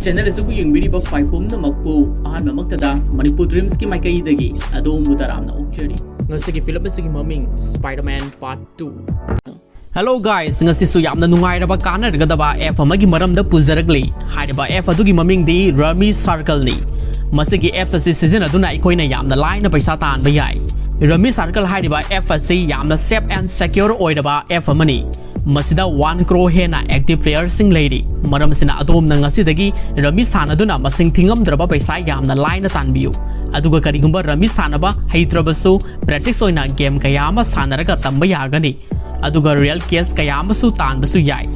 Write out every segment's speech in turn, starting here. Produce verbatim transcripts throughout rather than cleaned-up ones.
Channel ꯑꯁꯤꯕꯨ ꯌꯦꯡꯕꯤꯔꯤꯕ ꯈ꯭ꯋꯥꯏ ꯄꯨꯝꯅꯃꯛꯄꯨ ꯑꯍꯥꯟꯕꯃꯛꯇꯗ ꯃꯅꯤꯄꯨꯔ ꯗ꯭ꯔꯤꯝꯁꯀꯤ ꯃꯥꯏꯀꯩꯗꯒꯤ ꯑꯗꯣꯝꯕꯨ ꯇꯔꯥꯝꯅ ꯑꯣꯛꯆꯔꯤ꯫ ꯉꯁꯤꯒꯤ ꯐꯤꯂꯝ ꯑꯁꯤꯒꯤ ꯃꯃꯤꯡ Spider-Man Part Two꯫ Hello guys, ꯉꯁꯤꯁꯨ ꯌꯥꯝꯅ ꯅꯨꯡꯉꯥꯏꯔꯕ ꯀꯥꯟꯅꯔꯒꯗꯕ app ꯑꯃꯒꯤ ꯃꯔꯝꯗ ꯄꯨꯖꯔꯛꯂꯤ꯫ ꯍꯥꯏꯔꯤꯕ app ꯑꯗꯨꯒꯤ ꯃꯃꯤꯡꯗꯤ Rummy Circle ꯅꯤ꯫ ꯃꯁꯤꯒꯤ apps ꯑꯁꯤ ꯁꯤꯖꯤꯟꯅꯗꯨꯅ ꯑꯩꯈꯣꯏꯅ ꯌꯥꯝꯅ ꯂꯥꯏꯅ ꯄꯩꯁꯥ ꯇꯥꯟꯕ ꯌꯥꯏ꯫ Rummy Circle ꯍꯥꯏꯔꯤꯕ app ꯑꯁꯤ ꯌꯥꯝꯅ safe and secure ꯑꯣꯏꯔꯕ app ꯑꯃꯅꯤ꯫ ꯃꯁꯤꯗ one crore ꯍꯦꯟꯅ active playerꯁꯤꯡ ꯂꯩꯔꯤ꯫ ꯃꯔꯝ ꯑꯁꯤꯅ ꯑꯗꯣꯝꯅ ꯉꯁꯤꯗꯒꯤ Rummy ꯁꯥꯟꯅꯗꯨꯅ ꯃꯁꯤꯡ ꯊꯤꯉꯝꯗ꯭ꯔꯕ ꯄꯩꯁꯥ ꯌꯥꯝꯅ ꯂꯥꯏꯅ ꯇꯥꯟꯕꯤꯌꯨ꯫ ꯑꯗꯨꯒ ꯀꯔꯤꯒꯨꯝꯕ Rummy ꯁꯥꯟꯅꯕ ꯍꯩꯇ꯭ꯔꯕꯁꯨ practice ꯑꯣꯏꯅ game ꯀꯌꯥ ꯑꯃ ꯁꯥꯟꯅꯔꯒ ꯇꯝꯕ ꯌꯥꯒꯅꯤ꯫ ꯑꯗꯨꯒ real cash ꯀꯌꯥ ꯑꯃꯁꯨ ꯇꯥꯟꯕꯁꯨ ꯌꯥꯏ꯫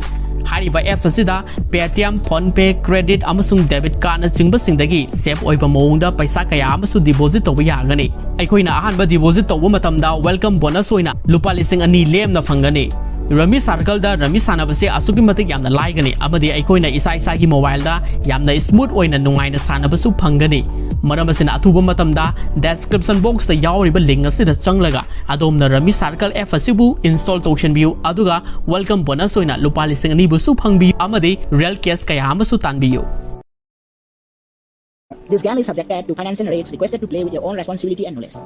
ꯍꯥꯏꯔꯤꯕ apps ꯑꯁꯤꯗ Paytm, PhonePe, credit ꯑꯃꯁꯨꯡ debit cardꯅꯆꯤꯡꯕꯁꯤꯡꯗꯒꯤ safe ꯑꯣꯏꯕ ꯃꯑꯣꯡꯗ ꯄꯩꯁꯥ ꯀꯌꯥ ꯑꯃꯁꯨ deposit ꯇꯧꯕ ꯌꯥꯒꯅꯤ꯫ ꯑꯩꯈꯣꯏꯅ ꯑꯍꯥꯟꯕ deposit ꯇꯧꯕ ꯃꯇꯝꯗ welcome bonus ꯑꯣꯏꯅ ꯂꯨꯄꯥ ꯂꯤꯁꯤꯡ ꯑꯅꯤ ꯂꯦꯝꯅ ꯐꯪꯒꯅꯤ꯫ Rummy Circleꯗ Rummy ꯁꯥꯟꯅꯕꯁꯦ ꯑꯁꯨꯛꯀꯤ ꯃꯇꯤꯛ ꯌꯥꯝꯅ ꯂꯥꯏꯒꯅꯤ ꯑꯃꯗꯤ ꯑꯩꯈꯣꯏꯅ ꯏꯁꯥ ꯏꯁꯥꯒꯤ mobileꯗ ꯌꯥꯝꯅ smooth ꯑꯣꯏꯅ ꯅꯨꯡꯉꯥꯏꯅ ꯁꯥꯟꯅꯕꯁꯨ ꯐꯪꯒꯅꯤ꯫ ꯃꯔꯝ ꯑꯁꯤꯅ ꯑꯊꯨꯕ ꯃꯇꯝꯗ description boxꯇ ꯌꯥꯎꯔꯤꯕ link ꯑꯁꯤꯗ ꯆꯪꯂꯒ ꯑꯗꯣꯝꯅ Rummy Circle app ꯑꯁꯤꯕꯨ install ꯇꯧꯁꯤꯟꯕꯤꯌꯨ, ꯑꯗꯨꯒ welcome bonus ꯑꯣꯏꯅ ꯂꯨꯄꯥ ꯂꯤꯁꯤꯡ ꯑꯅꯤꯕꯨꯁꯨ ꯐꯪꯕꯤꯌꯨ ꯑꯃꯗꯤ real cash ꯀꯌꯥ ꯑꯃꯁꯨ ꯇꯥꯟꯕꯤꯌꯨ꯫ This game is subjected to financial rates, requested to play with your own responsibility and knowledge.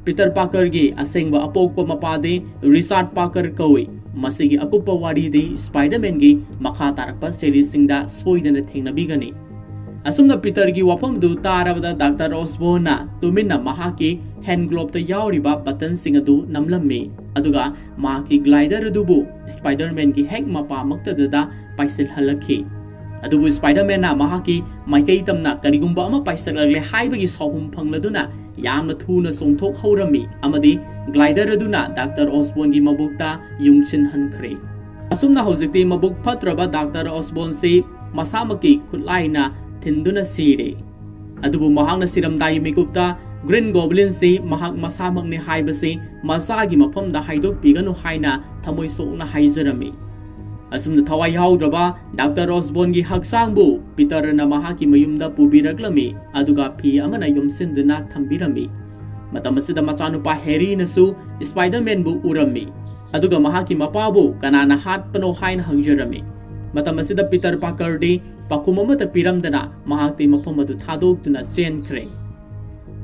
Peter Parkerꯒꯤ ꯑꯁꯦꯡꯕ ꯑꯄꯣꯛꯄ ꯃꯄꯥꯗꯤ Richard Parker ꯀꯧꯏ꯫ ꯃꯁꯤꯒꯤ ꯑꯀꯨꯞꯄ ꯋꯥꯔꯤꯗꯤ Spider-Manꯒꯤ ꯃꯈꯥ ꯇꯥꯔꯛꯄ seriesꯁꯤꯡꯗ ꯁꯣꯏꯗꯅ ꯊꯦꯡꯅꯕꯤꯒꯅꯤ꯫ ꯑꯁꯨꯝꯅ Peterꯒꯤ ꯋꯥꯐꯝꯗꯨ ꯇꯥꯔꯕꯗ Doctor Osbornꯅ ꯇꯨꯃꯤꯟꯅ ꯃꯍꯥꯛꯀꯤ hand gloveꯇ ꯌꯥꯎꯔꯤꯕ buttonꯁꯤꯡ ꯑꯗꯨ ꯅꯝꯂꯝꯃꯤ꯫ ꯑꯗꯨꯒ ꯃꯍꯥꯛꯀꯤ glider ꯑꯗꯨꯕꯨ Spider-Manꯒꯤ ꯍꯦꯛ ꯃꯄꯥꯃꯛꯇꯗ ꯄꯥꯏꯁꯤꯜꯍꯜꯂꯛꯈꯤ꯫ ꯑꯗꯨꯕꯨ Spider-Manꯅ ꯃꯍꯥꯛꯀꯤ ꯃꯥꯏꯀꯩ ꯇꯝꯅ ꯀꯔꯤꯒꯨꯝꯕ ꯑꯃ ꯄꯥꯏꯁꯤꯜꯂꯛꯂꯦ ꯍꯥꯏꯕꯒꯤ ꯁꯥꯎꯍꯨꯝ ꯐꯪꯂꯗꯨꯅ ꯌꯥꯝꯅ ꯊꯨꯅ ꯆꯣꯡꯊꯣꯛꯍꯧꯔꯝꯃꯤ ꯑꯃꯗꯤ glider ꯑꯗꯨꯅ Doctor Osbornꯒꯤ ꯃꯕꯨꯛꯇ ꯌꯨꯡꯁꯤꯟꯍꯟꯈ꯭ꯔꯦ꯫ ꯑꯁꯨꯝꯅ ꯍꯧꯖꯤꯛꯇꯤ ꯃꯕꯨꯛ ꯐꯠꯇ꯭ꯔꯕ Doctor Osbornꯁꯤ ꯃꯁꯥꯃꯛꯀꯤ ꯈꯨꯠꯂꯥꯏꯅ ꯊꯤꯟꯗꯨꯅ ꯁꯤꯔꯦ꯫ ꯑꯗꯨꯕꯨ ꯃꯍꯥꯛꯅ ꯁꯤꯔꯝꯗꯥꯏꯒꯤ ꯃꯤꯀꯨꯞꯇ Green Goblinꯁꯤ ꯃꯍꯥꯛ ꯃꯁꯥꯃꯛꯅꯤ ꯍꯥꯏꯕꯁꯤ ꯃꯆꯥꯒꯤ ꯃꯐꯝꯗ ꯍꯥꯏꯗꯣꯛꯄꯤꯒꯅꯨ ꯍꯥꯏꯅ ꯊꯃꯣꯏ ꯁꯣꯛꯅ ꯍꯥꯏꯖꯔꯝꯃꯤ꯫ ꯑꯁꯨꯝꯅ ꯊꯋꯥꯏ ꯌꯥꯎꯗ꯭ꯔꯕ Doctor Osbornꯒꯤ ꯍꯛꯆꯥꯡꯕꯨ Peterꯅ ꯃꯍꯥꯛꯀꯤ ꯃꯌꯨꯝꯗ ꯄꯨꯕꯤꯔꯛꯂꯝꯃꯤ, ꯑꯗꯨꯒ ꯐꯤ ꯑꯃꯅ ꯌꯣꯝꯁꯤꯟꯗꯨꯅ ꯊꯝꯕꯤꯔꯝꯃꯤ꯫ ꯃꯇꯝ ꯑꯁꯤꯗ ꯃꯆꯥꯅꯨꯄꯥ Harryꯅꯁꯨ Spider-Manꯕꯨ ꯎꯔꯝꯃꯤ, ꯑꯗꯨꯒ ꯃꯍꯥꯛꯀꯤ ꯃꯄꯥꯕꯨ ꯀꯅꯥꯅ ꯍꯥꯠꯄꯅꯣ ꯍꯥꯏꯅ ꯍꯪꯖꯔꯝꯃꯤ꯫ ꯃꯇꯝ ꯑꯁꯤꯗ ꯄꯤꯇꯔ ꯄꯥꯀꯔꯗꯤ ꯄꯥꯎꯈꯨꯝ ꯑꯃꯠꯇ ꯄꯤꯔꯝꯗꯅ ꯃꯍꯥꯛꯇꯤ ꯃꯐꯝ ꯑꯗꯨ ꯊꯥꯗꯣꯛꯇꯨꯅ ꯆꯦꯟꯈ꯭ꯔꯦ꯫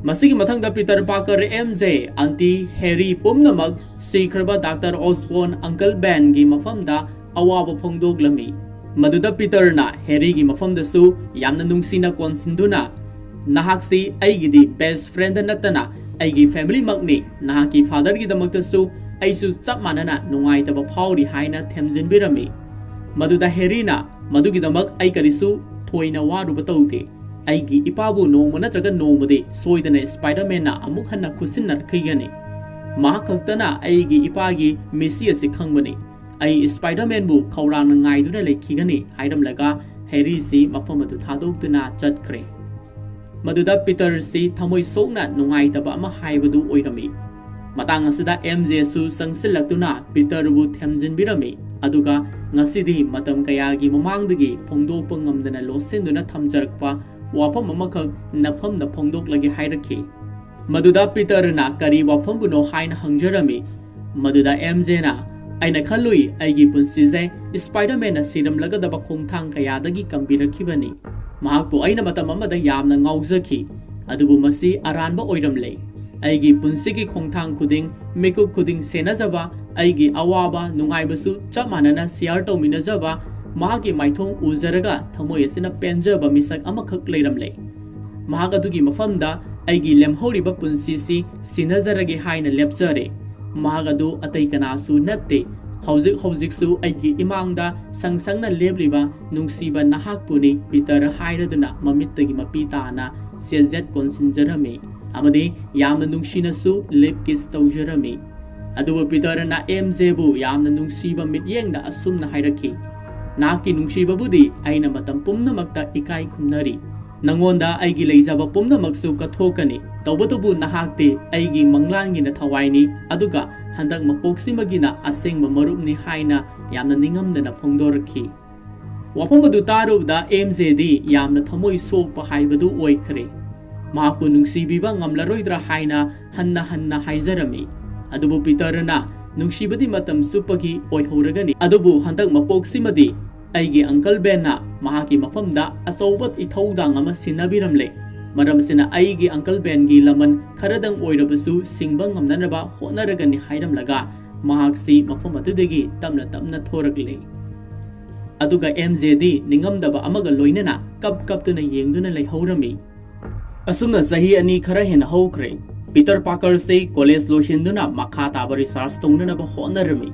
ꯃꯁꯤꯒꯤ ꯃꯊꯪꯗ Peter Parker, M J, aunty, Harry ꯄꯨꯝꯅꯃꯛ ꯁꯤꯈ꯭ꯔꯕ ꯗꯥꯛꯇꯔ ꯑꯣꯁꯕꯣꯔꯟ, ꯑꯪꯀꯜ ꯕꯦꯟꯒꯤ ꯃꯐꯝꯗ ꯑꯋꯥꯕ ꯐꯣꯡꯗꯣꯛꯂꯝꯃꯤ꯫ ꯃꯗꯨꯗ ꯄꯤꯇꯔꯅ ꯍꯦꯔꯤꯒꯤ ꯃꯐꯝꯗꯁꯨ ꯌꯥꯝꯅ ꯅꯨꯡꯁꯤꯅ ꯀꯣꯟꯁꯤꯟꯗꯨꯅ, "ꯅꯍꯥꯛꯁꯤ ꯑꯩꯒꯤꯗꯤ ꯕꯦꯁ ꯐ꯭ꯔꯦꯟꯗ ꯅꯠꯇꯅ ꯑꯩꯒꯤ ꯐꯦꯃꯤꯂꯤꯃꯛꯅꯤ꯫ ꯅꯍꯥꯛꯀꯤ ꯐꯥꯗꯔꯒꯤꯗꯃꯛꯇꯁꯨ ꯑꯩꯁꯨ ꯆꯞ ꯃꯥꯟꯅꯅ ꯅꯨꯡꯉꯥꯏꯇꯕ ꯐꯥꯎꯔꯤ" ꯍꯥꯏꯅ ꯊꯦꯝꯖꯤꯟꯕꯤꯔꯝꯃꯤ꯫ ꯃꯗꯨꯗ ꯍꯦꯔꯤꯅ, "ꯃꯗꯨꯒꯤꯗꯃꯛ ꯑꯩ ꯀꯔꯤꯁꯨ ꯊꯣꯏꯅ ꯋꯥꯔꯨꯕ ꯇꯧꯗꯦ꯫ ꯑꯩꯒꯤ ꯏꯄꯥꯕꯨ ꯅꯣꯡꯃ ꯅꯠꯇ꯭ꯔꯒ ꯅꯣꯡꯃꯗꯤ ꯁꯣꯏꯗꯅ ꯁ꯭ꯄꯥꯏꯗꯔꯃꯦꯟꯅ ꯑꯃꯨꯛ ꯍꯟꯅ ꯈꯨꯠꯁꯤꯟꯅꯔꯛꯈꯤꯒꯅꯤ꯫ ꯃꯍꯥꯛ ꯈꯛꯇꯅ ꯑꯩꯒꯤ ꯏꯄꯥꯒꯤ ꯃꯤꯁꯤ ꯑꯁꯤ ꯈꯪꯕꯅꯤ꯫ ꯑꯩ ꯁ꯭ꯄꯥꯏꯗꯔꯃꯦꯟꯕꯨ ꯈꯧꯔꯥꯡꯅ ꯉꯥꯏꯗꯨꯅ ꯂꯩꯈꯤꯒꯅꯤ" ꯍꯥꯏꯔꯝꯂꯒ ꯍꯦꯔꯤꯁꯤ ꯃꯐꯝ ꯑꯗꯨ ꯊꯥꯗꯣꯛꯇꯨꯅ ꯆꯠꯈ꯭ꯔꯦ꯫ ꯃꯗꯨꯗ ꯄꯤꯇꯔꯁꯤ ꯊꯃꯣꯏ ꯁꯣꯛꯅ ꯅꯨꯡꯉꯥꯏꯇꯕ ꯑꯃ ꯍꯥꯏꯕꯗꯨ ꯑꯣꯏꯔꯝꯃꯤ꯫ ꯃꯇꯥꯡ ꯑꯁꯤꯗ ꯑꯦꯝ ꯖꯦꯁꯨ ꯆꯪꯁꯤꯜꯂꯛꯇꯨꯅ ꯄꯤꯇꯔꯕꯨ ꯊꯦꯝꯖꯤꯟꯕꯤꯔꯝꯃꯤ, ꯑꯗꯨꯒ "ꯉꯁꯤꯗꯤ ꯃꯇꯝ ꯀꯌꯥꯒꯤ ꯃꯃꯥꯡꯗꯒꯤ ꯐꯣꯡꯗꯣꯛꯄ ꯉꯝꯗꯅ ꯂꯣꯠꯁꯤꯟꯗꯨꯅ ꯊꯝꯖꯔꯛꯄ ꯋꯥꯐꯝ ꯑꯃꯈꯛ ꯅꯐꯝꯗ ꯐꯣꯡꯗꯣꯛꯂꯒꯦ" ꯍꯥꯏꯔꯛꯈꯤ꯫ ꯃꯗꯨꯗ ꯄꯤꯇꯔꯅ "ꯀꯔꯤ ꯋꯥꯐꯝꯕꯨꯅꯣ?" ꯍꯥꯏꯅ ꯍꯪꯖꯔꯝꯃꯤ꯫ ꯃꯗꯨꯗ ꯑꯦꯝ ꯖꯦꯅ, "ꯑꯩꯅ ꯈꯜꯂꯨꯏ ꯑꯩꯒꯤ ꯄꯨꯟꯁꯤꯁꯦ ꯁ꯭ꯄꯥꯏꯗꯔꯃꯦꯟꯅ ꯁꯤꯔꯝꯂꯒꯗꯕ ꯈꯣꯡꯊꯥꯡ ꯀꯌꯥꯗꯒꯤ ꯀꯟꯕꯤꯔꯛꯈꯤꯕꯅꯤ꯫ ꯃꯍꯥꯛꯄꯨ ꯑꯩꯅ ꯃꯇꯝ ꯑꯃꯗ ꯌꯥꯝꯅ ꯉꯥꯎꯖꯈꯤ, ꯑꯗꯨꯕꯨ ꯃꯁꯤ ꯑꯔꯥꯟꯕ ꯑꯣꯏꯔꯝꯂꯦ꯫ ꯑꯩꯒꯤ ꯄꯨꯟꯁꯤꯒꯤ ꯈꯣꯡꯊꯥꯡ ꯈꯨꯗꯤꯡ, ꯃꯤꯀꯨꯞ ꯈꯨꯗꯤꯡ ꯁꯦꯟꯅꯖꯕ, ꯑꯩꯒꯤ ꯑꯋꯥꯕ ꯅꯨꯡꯉꯥꯏꯕꯁꯨ ꯆꯞ ꯃꯥꯟꯅꯅ ꯁꯤꯌꯥꯔ ꯇꯧꯃꯤꯟꯅꯖꯕ, ꯃꯍꯥꯛꯀꯤ ꯃꯥꯏꯊꯣꯡ ꯎꯖꯔꯒ ꯊꯃꯣꯏ ꯑꯁꯤꯅ ꯄꯦꯟꯖꯕ ꯃꯤꯁꯛ ꯑꯃꯈꯛ ꯂꯩꯔꯝꯂꯦ꯫ ꯃꯍꯥꯛ ꯑꯗꯨꯒꯤ ꯃꯐꯝꯗ ꯑꯩꯒꯤ ꯂꯦꯝꯍꯧꯔꯤꯕ ꯄꯨꯟꯁꯤꯁꯤ ꯁꯤꯟꯅꯖꯔꯒꯦ ꯍꯥꯏꯅ ꯂꯦꯞꯆꯔꯦ꯫ ꯃꯍꯥꯛ ꯑꯗꯨ ꯑꯇꯩ ꯀꯅꯥꯁꯨ ꯅꯠꯇꯦ꯫ ꯍꯧꯖꯤꯛ ꯍꯧꯖꯤꯛꯁꯨ ꯑꯩꯒꯤ ꯏꯃꯥꯡꯗ ꯁꯪ ꯁꯪꯅ ꯂꯦꯞꯂꯤꯕ ꯅꯨꯡꯁꯤꯕ ꯅꯍꯥꯛꯄꯨꯅꯤ, ꯄꯤꯇꯔ" ꯍꯥꯏꯔꯗꯨꯅ ꯃꯃꯤꯠꯇꯒꯤ ꯃꯄꯤ ꯇꯥꯅ ꯆꯦꯠ ꯆꯦꯠ ꯀꯣꯟꯁꯤꯟꯖꯔꯝꯃꯤ ꯑꯃꯗꯤ ꯌꯥꯝꯅ ꯅꯨꯡꯁꯤꯅꯁꯨ ꯂꯤꯞ ꯀꯤꯁ ꯇꯧꯖꯔꯝꯃꯤ꯫ ꯑꯗꯨꯕꯨ ꯄꯤꯇꯔꯅ ꯑꯦꯝ ꯖꯦꯕꯨ ꯌꯥꯝꯅ ꯅꯨꯡꯁꯤꯕ ꯃꯤꯠꯌꯦꯡꯗ ꯑꯁꯨꯝꯅ ꯍꯥꯏꯔꯛꯈꯤ, "ꯅꯍꯥꯛꯀꯤ ꯅꯨꯡꯁꯤꯕꯕꯨꯗꯤ ꯑꯩꯅ ꯃꯇꯝ ꯄꯨꯝꯅꯃꯛꯇ ꯏꯀꯥꯏ ꯈꯨꯝꯅꯔꯤ꯫ ꯅꯉꯣꯟꯗ ꯑꯩꯒꯤ ꯂꯩꯖꯕ ꯄꯨꯝꯅꯃꯛꯁꯨ ꯀꯠꯊꯣꯛꯀꯅꯤ꯫ ꯇꯧꯕꯇꯕꯨ ꯅꯍꯥꯛꯇꯤ ꯑꯩꯒꯤ ꯃꯪꯂꯥꯟꯒꯤ ꯅꯊꯋꯥꯏꯅꯤ, ꯑꯗꯨꯒ ꯍꯟꯗꯛ ꯃꯄꯣꯛꯁꯤꯃꯒꯤꯅ ꯑꯁꯦꯡꯕ ꯃꯔꯨꯞꯅꯤ" ꯍꯥꯏꯅ ꯌꯥꯝꯅ ꯅꯤꯡꯉꯝꯗꯅ ꯐꯣꯡꯗꯣꯔꯛꯈꯤ꯫ ꯋꯥꯐꯝ ꯑꯗꯨ ꯇꯥꯔꯨꯕꯗ ꯑꯦꯝ ꯖꯦꯗꯤ ꯌꯥꯝꯅ ꯊꯃꯣꯏ ꯁꯣꯛꯄ ꯍꯥꯏꯕꯗꯨ ꯑꯣꯏꯈ꯭ꯔꯦ꯫ ꯃꯍꯥꯛꯄꯨ ꯅꯨꯡꯁꯤꯕꯤꯕ ꯉꯝꯂꯔꯣꯏꯗ꯭ꯔꯥ ꯍꯥꯏꯅ ꯍꯟꯅ ꯍꯟꯅ ꯍꯥꯏꯖꯔꯝꯃꯤ꯫ ꯑꯗꯨꯕꯨ ꯄꯤꯇꯔꯅ, "ꯅꯨꯡꯁꯤꯕꯗꯤ ꯃꯇꯝ ꯆꯨꯞꯄꯒꯤ ꯑꯣꯏꯍꯧꯔꯒꯅꯤ, ꯑꯗꯨꯕꯨ ꯍꯟꯗꯛ ꯃꯄꯣꯛꯁꯤꯃꯗꯤ ꯑꯩꯒꯤ ꯑꯪꯀꯜ ꯕꯦꯟꯅ ꯃꯍꯥꯛꯀꯤ ꯃꯐꯝꯗ ꯑꯆꯧꯕ ꯏꯊꯧꯗꯥꯡ ꯑꯃ ꯁꯤꯟꯅꯕꯤꯔꯝꯂꯦ꯫ ꯃꯔꯝ ꯑꯁꯤꯅ ꯑꯩꯒꯤ ꯑꯪꯀꯜ ꯕꯦꯟꯒꯤ ꯂꯃꯟ ꯈꯔꯗꯪ ꯑꯣꯏꯔꯕꯁꯨ ꯁꯤꯡꯕ ꯉꯝꯅꯅꯕ ꯍꯣꯠꯅꯔꯒꯅꯤ ꯍꯥꯏꯔꯝꯂꯒ ꯃꯍꯥꯛꯁꯤ ꯃꯐꯝ ꯑꯗꯨꯗꯒꯤ ꯇꯞꯅ ꯇꯞꯅ ꯊꯣꯔꯛꯂꯦ꯫ ꯑꯗꯨꯒ ꯑꯦꯝ ꯖꯦꯗꯤ ꯅꯤꯡꯉꯝꯗꯕ ꯑꯃꯒ ꯂꯣꯏꯅꯅ ꯀꯞ ꯀꯞꯇꯨꯅ ꯌꯦꯡꯗꯨꯅ ꯂꯩꯍꯧꯔꯝꯃꯤ꯫ ꯑꯁꯨꯝꯅ ꯆꯍꯤ ꯑꯅꯤ ꯈꯔ ꯍꯦꯟꯅ ꯍꯧꯈ꯭ꯔꯦ꯫ ꯄꯤꯇꯔ ꯄꯥꯀꯔꯁꯤ ꯀꯣꯂꯦꯖ ꯂꯣꯏꯁꯤꯟꯗꯨꯅ ꯃꯈꯥ ꯇꯥꯕ ꯔꯤꯁꯥꯔꯆ ꯇꯧꯅꯅꯕ ꯍꯣꯠꯅꯔꯝꯃꯤ꯫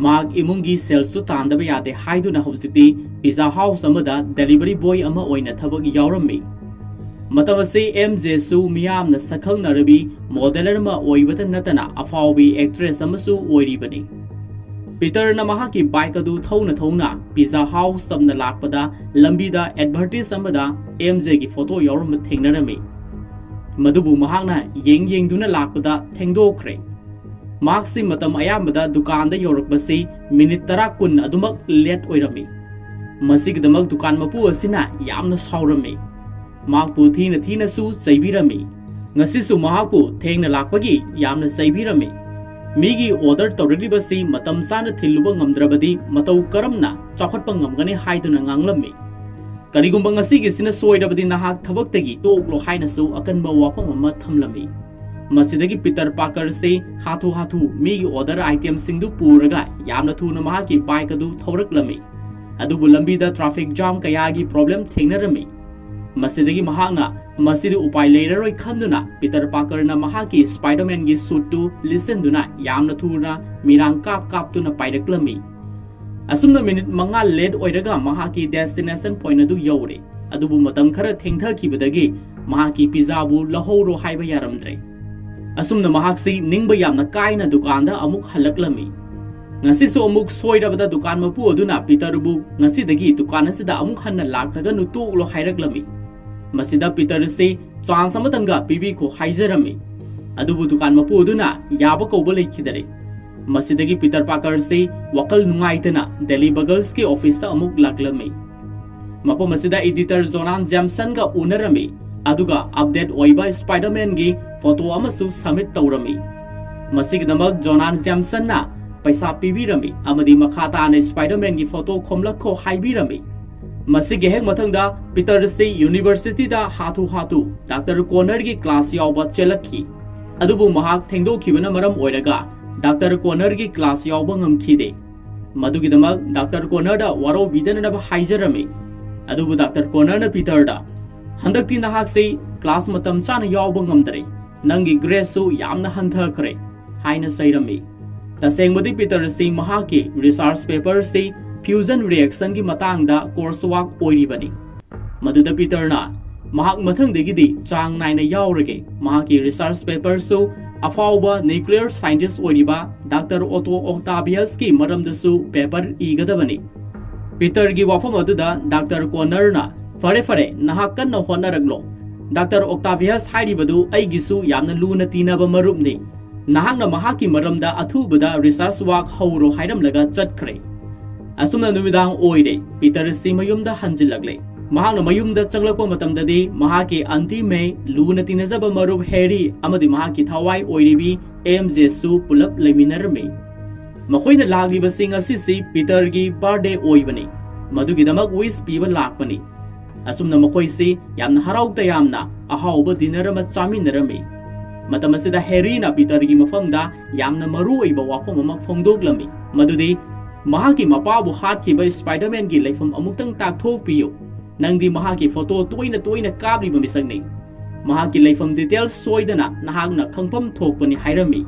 ꯃꯍꯥꯛ ꯏꯃꯨꯡꯒꯤ ꯁꯦꯜꯁꯨ ꯇꯥꯟꯗꯕ ꯌꯥꯗꯦ ꯍꯥꯏꯗꯨꯅ ꯍꯧꯖꯤꯛꯇꯤ ꯄꯤꯖꯥ ꯍꯥꯎꯁ ꯑꯃꯗ ꯗꯦꯂꯤꯚꯔꯤ ꯕꯣꯏ ꯑꯃ ꯑꯣꯏꯅ ꯊꯕꯛ ꯌꯥꯎꯔꯝꯃꯤ꯫ ꯃꯇꯝ ꯑꯁꯤ ꯑꯦꯝ ꯖꯦꯁꯨ ꯃꯤꯌꯥꯝꯅ ꯁꯛꯈꯪꯅꯔꯕꯤ ꯃꯣꯗꯦꯂꯔ ꯑꯃ ꯑꯣꯏꯕꯇ ꯅꯠꯇꯅ ꯑꯐꯥꯎꯕꯤ ꯑꯦꯛꯇ꯭ꯔꯦꯁ ꯑꯃꯁꯨ ꯑꯣꯏꯔꯤꯕꯅꯤ꯫ ꯄꯤꯇꯔꯅ ꯃꯍꯥꯛꯀꯤ ꯕꯥꯏꯛ ꯑꯗꯨ ꯊꯧꯅ ꯊꯧꯅ ꯄꯤꯖꯥ ꯍꯥꯎꯁ ꯇꯝꯅ ꯂꯥꯛꯄꯗ ꯂꯝꯕꯤꯗ ꯑꯦꯗꯚꯔꯇꯤꯁ ꯑꯃꯗ ꯑꯦꯝ ꯖꯦꯒꯤ ꯐꯣꯇꯣ ꯌꯥꯎꯔꯝꯕ ꯊꯦꯡꯅꯔꯝꯃꯤ꯫ ꯃꯗꯨꯕꯨ ꯃꯍꯥꯛꯅ ꯌꯦꯡ ꯌꯦꯡꯗꯨꯅ ꯂꯥꯛꯄꯗ ꯊꯦꯡꯗꯣꯛꯈ꯭ꯔꯦ꯫ ꯃꯍꯥꯛꯁꯤ ꯃꯇꯝ ꯑꯌꯥꯝꯕꯗ ꯗꯨꯀꯥꯟꯗ ꯌꯧꯔꯛꯄꯁꯤ ꯃꯤꯅꯤꯠ ꯇꯔꯥ ꯀꯨꯟ ꯑꯗꯨꯃꯛ ꯂꯦꯠ ꯑꯣꯏꯔꯝꯃꯤ꯫ ꯃꯁꯤꯒꯤꯗꯃꯛ ꯗꯨꯀꯥꯟ ꯃꯄꯨ ꯑꯁꯤꯅ ꯌꯥꯝꯅ ꯁꯥꯎꯔꯝꯃꯤ꯫ ꯃꯍꯥꯛꯄꯨ ꯊꯤꯅ ꯊꯤꯅꯁꯨ ꯆꯩꯕꯤꯔꯝꯃꯤ꯫ ꯉꯁꯤꯁꯨ ꯃꯍꯥꯛꯄꯨ ꯊꯦꯡꯅ ꯂꯥꯛꯄꯒꯤ ꯌꯥꯝꯅ ꯆꯩꯕꯤꯔꯝꯃꯤ꯫ ꯃꯤꯒꯤ ꯑꯣꯔꯗꯔ ꯇꯧꯔꯛꯂꯤꯕꯁꯤ ꯃꯇꯝ ꯆꯥꯅ ꯊꯤꯜꯂꯨꯕ ꯉꯝꯗ꯭ꯔꯕꯗꯤ ꯃꯇꯧ ꯀꯔꯝꯅ ꯆꯥꯎꯈꯠꯄ ꯉꯝꯒꯅꯤ ꯍꯥꯏꯗꯨꯅ ꯉꯥꯡꯂꯝꯃꯤ꯫ "ꯀꯔꯤꯒꯨꯝꯕ ꯉꯁꯤꯒꯤꯁꯤꯅ ꯁꯣꯏꯔꯕꯗꯤ ꯅꯍꯥꯛ ꯊꯕꯛꯇꯒꯤ ꯇꯣꯛꯂꯣ" ꯍꯥꯏꯅꯁꯨ ꯑꯀꯟꯕ ꯋꯥꯐꯝ ꯑꯃ ꯊꯝꯂꯝꯃꯤ꯫ ꯃꯁꯤꯗꯒꯤ ꯄꯤꯇꯔ ꯄꯥꯀꯔꯁꯤ ꯍꯥꯊꯨ ꯍꯥꯊꯨ ꯃꯤꯒꯤ ꯑꯣꯔꯗꯔ ꯑꯥꯏꯇꯦꯝꯁꯤꯡꯗꯨ ꯄꯨꯔꯒ ꯌꯥꯝꯅ ꯊꯨꯅ ꯃꯍꯥꯛꯀꯤ ꯕꯥꯏꯛ ꯑꯗꯨ ꯊꯧꯔꯛꯂꯝꯃꯤ꯫ ꯑꯗꯨꯕꯨ ꯂꯝꯕꯤꯗ ꯇ꯭ꯔꯥꯐꯤꯛ ꯖꯥꯝ ꯀꯌꯥꯒꯤ ꯄ꯭ꯔꯣꯕ꯭ꯂꯦꯝ ꯊꯦꯡꯅꯔꯝꯃꯤ꯫ ꯃꯁꯤꯗꯒꯤ ꯃꯍꯥꯛꯅ ꯃꯁꯤꯗꯤ ꯎꯄꯥꯏ ꯂꯩꯔꯔꯣꯏ ꯈꯟꯗꯨꯅ ꯄꯤꯇꯔ ꯄꯥꯀꯔꯅ ꯃꯍꯥꯛꯀꯤ ꯁ꯭ꯄꯥꯏꯗꯔꯃꯦꯟꯒꯤ ꯁꯨꯠꯇꯨ ꯂꯤꯠꯁꯤꯟꯗꯨꯅ ꯌꯥꯝꯅ ꯊꯨꯅ ꯃꯤꯔꯥꯡ ꯀꯥꯞ ꯀꯥꯞꯇꯨꯅ ꯄꯥꯏꯔꯛꯂꯝꯃꯤ꯫ ꯑꯁꯨꯝꯅ ꯃꯤꯅꯤꯠ ꯃꯉꯥ ꯂꯦꯠ ꯑꯣꯏꯔꯒ ꯃꯍꯥꯛꯀꯤ ꯗꯦꯁꯇꯤꯅꯦꯁꯟ ꯄꯣꯏꯟꯠ ꯑꯗꯨ ꯌꯧꯔꯦ꯫ ꯑꯗꯨꯕꯨ ꯃꯇꯝ ꯈꯔ ꯊꯦꯡꯊꯈꯤꯕꯗꯒꯤ ꯃꯍꯥꯛꯀꯤ ꯄꯤꯖꯥꯕꯨ ꯂꯧꯍꯧꯔꯣ ꯍꯥꯏꯕ ꯌꯥꯔꯝꯗ꯭ꯔꯦ꯫ ꯑꯁꯨꯝꯅ ꯃꯍꯥꯛꯁꯤ ꯅꯤꯡꯕ ꯌꯥꯝꯅ ꯀꯥꯏꯅ ꯗꯨꯀꯥꯟꯗ ꯑꯃꯨꯛ ꯍꯜꯂꯛꯂꯝꯃꯤ꯫ ꯉꯁꯤꯁꯨ ꯑꯃꯨꯛ ꯁꯣꯏꯔꯕꯗ ꯗꯨꯀꯥꯟ ꯃꯄꯨ ꯑꯗꯨꯅ ꯄꯤꯇꯔꯕꯨ ꯉꯁꯤꯗꯒꯤ ꯗꯨꯀꯥꯟ ꯑꯁꯤꯗ ꯑꯃꯨꯛ ꯍꯟꯅ ꯂꯥꯛꯂꯒꯅꯨ ꯇꯣꯛꯂꯣ ꯍꯥꯏꯔꯛꯂꯝꯃꯤ꯫ ꯃꯁꯤꯗ ꯄꯤꯇꯔꯁꯤ ꯆꯥꯟꯁ ꯑꯃꯇꯪꯒ ꯄꯤꯕꯤꯈꯣ ꯍꯥꯏꯖꯔꯝꯃꯤ꯫ ꯑꯗꯨꯕꯨ ꯗꯨꯀꯥꯟ ꯃꯄꯨ ꯑꯗꯨꯅ ꯌꯥꯕ ꯀꯧꯕ ꯂꯩꯈꯤꯗꯔꯦ꯫ ꯃꯁꯤꯗꯒꯤ ꯄꯤꯇꯔ ꯄꯥꯀꯔꯁꯤ ꯋꯥꯈꯜ ꯅꯨꯡꯉꯥꯏꯇꯅ ꯗꯦꯂꯤ ꯕꯒꯜꯁꯀꯤ ꯑꯣꯐꯤꯁꯇ ꯑꯃꯨꯛ ꯂꯥꯛꯂꯝꯃꯤ꯫ ꯃꯐꯝ ꯑꯁꯤꯗ ꯏꯗꯤꯇꯔ ꯖꯣꯅꯥꯟ ꯖꯦꯝꯁꯟꯒ ꯎꯅꯔꯝꯃꯤ, ꯑꯗꯨꯒ ꯑꯞꯗꯦꯠ ꯑꯣꯏꯕ ꯁ꯭ꯄꯥꯏꯗꯔꯃꯦꯟꯒꯤ ꯐꯣꯇꯣ ꯑꯃꯁꯨ ꯁꯕꯃꯤꯠ ꯇꯧꯔꯝꯃꯤ꯫ ꯃꯁꯤꯒꯤꯗꯃꯛ ꯖꯣꯅꯥꯟ ꯖꯦꯝꯁꯟꯅ ꯄꯩꯁꯥ ꯄꯤꯕꯤꯔꯝꯃꯤ ꯑꯃꯗꯤ ꯃꯈꯥ ꯇꯥꯅ ꯁ꯭ꯄꯥꯏꯗꯔꯃꯦꯟꯒꯤ ꯐꯣꯇꯣ ꯈꯣꯝꯂꯛꯈꯣ ꯍꯥꯏꯕꯤꯔꯝꯃꯤ꯫ ꯃꯁꯤꯒꯤ ꯍꯦꯛ ꯃꯊꯪꯗ ꯄꯤꯇꯔ ꯑꯁꯤ ꯌꯨꯅꯤꯚꯔꯁꯤꯇꯤꯗ ꯍꯥꯊꯨ ꯍꯥꯊꯨ ꯗꯥꯛꯇꯔ ꯀꯣꯅꯔꯒꯤ ꯀ꯭ꯂꯥꯁ ꯌꯥꯎꯕ ꯆꯦꯜꯂꯛꯈꯤ꯫ ꯑꯗꯨꯕꯨ ꯃꯍꯥꯛ ꯊꯦꯡꯗꯣꯛꯈꯤꯕꯅ ꯃꯔꯝ ꯑꯣꯏꯔꯒ ꯗꯥꯛꯇꯔ ꯀꯣꯅꯔꯒꯤ ꯀ꯭ꯂꯥꯁ ꯌꯥꯎꯕ ꯉꯝꯈꯤꯗꯦ꯫ ꯃꯗꯨꯒꯤꯗꯃꯛ ꯗꯥꯛꯇꯔ ꯀꯣꯅꯔꯗ ꯋꯥꯔꯧꯕꯤꯗꯅꯕ ꯍꯥꯏꯖꯔꯝꯃꯤ꯫ ꯑꯗꯨꯕꯨ ꯗꯥꯛꯇꯔ ꯀꯣꯅꯔꯅ ꯄꯤꯇꯔꯗ, "ꯍꯟꯗꯛꯇꯤ ꯅꯍꯥꯛꯁꯤ ꯀ꯭ꯂꯥꯁ ꯃꯇꯝ ꯆꯥꯅ ꯌꯥꯎꯕ ꯉꯝꯗꯔꯦ, ꯅꯪꯒꯤ ꯒ꯭ꯔꯦꯗꯁꯨ ꯌꯥꯝꯅ ꯍꯟꯊꯈ꯭ꯔꯦ" ꯍꯥꯏꯅ ꯆꯩꯔꯝꯃꯤ꯫ ꯇꯁꯦꯡꯕꯗꯤ ꯄꯤꯇꯔ ꯑꯁꯤ ꯃꯍꯥꯛꯀꯤ ꯔꯤꯁꯥꯔꯆ ꯄꯦꯄꯔꯁꯤ ꯐ꯭ꯌꯨꯖꯟ ꯔꯤꯑꯦꯛꯁꯟꯒꯤ ꯃꯇꯥꯡꯗ ꯀꯣꯔꯁ ꯋꯥꯔꯛ ꯑꯣꯏꯔꯤꯕꯅꯤ꯫ ꯃꯗꯨꯗ ꯄꯤꯇꯔꯅ, "ꯃꯍꯥꯛ ꯃꯊꯪꯗꯒꯤꯗꯤ ꯆꯥꯡ ꯅꯥꯏꯅ ꯌꯥꯎꯔꯒꯦ꯫ ꯃꯍꯥꯛꯀꯤ ꯔꯤꯁꯥꯔꯆ ꯄꯦꯄꯔꯁꯨ ꯑꯐꯥꯎꯕ ꯅ꯭ꯌꯨꯀ꯭ꯂꯤꯌꯔ ꯁꯥꯏꯟꯇꯤꯁ ꯑꯣꯏꯔꯤꯕ ꯗꯥꯛꯇꯔ ꯑꯣꯇꯣ ꯑꯣꯛꯇꯥꯕꯤꯌꯁꯀꯤ ꯃꯔꯝꯗꯁꯨ ꯄꯦꯄꯔ ꯏꯒꯗꯕꯅꯤ"꯫ ꯄꯤꯇꯔꯒꯤ ꯋꯥꯐꯝ ꯑꯗꯨꯗ ꯗꯥꯛꯇꯔ ꯀꯣꯅꯔꯅ, "ꯐꯔꯦ, ꯐꯔꯦ, ꯅꯍꯥꯛ ꯀꯟꯅ ꯍꯣꯠꯅꯔꯛꯂꯣ꯫ ꯗꯥꯛꯇꯔ ꯑꯣꯛꯇꯥꯕꯤꯌꯁ ꯍꯥꯏꯔꯤꯕꯗꯨ ꯑꯩꯒꯤꯁꯨ ꯌꯥꯝꯅ ꯂꯨꯅ ꯇꯤꯟꯅꯕ ꯃꯔꯨꯞꯅꯤ꯫ ꯅꯍꯥꯛꯅ ꯃꯍꯥꯛꯀꯤ ꯃꯔꯝꯗ ꯑꯊꯨꯕꯗ ꯔꯤꯁꯥꯔꯆ ꯋꯥꯔꯛ ꯍꯧꯔꯣ" ꯍꯥꯏꯔꯝꯂꯒ ꯆꯠꯈ꯭ꯔꯦ꯫ ꯑꯁꯨꯝꯅ ꯅꯨꯃꯤꯗꯥꯡ ꯑꯣꯏꯔꯦ, ꯄꯤꯇꯔ ꯑꯁꯤ ꯃꯌꯨꯝꯗ ꯍꯟꯖꯤꯜꯂꯛꯂꯦ꯫ ꯃꯍꯥꯛꯅ ꯃꯌꯨꯝꯗ ꯆꯪꯂꯛꯄ ꯃꯇꯝꯗꯗꯤ ꯃꯍꯥꯛꯀꯤ ꯑꯟꯇꯤ ꯃꯦ, ꯂꯨꯅ ꯇꯤꯟꯅꯖꯕ ꯃꯔꯨꯞ ꯍꯦꯔꯤ ꯑꯃꯗꯤ ꯃꯍꯥꯛꯀꯤ ꯊꯋꯥꯏ ꯑꯣꯏꯔꯤꯕꯤ ꯑꯦꯝ ꯖꯦꯁꯨ ꯄꯨꯂꯞ ꯂꯩꯃꯤꯟꯅꯔꯝꯃꯤ꯫ ꯃꯈꯣꯏꯅ ꯂꯥꯛꯂꯤꯕꯁꯤ ꯉꯁꯤꯁꯤ ꯄꯤꯇꯔꯒꯤ ꯕꯥꯔꯗꯦ ꯑꯣꯏꯕꯅꯤ꯫ ꯃꯗꯨꯒꯤꯗꯃꯛ ꯋꯤꯁ ꯄꯤꯕ ꯂꯥꯛꯄꯅꯤ꯫ ꯑꯁꯨꯝꯅ ꯃꯈꯣꯏꯁꯤ ꯌꯥꯝꯅ ꯍꯔꯥꯎ ꯇꯌꯥꯝꯅ ꯑꯍꯥꯎꯕ ꯗꯤꯅꯔ ꯑꯃ ꯆꯥꯃꯤꯟꯅꯔꯝꯃꯤ꯫ ꯃꯇꯝ ꯑꯁꯤꯗ ꯍꯦꯔꯤꯅ ꯄꯤꯇꯔꯒꯤ ꯃꯐꯝꯗ ꯌꯥꯝꯅ ꯃꯔꯨ ꯑꯣꯏꯕ ꯋꯥꯐꯝ ꯑꯃ ꯐꯣꯡꯗꯣꯛꯂꯝꯃꯤ, ꯃꯗꯨꯗꯤ ꯃꯍꯥꯛꯀꯤ ꯃꯄꯥꯕꯨ ꯍꯥꯠꯈꯤꯕ ꯁ꯭ꯄꯥꯏꯗꯔꯃꯦꯟꯒꯤ ꯂꯩꯐꯝ ꯑꯃꯨꯛꯇꯪ ꯇꯥꯛꯊꯣꯛꯄꯤꯌꯨ꯫ ꯅꯪꯗꯤ ꯃꯍꯥꯛꯀꯤ ꯐꯣꯇꯣ ꯇꯣꯏꯅ ꯇꯣꯏꯅ ꯀꯥꯞꯂꯤꯕ ꯃꯤꯁꯛꯅꯤ꯫ ꯃꯍꯥꯛꯀꯤ ꯂꯩꯐꯝ ꯗꯤꯇꯦꯜꯁ ꯁꯣꯏꯗꯅ ꯅꯍꯥꯛꯅ ꯈꯪꯐꯝ ꯊꯣꯛꯄꯅꯤ ꯍꯥꯏꯔꯝꯃꯤ꯫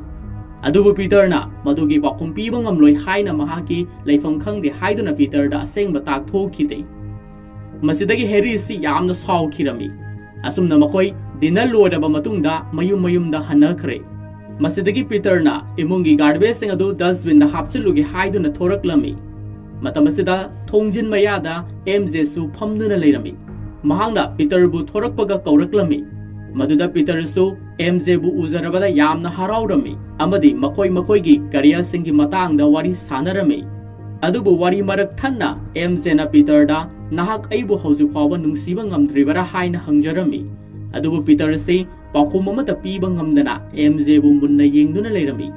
ꯑꯗꯨꯕꯨ ꯄꯤꯇꯔꯅ ꯃꯗꯨꯒꯤ ꯄꯥꯎꯈꯨꯝ ꯄꯤꯕ ꯉꯝꯂꯣꯏ ꯍꯥꯏꯅ ꯃꯍꯥꯛꯀꯤ ꯂꯩꯐꯝ ꯈꯪꯗꯦ ꯍꯥꯏꯗꯨꯅ ꯄꯤꯇꯔꯗ ꯑꯁꯦꯡꯕ ꯇꯥꯛꯊꯣꯛꯈꯤꯗꯦ꯫ ꯃꯁꯤꯗꯒꯤ ꯍꯦꯔꯤꯁꯤ ꯌꯥꯝꯅ ꯁꯥꯎꯈꯤꯔꯝꯃꯤ꯫ ꯑꯁꯨꯝꯅ ꯃꯈꯣꯏ ꯗꯤꯅꯔ ꯂꯣꯏꯔꯕ ꯃꯇꯨꯡꯗ ꯃꯌꯨꯝ ꯃꯌꯨꯝꯗ ꯍꯟꯅꯈ꯭ꯔꯦ꯫ ꯃꯁꯤꯗꯒꯤ ꯄꯤꯇꯔꯅ ꯏꯃꯨꯡꯒꯤ ꯒꯥꯔꯕꯦꯖꯁꯤꯡ ꯑꯗꯨ ꯗꯁꯕꯤꯟꯗ ꯍꯥꯞꯆꯤꯜꯂꯨꯒꯦ ꯍꯥꯏꯗꯨꯅ ꯊꯣꯔꯛꯂꯝꯃꯤ꯫ ꯃꯇꯝ ꯑꯁꯤꯗ ꯊꯣꯡꯖꯤꯟ ꯃꯌꯥꯗ ꯑꯦꯝ ꯖꯦꯁꯨ ꯐꯝꯗꯨꯅ ꯂꯩꯔꯝꯃꯤ꯫ ꯃꯍꯥꯛꯅ ꯄꯤꯇꯔꯕꯨ ꯊꯣꯔꯛꯄꯒ ꯀꯧꯔꯛꯂꯝꯃꯤ꯫ ꯃꯗꯨꯗ ꯄꯤꯇꯔꯁꯨ ꯑꯦꯝ ꯖꯦꯕꯨ ꯎꯖꯔꯕꯗ ꯌꯥꯝꯅ ꯍꯔꯥꯎꯔꯝꯃꯤ ꯑꯃꯗꯤ ꯃꯈꯣꯏ ꯃꯈꯣꯏꯒꯤ ꯀꯦꯔꯤꯌꯔꯁꯤꯡꯒꯤ ꯃꯇꯥꯡꯗ ꯋꯥꯔꯤ ꯁꯥꯟꯅꯔꯝꯃꯤ꯫ ꯑꯗꯨꯕꯨ ꯋꯥꯔꯤ ꯃꯔꯛ ꯊꯠꯅ ꯑꯦꯝ ꯖꯦꯅ ꯄꯤꯇꯔꯗ, "ꯅꯍꯥꯛ ꯑꯩꯕꯨ ꯍꯧꯖꯤꯛ ꯐꯥꯎꯕ ꯅꯨꯡꯁꯤꯕ ꯉꯝꯗ꯭ꯔꯤꯕꯔꯥ?" ꯍꯥꯏꯅ ꯍꯪꯖꯔꯝꯃꯤ꯫ ꯑꯗꯨꯕꯨ ꯄꯤꯇꯔ ꯑꯁꯤ ꯄꯥꯎꯈꯨꯝ ꯑꯃꯠꯇ ꯄꯤꯕ ꯉꯝꯗꯅ ꯑꯦꯝ ꯖꯦꯕꯨ ꯃꯨꯟꯅ ꯌꯦꯡꯗꯨꯅ ꯂꯩꯔꯝꯃꯤ꯫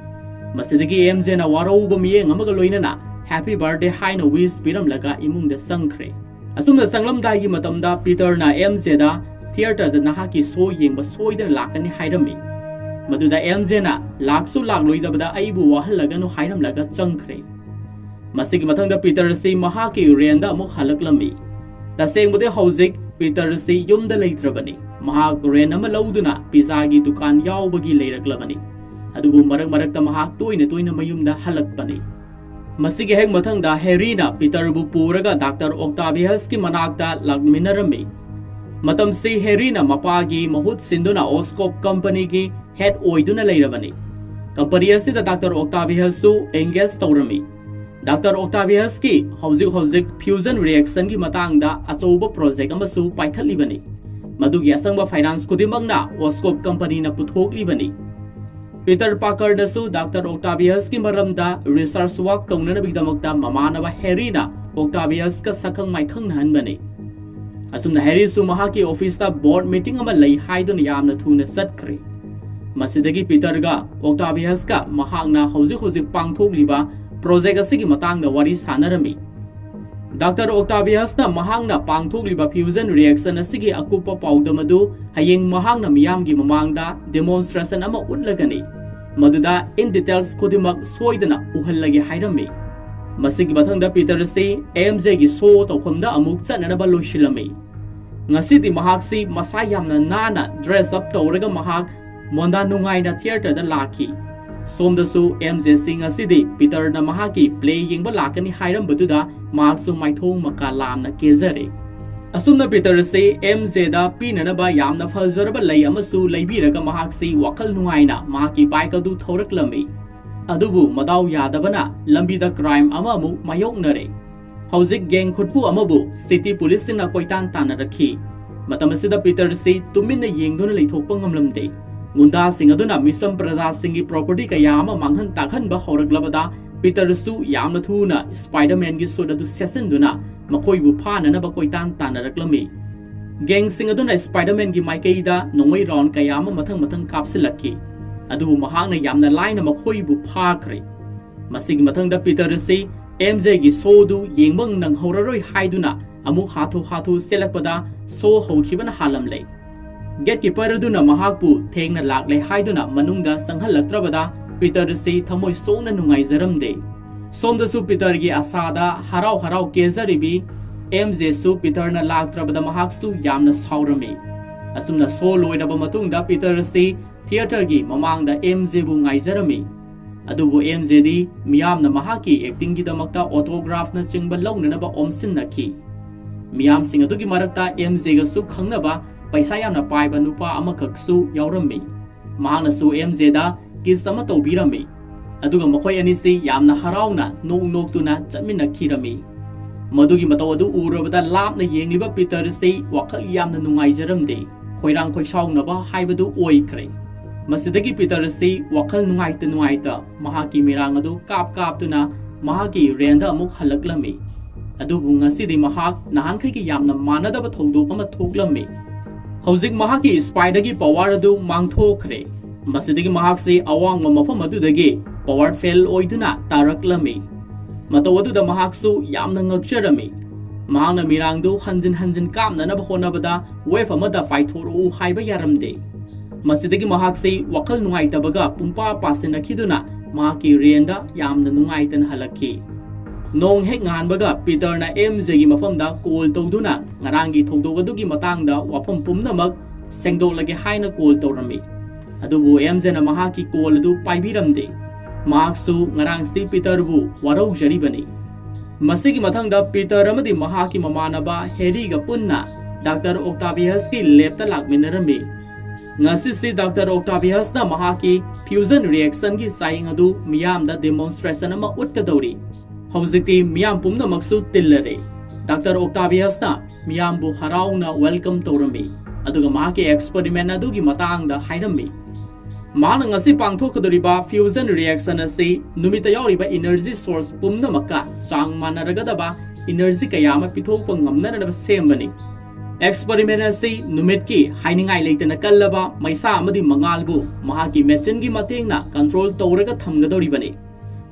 ꯃꯁꯤꯗꯒꯤ ꯑꯦꯝ ꯖꯦꯅ ꯋꯥꯔꯧꯕ ꯃꯤꯠꯌꯦꯡ ꯑꯃꯒ ꯂꯣꯏꯅꯅ "Happy birthday" ꯍꯥꯏꯅ wish ꯄꯤꯔꯝꯂꯒ ꯏꯃꯨꯡꯗ ꯆꯪꯈ꯭ꯔꯦ꯫ ꯑꯁꯨꯝꯅ ꯆꯪꯂꯝꯗꯥꯏꯒꯤ ꯃꯇꯝꯗ ꯄꯤꯇꯔꯅ ꯑꯦꯝ ꯖꯦꯗ "Theatreꯗ ꯅꯍꯥꯛꯀꯤ show ꯌꯦꯡꯕ ꯁꯣꯏꯗꯅ ꯂꯥꯛꯀꯅꯤ" ꯍꯥꯏꯔꯝꯃꯤ꯫ ꯃꯗꯨꯗ ꯑꯦꯝ ꯖꯦꯅ "ꯂꯥꯛꯁꯨ ꯂꯥꯛꯂꯣꯏꯗꯕꯗ ꯑꯩꯕꯨ ꯋꯥꯍꯜꯂꯒꯅꯨ" ꯍꯥꯏꯔꯝꯂꯒ ꯆꯪꯈ꯭ꯔꯦ꯫ ꯃꯁꯤꯒꯤ ꯃꯊꯪꯗ ꯄꯤꯇꯔ ꯑꯁꯤ ꯃꯍꯥꯛꯀꯤ ꯔꯦꯟꯗ ꯑꯃꯨꯛ ꯍꯜꯂꯛꯂꯝꯃꯤ꯫ ꯇꯁꯦꯡꯕꯗꯤ ꯍꯧꯖꯤꯛ ꯄꯤꯇꯔ ꯑꯁꯤ ꯌꯨꯝꯗ ꯂꯩꯇ꯭ꯔꯕꯅꯤ꯫ ꯃꯍꯥꯛ ꯔꯦꯟ ꯑꯃ ꯂꯧꯗꯨꯅ ꯄꯤꯖꯥꯒꯤ ꯗꯨꯀꯥꯟ ꯌꯥꯎꯕꯒꯤ ꯂꯩꯔꯛꯂꯕꯅꯤ꯫ ꯑꯗꯨꯕꯨ ꯃꯔꯛ ꯃꯔꯛꯇ ꯃꯍꯥꯛ ꯇꯣꯏꯅ ꯇꯣꯏꯅ ꯃꯌꯨꯝꯗ ꯍꯜꯂꯛꯄꯅꯤ꯫ ꯃꯁꯤꯒꯤ ꯍꯦꯛ ꯃꯊꯪꯗ ꯍꯦꯔꯤꯅ ꯄꯤꯇꯔꯕꯨ ꯄꯨꯔꯒ ꯗꯥꯛꯇꯔ ꯑꯣꯛꯇꯥꯚꯤꯌꯁꯀꯤ ꯃꯅꯥꯛꯇ ꯂꯥꯛꯃꯤꯟꯅꯔꯝꯃꯤ꯫ ꯃꯇꯝꯁꯤ ꯍꯦꯔꯤꯅ ꯃꯄꯥꯒꯤ ꯃꯍꯨꯠ ꯁꯤꯟꯗꯨꯅ ꯑꯣꯁꯀꯣꯞ ꯀꯝꯄꯅꯤꯒꯤ ꯍꯦꯗ ꯑꯣꯏꯗꯨꯅ ꯂꯩꯔꯕꯅꯤ꯫ ꯀꯝꯄꯅꯤ ꯑꯁꯤꯗ ꯗꯥꯛꯇꯔ ꯑꯣꯛꯇꯥꯚꯤꯌꯁꯁꯨ ꯑꯦꯡꯒꯦꯖ ꯇꯧꯔꯝꯃꯤ꯫ ꯗꯥꯛꯇꯔ ꯑꯣꯛꯇꯥꯚꯤꯌꯁꯀꯤ ꯍꯧꯖꯤꯛ ꯍꯧꯖꯤꯛ ꯐ꯭ꯌꯨꯖꯟ ꯔꯤꯑꯦꯛꯁꯟꯒꯤ ꯃꯇꯥꯡꯗ ꯑꯆꯧꯕ ꯄ꯭ꯔꯣꯖꯦꯛ ꯑꯃꯁꯨ ꯄꯥꯏꯈꯠꯂꯤꯕꯅꯤ꯫ ꯃꯗꯨꯒꯤ ꯑꯁꯪꯕ ꯐꯥꯏꯅꯥꯟꯁ ꯈꯨꯗꯤꯡꯃꯛꯅ ꯑꯣꯁꯀꯣꯞ ꯀꯝꯄꯅꯤꯅ ꯄꯨꯊꯣꯛꯂꯤꯕꯅꯤ꯫ ꯄꯤꯇꯔ ꯄꯥꯀꯔꯅꯁꯨ ꯗꯥꯛꯇꯔ ꯑꯣꯛꯇꯥꯚꯤꯌꯁꯀꯤ ꯃꯔꯝꯗ ꯔꯤꯁꯔꯆ ꯋꯥꯔꯛ ꯇꯧꯅꯅꯕꯒꯤꯗꯃꯛꯇ ꯃꯃꯥꯟꯅꯕ ꯍꯦꯔꯤꯅ ꯑꯣꯛꯇꯥꯚꯤꯌꯁꯀ ꯁꯛꯈꯪ ꯃꯥꯏꯈꯪꯅꯍꯟꯕꯅꯤ꯫ ꯑꯁꯨꯝꯅ ꯍꯦꯔꯤꯁꯨ ꯃꯍꯥꯛꯀꯤ ꯑꯣꯐꯤꯁꯇ ꯕꯣꯔꯗ ꯃꯤꯇꯤꯡ ꯑꯃ ꯂꯩ ꯍꯥꯏꯗꯨꯅ ꯌꯥꯝꯅ ꯊꯨꯅ ꯆꯠꯈ꯭ꯔꯦ꯫ ꯃꯁꯤꯗꯒꯤ ꯄꯤꯇꯔꯒ ꯑꯣꯛꯇꯥꯚꯤꯌꯁꯀ ꯃꯍꯥꯛꯅ ꯍꯧꯖꯤꯛ ꯍꯧꯖꯤꯛ ꯄꯥꯡꯊꯣꯛꯂꯤꯕ ꯄ꯭ꯔꯣꯖꯦꯛ ꯑꯁꯤꯒꯤ ꯃꯇꯥꯡꯗ ꯋꯥꯔꯤ ꯁꯥꯟꯅꯔꯝꯃꯤ꯫ ꯗꯥꯛꯇꯔ ꯑꯣꯛꯇꯥꯚꯤꯌꯁꯅ ꯃꯍꯥꯛꯅ ꯄꯥꯡꯊꯣꯛꯂꯤꯕ ꯐ꯭ꯌꯨꯖꯟ ꯔꯤꯑꯦꯛꯁꯟ ꯑꯁꯤꯒꯤ ꯑꯀꯨꯞꯄ ꯄꯥꯎꯗꯝ ꯑꯗꯨ ꯍꯌꯦꯡ ꯃꯍꯥꯛꯅ ꯃꯤꯌꯥꯝꯒꯤ ꯃꯃꯥꯡꯗ ꯗꯦꯃꯣꯟꯁꯇ꯭ꯔꯦꯁꯟ ꯑꯃ ꯎꯠꯂꯒꯅꯤ, ꯃꯗꯨꯗ in details ꯈꯨꯗꯤꯡꯃꯛ ꯁꯣꯏꯗꯅ ꯎꯍꯜꯂꯒꯦ ꯍꯥꯏꯔꯝꯃꯤ꯫ ꯃꯁꯤꯒꯤ ꯃꯊꯪꯗ ꯄꯤꯇꯔ ꯑꯁꯤ ꯑꯦꯝ ꯖꯦꯒꯤ ꯁꯣ ꯇꯧꯐꯝꯗ ꯑꯃꯨꯛ ꯆꯠꯅꯅꯕ ꯂꯣꯏꯁꯤꯜꯂꯝꯃꯤ꯫ ꯉꯁꯤꯗꯤ ꯃꯍꯥꯛꯁꯤ ꯃꯁꯥ ꯌꯥꯝꯅ ꯅꯥꯟꯅ ꯗ꯭ꯔꯦꯁ ꯑꯞ ꯇꯧꯔꯒ ꯃꯍꯥꯛ ꯃꯣꯟꯗꯥ ꯅꯨꯡꯉꯥꯏꯅ ꯊꯤꯌꯦꯇꯔꯗ ꯂꯥꯛꯈꯤ꯫ ꯁꯣꯝꯗꯁꯨ ꯑꯦꯝ ꯖꯦ ꯁꯤ ꯉꯁꯤꯗꯤ ꯄꯤꯇꯔꯅ ꯃꯍꯥꯛꯀꯤ ꯄ꯭ꯂꯦ ꯌꯦꯡꯕ ꯂꯥꯛꯀꯅꯤ ꯍꯥꯏꯔꯝꯕꯗꯨꯗ ꯃꯍꯥꯛꯁꯨ ꯃꯥꯏꯊꯣꯡ ꯃꯀꯥ ꯂꯥꯝꯅ ꯀꯦꯖꯔꯦ꯫ ꯑꯁꯨꯝꯅ ꯄꯤꯇꯔ ꯑꯁꯤ ꯑꯦꯝ ꯖꯦꯗ ꯄꯤꯅꯅꯕ ꯌꯥꯝꯅ ꯐꯖꯔꯕ ꯂꯩ ꯑꯃꯁꯨ ꯂꯩꯕꯤꯔꯒ ꯃꯍꯥꯛꯁꯤ ꯋꯥꯈꯜ ꯅꯨꯡꯉꯥꯏꯅ ꯃꯍꯥꯛꯀꯤ ꯕꯥꯏꯛ ꯑꯗꯨ ꯊꯧꯔꯛꯂꯝꯃꯤ꯫ ꯑꯗꯨꯕꯨ ꯃꯗꯥꯎ ꯌꯥꯗꯕꯅ ꯂꯝꯕꯤꯗ ꯀ꯭ꯔꯥꯏꯝ ꯑꯃ ꯑꯃꯨꯛ ꯃꯥꯌꯣꯛꯅꯔꯦ꯫ ꯍꯧꯖꯤꯛ ꯒꯦꯡ ꯈꯨꯠꯄꯨ ꯑꯃꯕꯨ ꯁꯤꯇꯤ ꯄꯨꯂꯤꯁꯁꯤꯡꯅ ꯀꯣꯏꯇꯥꯟ ꯇꯥꯟꯅꯔꯛꯈꯤ꯫ ꯃꯇꯝ ꯑꯁꯤꯗ ꯄꯤꯇꯔ ꯑꯁꯤ ꯇꯨꯃꯤꯟꯅ ꯌꯦꯡꯗꯨꯅ ꯂꯩꯊꯣꯛꯄ ꯉꯝꯂꯝꯗꯦ꯫ ꯒꯨꯟꯗꯥꯁꯤꯡ ꯑꯗꯨꯅ ꯃꯤꯆꯝ ꯄ꯭ꯔꯖꯥꯁꯤꯡꯒꯤ ꯄ꯭ꯔꯣꯄꯔꯇꯤ ꯀꯌꯥ ꯑꯃ ꯃꯥꯡꯍꯟ ꯇꯥꯛꯍꯟꯕ ꯍꯧꯔꯛꯂꯕꯗ ꯄꯤꯇꯔꯁꯨ ꯌꯥꯝꯅ ꯊꯨꯅ ꯁ꯭ꯄꯥꯏꯗꯔꯃꯦꯟꯒꯤ ꯁꯨꯠ ꯑꯗꯨ ꯁꯦꯠꯆꯤꯟꯗꯨꯅ ꯃꯈꯣꯏꯕꯨ ꯐꯥꯅꯅꯕ ꯀꯣꯏꯇꯥꯟ ꯇꯥꯟꯅꯔꯛꯂꯝꯃꯤ꯫ ꯒꯦꯡꯁꯤꯡ ꯑꯗꯨꯅ ꯁ꯭ꯄꯥꯏꯗꯔꯃꯦꯟꯒꯤ ꯃꯥꯏꯀꯩꯗ ꯅꯣꯡꯃꯩ ꯔꯥꯎꯟ ꯀꯌꯥ ꯑꯃ ꯃꯊꯪ ꯃꯊꯪ ꯀꯥꯞꯁꯤꯜꯂꯛꯈꯤ꯫ ꯑꯗꯨꯕꯨ ꯃꯍꯥꯛꯅ ꯌꯥꯝꯅ ꯂꯥꯏꯅ ꯃꯈꯣꯏꯕꯨ ꯐꯥꯈ꯭ꯔꯦ꯫ ꯃꯁꯤꯒꯤ ꯃꯊꯪꯗ ꯄꯤꯇꯔ ꯑꯁꯤ ꯑꯦꯝ ꯖꯦꯒꯤ ꯁꯣꯗꯨ ꯌꯦꯡꯕ ꯅꯪꯍꯧꯔꯔꯣꯏ ꯍꯥꯏꯗꯨꯅ ꯑꯃꯨꯛ ꯍꯥꯊꯨ ꯍꯥꯊꯨ ꯆꯦꯜꯂꯛꯄꯗ ꯁꯣ ꯍꯧꯈꯤꯕꯅ ꯍꯥꯜꯂꯝꯂꯦ꯫ ꯒꯦꯠꯀꯤꯄꯔ ꯑꯗꯨꯅ ꯃꯍꯥꯛꯄꯨ ꯊꯦꯡꯅ ꯂꯥꯛꯂꯦ ꯍꯥꯏꯗꯨꯅ ꯃꯅꯨꯡꯗ ꯆꯪꯍꯜꯂꯛꯇ꯭ꯔꯕꯗ ꯄꯤꯇꯔ ꯑꯁꯤ ꯊꯃꯣꯏ ꯁꯣꯛꯅ ꯅꯨꯡꯉꯥꯏꯖꯔꯝꯗꯦ꯫ ꯁꯣꯝꯗꯁꯨ ꯄꯤꯇꯔꯒꯤ ꯑꯁꯥꯗ ꯍꯔꯥꯎ ꯍꯔꯥꯎ ꯀꯦꯖꯔꯤꯕꯤ ꯑꯦꯝ ꯖꯦꯁꯨ ꯄꯤꯇꯔꯅ ꯂꯥꯛꯇ꯭ꯔꯕꯗ ꯃꯍꯥꯛꯁꯨ ꯌꯥꯝꯅ ꯁꯥꯎꯔꯝꯃꯤ꯫ ꯑꯁꯨꯝꯅ ꯁꯣ ꯂꯣꯏꯔꯕ ꯃꯇꯨꯡꯗ ꯄꯤꯇꯔ ꯑꯁꯤ ꯊꯤꯌꯦꯇꯔꯒꯤ ꯃꯃꯥꯡꯗ ꯑꯦꯝ ꯖꯦꯕꯨ ꯉꯥꯏꯖꯔꯝꯃꯤ꯫ ꯑꯗꯨꯕꯨ ꯑꯦꯝ ꯖꯦꯗꯤ ꯃꯤꯌꯥꯝꯅ ꯃꯍꯥꯛꯀꯤ ꯑꯦꯛꯇꯤꯡꯒꯤꯗꯃꯛꯇ ꯑꯣꯇꯣꯒ꯭ꯔꯥꯐꯅꯆꯤꯡꯕ ꯂꯧꯅꯅꯕ ꯑꯣꯝꯁꯤꯟꯅꯈꯤ꯫ ꯃꯤꯌꯥꯝꯁꯤꯡ ꯑꯗꯨꯒꯤ ꯃꯔꯛꯇ ꯑꯦꯝ ꯖꯦꯒꯁꯨ ꯈꯪꯅꯕ ꯄꯩꯁꯥ ꯌꯥꯝꯅ ꯄꯥꯏꯕ ꯅꯨꯄꯥ ꯑꯃꯈꯛꯁꯨ ꯌꯥꯎꯔꯝꯃꯤ꯫ ꯃꯍꯥꯛꯅꯁꯨ ꯑꯦꯝ ꯖꯦꯗ ꯀꯤꯁ ꯑꯃ ꯇꯧꯕꯤꯔꯝꯃꯤ꯫ ꯑꯗꯨꯒ ꯃꯈꯣꯏ ꯑꯅꯤꯁꯤ ꯌꯥꯝꯅ ꯍꯔꯥꯎꯅ ꯅꯣꯛ ꯅꯣꯛꯇꯨꯅ ꯆꯠꯃꯤꯟꯅꯈꯤꯔꯝꯃꯤ꯫ ꯃꯗꯨꯒꯤ ꯃꯇꯧ ꯑꯗꯨ ꯎꯔꯕꯗ ꯂꯥꯞꯅ ꯌꯦꯡꯂꯤꯕ ꯄꯤꯇꯔ ꯑꯁꯤ ꯋꯥꯈꯜ ꯌꯥꯝꯅ ꯅꯨꯡꯉꯥꯏꯖꯔꯝꯗꯦ꯫ ꯈꯣꯏꯔꯥꯡ ꯈꯣꯏꯁꯥꯎꯅꯕ ꯍꯥꯏꯕꯗꯨ ꯑꯣꯏꯈ꯭ꯔꯦ꯫ ꯃꯁꯤꯗꯒꯤ ꯄꯤꯇꯔ ꯑꯁꯤ ꯋꯥꯈꯜ ꯅꯨꯡꯉꯥꯏꯇ ꯅꯨꯡꯉꯥꯏꯇ ꯃꯍꯥꯛꯀꯤ ꯃꯤꯔꯥꯡ ꯑꯗꯨ ꯀꯥꯞ ꯀꯥꯞꯇꯨꯅ ꯃꯍꯥꯛꯀꯤ ꯔꯦꯟꯗ ꯑꯃꯨꯛ ꯍꯜꯂꯛꯂꯝꯃꯤ꯫ ꯑꯗꯨꯕꯨ ꯉꯁꯤꯗꯤ ꯃꯍꯥꯛ ꯅꯍꯥꯟꯈꯩꯒꯤ ꯌꯥꯝꯅ ꯃꯥꯟꯅꯗꯕ ꯊꯧꯗꯣꯛ ꯑꯃ ꯊꯣꯛꯂꯝꯃꯤ꯫ ꯍꯧꯖꯤꯛ ꯃꯍꯥꯛꯀꯤ ꯁ꯭ꯄꯥꯏꯗꯒꯤ ꯄꯋꯥꯔ ꯑꯗꯨ ꯃꯥꯡꯊꯣꯛꯈ꯭ꯔꯦ꯫ ꯃꯁꯤꯗꯒꯤ ꯃꯍꯥꯛꯁꯤ ꯑꯋꯥꯡꯕ ꯃꯐꯝ ꯑꯗꯨꯗꯒꯤ ꯄꯋꯥꯔ ꯐꯦꯜ ꯑꯣꯏꯗꯨꯅ ꯇꯥꯔꯛꯂꯝꯃꯤ꯫ ꯃꯇꯧ ꯑꯗꯨꯗ ꯃꯍꯥꯛꯁꯨ ꯌꯥꯝꯅ ꯉꯛꯆꯔꯝꯃꯤ꯫ ꯃꯍꯥꯛꯅ ꯃꯤꯔꯥꯡꯗꯨ ꯍꯟꯖꯤꯟ ꯍꯟꯖꯤꯟ ꯀꯥꯞꯅꯅꯕ ꯍꯣꯠꯅꯕꯗ ꯋꯦꯐ ꯑꯃꯗ ꯄꯥꯏꯊꯣꯔꯛꯎ ꯍꯥꯏꯕ ꯌꯥꯔꯝꯗꯦ꯫ ꯃꯁꯤꯗꯒꯤ ꯃꯍꯥꯛꯁꯤ ꯋꯥꯈꯜ ꯅꯨꯡꯉꯥꯏꯇꯕꯒ ꯄꯨꯡꯄꯥ ꯄꯥꯁꯤꯟꯅꯈꯤꯗꯨꯅ ꯃꯍꯥꯛꯀꯤ ꯔꯦꯟꯗ ꯌꯥꯝꯅ ꯅꯨꯡꯉꯥꯏꯇꯅ ꯍꯜꯂꯛꯈꯤ꯫ ꯅꯣꯡ ꯍꯦꯛ ꯉꯥꯟꯕꯒ ꯄꯤꯇꯔꯅ ꯑꯦꯝ ꯖꯦꯒꯤ ꯃꯐꯝꯗ ꯀꯣꯜ ꯇꯧꯗꯨꯅ ꯉꯔꯥꯡꯒꯤ ꯊꯧꯗꯣꯛ ꯑꯗꯨꯒꯤ ꯃꯇꯥꯡꯗ ꯋꯥꯐꯝ ꯄꯨꯝꯅꯃꯛ ꯁꯦꯡꯗꯣꯛꯂꯒꯦ ꯍꯥꯏꯅ ꯀꯣꯜ ꯇꯧꯔꯝꯃꯤ꯫ ꯑꯗꯨꯕꯨ ꯑꯦꯝ ꯖꯦꯅ ꯃꯍꯥꯛꯀꯤ ꯀꯣꯜ ꯑꯗꯨ ꯄꯥꯏꯕꯤꯔꯝꯗꯦ꯫ ꯃꯍꯥꯛꯁꯨ ꯉꯔꯥꯡꯁꯤ ꯄꯤꯇꯔꯕꯨ ꯋꯥꯔꯧꯖꯔꯤꯕꯅꯤ꯫ ꯃꯁꯤꯒꯤ ꯃꯊꯪꯗ ꯄꯤꯇꯔ ꯑꯃꯗꯤ ꯃꯍꯥꯛꯀꯤ ꯃꯃꯥꯟꯅꯕ ꯍꯦꯔꯤꯒ ꯄꯨꯟꯅ ꯗꯥꯛꯇꯔ ꯑꯣꯛꯇꯥꯚꯤꯌꯁꯀꯤ ꯂꯦꯞꯇ ꯂꯥꯛꯃꯤꯟꯅꯔꯝꯃꯤ꯫ ꯉꯁꯤꯁꯤ ꯗꯥꯛꯇꯔ ꯑꯣꯛꯇꯥꯚꯤꯌꯁꯅ ꯃꯍꯥꯛꯀꯤ ꯐ꯭ꯌꯨꯖꯟ ꯔꯤꯑꯦꯛꯁꯟꯒꯤ ꯆꯥꯌꯦꯡ ꯑꯗꯨ ꯃꯤꯌꯥꯝꯗ ꯗꯦꯃꯣꯟꯁꯇ꯭ꯔꯦꯁꯟ ꯑꯃ ꯎꯠꯀꯗꯧꯔꯤ꯫ ꯍꯧꯖꯤꯛꯇꯤ ꯃꯤꯌꯥꯝ ꯄꯨꯝꯅꯃꯛꯁꯨ ꯇꯤꯜꯂꯔꯦ꯫ ꯗꯥꯛꯇꯔ ꯑꯣꯛꯇꯥꯚꯤꯌꯁꯅ ꯃꯤꯌꯥꯝꯕꯨ ꯍꯔꯥꯎꯅ ꯋꯦꯜꯀꯝ ꯇꯧꯔꯝꯃꯤ, ꯑꯗꯨꯒ ꯃꯍꯥꯛꯀꯤ ꯑꯦꯛꯁꯄꯔꯤꯃꯦꯟ ꯑꯗꯨꯒꯤ ꯃꯇꯥꯡꯗ ꯍꯥꯏꯔꯝꯃꯤ꯫ ꯃꯍꯥꯛꯅ ꯉꯁꯤ ꯄꯥꯡꯊꯣꯛꯀꯗꯧꯔꯤꯕ ꯐ꯭ꯌꯨꯖꯟ ꯔꯤꯑꯦꯛꯁꯟ ꯑꯁꯤ ꯅꯨꯃꯤꯠꯇ ꯌꯥꯎꯔꯤꯕ ꯏꯅꯔꯖꯤ ꯁꯣꯔꯁ ꯄꯨꯝꯅꯃꯛꯀ ꯆꯥꯡ ꯃꯥꯟꯅꯔꯒꯗꯕ ꯏꯅꯔꯖꯤ ꯀꯌꯥ ꯑꯃ ꯄꯤꯊꯣꯛꯄ ꯉꯝꯅꯅꯕ ꯁꯦꯝꯕꯅꯤ꯫ ꯑꯦꯛꯁꯄꯔꯤꯃꯦꯟ ꯑꯁꯤ ꯅꯨꯃꯤꯠꯀꯤ ꯍꯥꯏꯅꯤꯡꯉꯥꯏ ꯂꯩꯇꯅ ꯀꯜꯂꯕ ꯃꯩꯁꯥ ꯑꯃꯗꯤ ꯃꯉꯥꯜꯕꯨ ꯃꯍꯥꯛꯀꯤ ꯃꯦꯆꯤꯟꯒꯤ ꯃꯇꯦꯡꯅ ꯀꯟꯇ꯭ꯔꯣꯜ ꯇꯧꯔꯒ ꯊꯝꯒꯗꯧꯔꯤꯕꯅꯤ꯫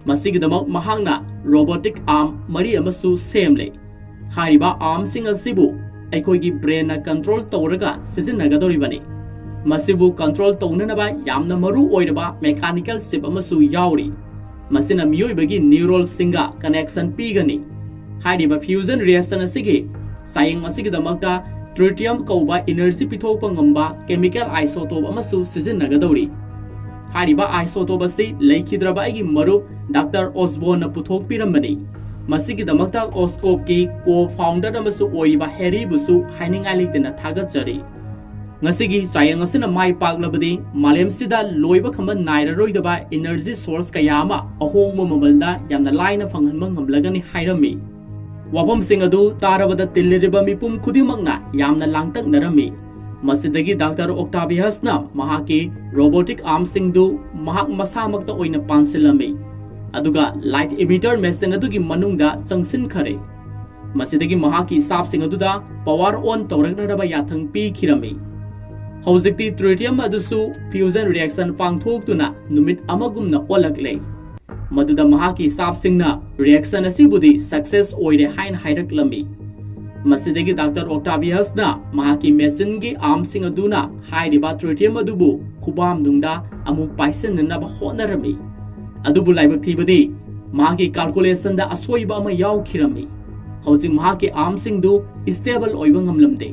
ꯃꯁꯤꯒꯤꯗꯃꯛ ꯃꯍꯥꯛꯅ ꯔꯣꯕꯣꯇꯤꯛ ꯑꯥꯔꯝ ꯃꯔꯤ ꯑꯃꯁꯨ ꯁꯦꯝꯂꯦ꯫ ꯍꯥꯏꯔꯤꯕ ꯑꯥꯔꯝꯁꯤꯡ ꯑꯁꯤꯕꯨ ꯑꯩꯈꯣꯏꯒꯤ ꯕ꯭ꯔꯦꯟꯅ ꯀꯟꯇ꯭ꯔꯣꯜ ꯇꯧꯔꯒ ꯁꯤꯖꯤꯟꯅꯒꯗꯧꯔꯤꯕꯅꯤ꯫ ꯃꯁꯤꯕꯨ ꯀꯟꯇ꯭ꯔꯣꯜ ꯇꯧꯅꯅꯕ ꯌꯥꯝꯅ ꯃꯔꯨ ꯑꯣꯏꯔꯕ ꯃꯦꯀꯥꯅꯤꯀꯦꯜ ꯆꯤꯞ ꯑꯃꯁꯨ ꯌꯥꯎꯔꯤ꯫ ꯃꯁꯤꯅ ꯃꯤꯑꯣꯏꯕꯒꯤ ꯅ꯭ꯌꯨꯔꯣꯟꯁꯤꯡꯒ ꯀꯅꯦꯛꯁꯟ ꯄꯤꯒꯅꯤ꯫ ꯍꯥꯏꯔꯤꯕ ꯐ꯭ꯌꯨꯖꯟ ꯔꯤꯌꯦꯛꯁꯟ ꯑꯁꯤꯒꯤ ꯆꯥꯌꯦꯡ ꯑꯁꯤꯒꯤꯗꯃꯛꯇ ꯇ꯭ꯔꯤꯇꯤꯌꯝ ꯀꯧꯕ ꯏꯅꯔꯖꯤ ꯄꯤꯊꯣꯛꯄ ꯉꯝꯕ ꯀꯦꯃꯤꯀꯦꯜ ꯑꯥꯏꯁꯣꯇꯣꯞ ꯑꯃꯁꯨ ꯁꯤꯖꯤꯟꯅꯒꯗꯧꯔꯤ꯫ ꯍꯥꯏꯔꯤꯕ ꯑꯥꯏꯁꯣꯇꯣꯞ ꯑꯁꯤ ꯂꯩꯈꯤꯗ꯭ꯔꯕ ꯑꯩꯒꯤ ꯃꯔꯨꯞ ꯗꯥꯛꯇꯔ ꯑꯣꯁꯕꯣꯟꯅ ꯄꯨꯊꯣꯛꯄꯤꯔꯝꯕꯅꯤ꯫ ꯃꯁꯤꯒꯤꯗꯃꯛꯇ ꯑꯣꯁꯀꯣꯞꯀꯤ ꯀꯣ ꯐꯥꯎꯟꯗꯔ ꯑꯃꯁꯨ ꯑꯣꯏꯔꯤꯕ ꯍꯦꯔꯤꯕꯨꯁꯨ ꯍꯥꯏꯅꯤꯡꯉꯥꯏ ꯂꯩꯇꯅ ꯊꯥꯒꯠꯆꯔꯤ꯫ ꯉꯁꯤꯒꯤ ꯆꯥꯌꯦꯡ ꯑꯁꯤꯅ ꯃꯥꯏ ꯄꯥꯛꯂꯕꯗꯤ ꯃꯥꯂꯦꯝꯁꯤꯗ ꯂꯣꯏꯕ ꯈꯝꯕ ꯅꯥꯏꯔꯔꯣꯏꯗꯕ ꯏꯅꯔꯖꯤ ꯁꯣꯔꯁ ꯀꯌꯥ ꯑꯃ ꯑꯍꯣꯡꯕ ꯃꯃꯜꯗ ꯌꯥꯝꯅ ꯂꯥꯏꯅ ꯐꯪꯍꯟꯕ ꯉꯝꯂꯒꯅꯤ ꯍꯥꯏꯔꯝꯃꯤ꯫ ꯋꯥꯐꯝꯁꯤꯡ ꯑꯗꯨ ꯇꯥꯔꯕꯗ ꯇꯤꯜꯂꯤꯔꯤꯕ ꯃꯤꯄꯨꯝ ꯈꯨꯗꯤꯡꯃꯛꯅ ꯌꯥꯝꯅ ꯂꯥꯡꯇꯛꯅꯔꯝꯃꯤ꯫ ꯃꯁꯤꯗꯒꯤ ꯗꯥꯛꯇꯔ ꯑꯣꯛꯇꯥꯚꯤꯌꯁꯅ ꯃꯍꯥꯛꯀꯤ ꯔꯣꯕꯣꯇꯤꯛ ꯑꯥꯔꯝꯁꯤꯡꯗꯨ ꯃꯍꯥꯛ ꯃꯁꯥꯃꯛꯇ ꯑꯣꯏꯅ ꯄꯥꯟꯁꯤꯜꯂꯝꯃꯤ, ꯑꯗꯨꯒ ꯂꯥꯏꯠ ꯏꯃꯤꯇꯔ ꯃꯦꯆꯤꯟ ꯑꯗꯨꯒꯤ ꯃꯅꯨꯡꯗ ꯆꯪꯁꯤꯟꯈꯔꯦ꯫ ꯃꯁꯤꯗꯒꯤ ꯃꯍꯥꯛꯀꯤ ꯁ꯭ꯇꯥꯐꯁꯤꯡ ꯑꯗꯨꯗ ꯄꯋꯥꯔ ꯑꯣꯟ ꯇꯧꯔꯛꯅꯅꯕ ꯌꯥꯊꯪ ꯄꯤꯈꯤꯔꯝꯃꯤ꯫ ꯍꯧꯖꯤꯛꯇꯤ ꯇ꯭ꯔꯤꯇꯤꯌꯝ ꯑꯗꯨꯁꯨ ꯐ꯭ꯌꯨꯖꯟ ꯔꯤꯌꯦꯛꯁꯟ ꯄꯥꯡꯊꯣꯛꯇꯨꯅ ꯅꯨꯃꯤꯠ ꯑꯃꯒꯨꯝꯅ ꯑꯣꯜꯂꯛꯂꯦ꯫ ꯃꯗꯨꯗ ꯃꯍꯥꯛꯀꯤ ꯁ꯭ꯇꯥꯐꯁꯤꯡꯅ ꯔꯤꯌꯦꯛꯁꯟ ꯑꯁꯤꯕꯨꯗꯤ ꯁꯛꯁꯦꯁ ꯑꯣꯏꯔꯦ ꯍꯥꯏꯅ ꯍꯥꯏꯔꯛꯂꯝꯃꯤ꯫ ꯃꯁꯤꯗꯒꯤ ꯗꯥꯛꯇꯔ ꯑꯣꯛꯇꯥꯚꯤꯌꯁꯅ ꯃꯍꯥꯛꯀꯤ ꯃꯦꯆꯤꯟꯒꯤ ꯑꯥꯔꯝꯁꯤꯡ ꯑꯗꯨꯅ ꯍꯥꯏꯔꯤꯕ ꯇ꯭ꯔꯤꯇꯤꯌꯝ ꯑꯗꯨꯕꯨ ꯈꯨꯕꯥꯝꯅꯨꯡꯗ ꯑꯃꯨꯛ ꯄꯥꯏꯁꯤꯟꯅꯅꯕ ꯍꯣꯠꯅꯔꯝꯃꯤ꯫ ꯑꯗꯨꯕꯨ ꯂꯥꯏꯕꯛ ꯊꯤꯕꯗꯤ ꯃꯍꯥꯛꯀꯤ ꯀꯥꯜꯀꯨꯂꯦꯁꯟꯗ ꯑꯁꯣꯏꯕ ꯑꯃ ꯌꯥꯎꯈꯤꯔꯝꯃꯤ꯫ ꯍꯧꯖꯤꯛ ꯃꯍꯥꯛꯀꯤ ꯑꯥꯔꯝꯁꯤꯡꯗꯨ ꯁ꯭ꯇꯦꯕꯜ ꯑꯣꯏꯕ ꯉꯝꯂꯝꯗꯦ꯫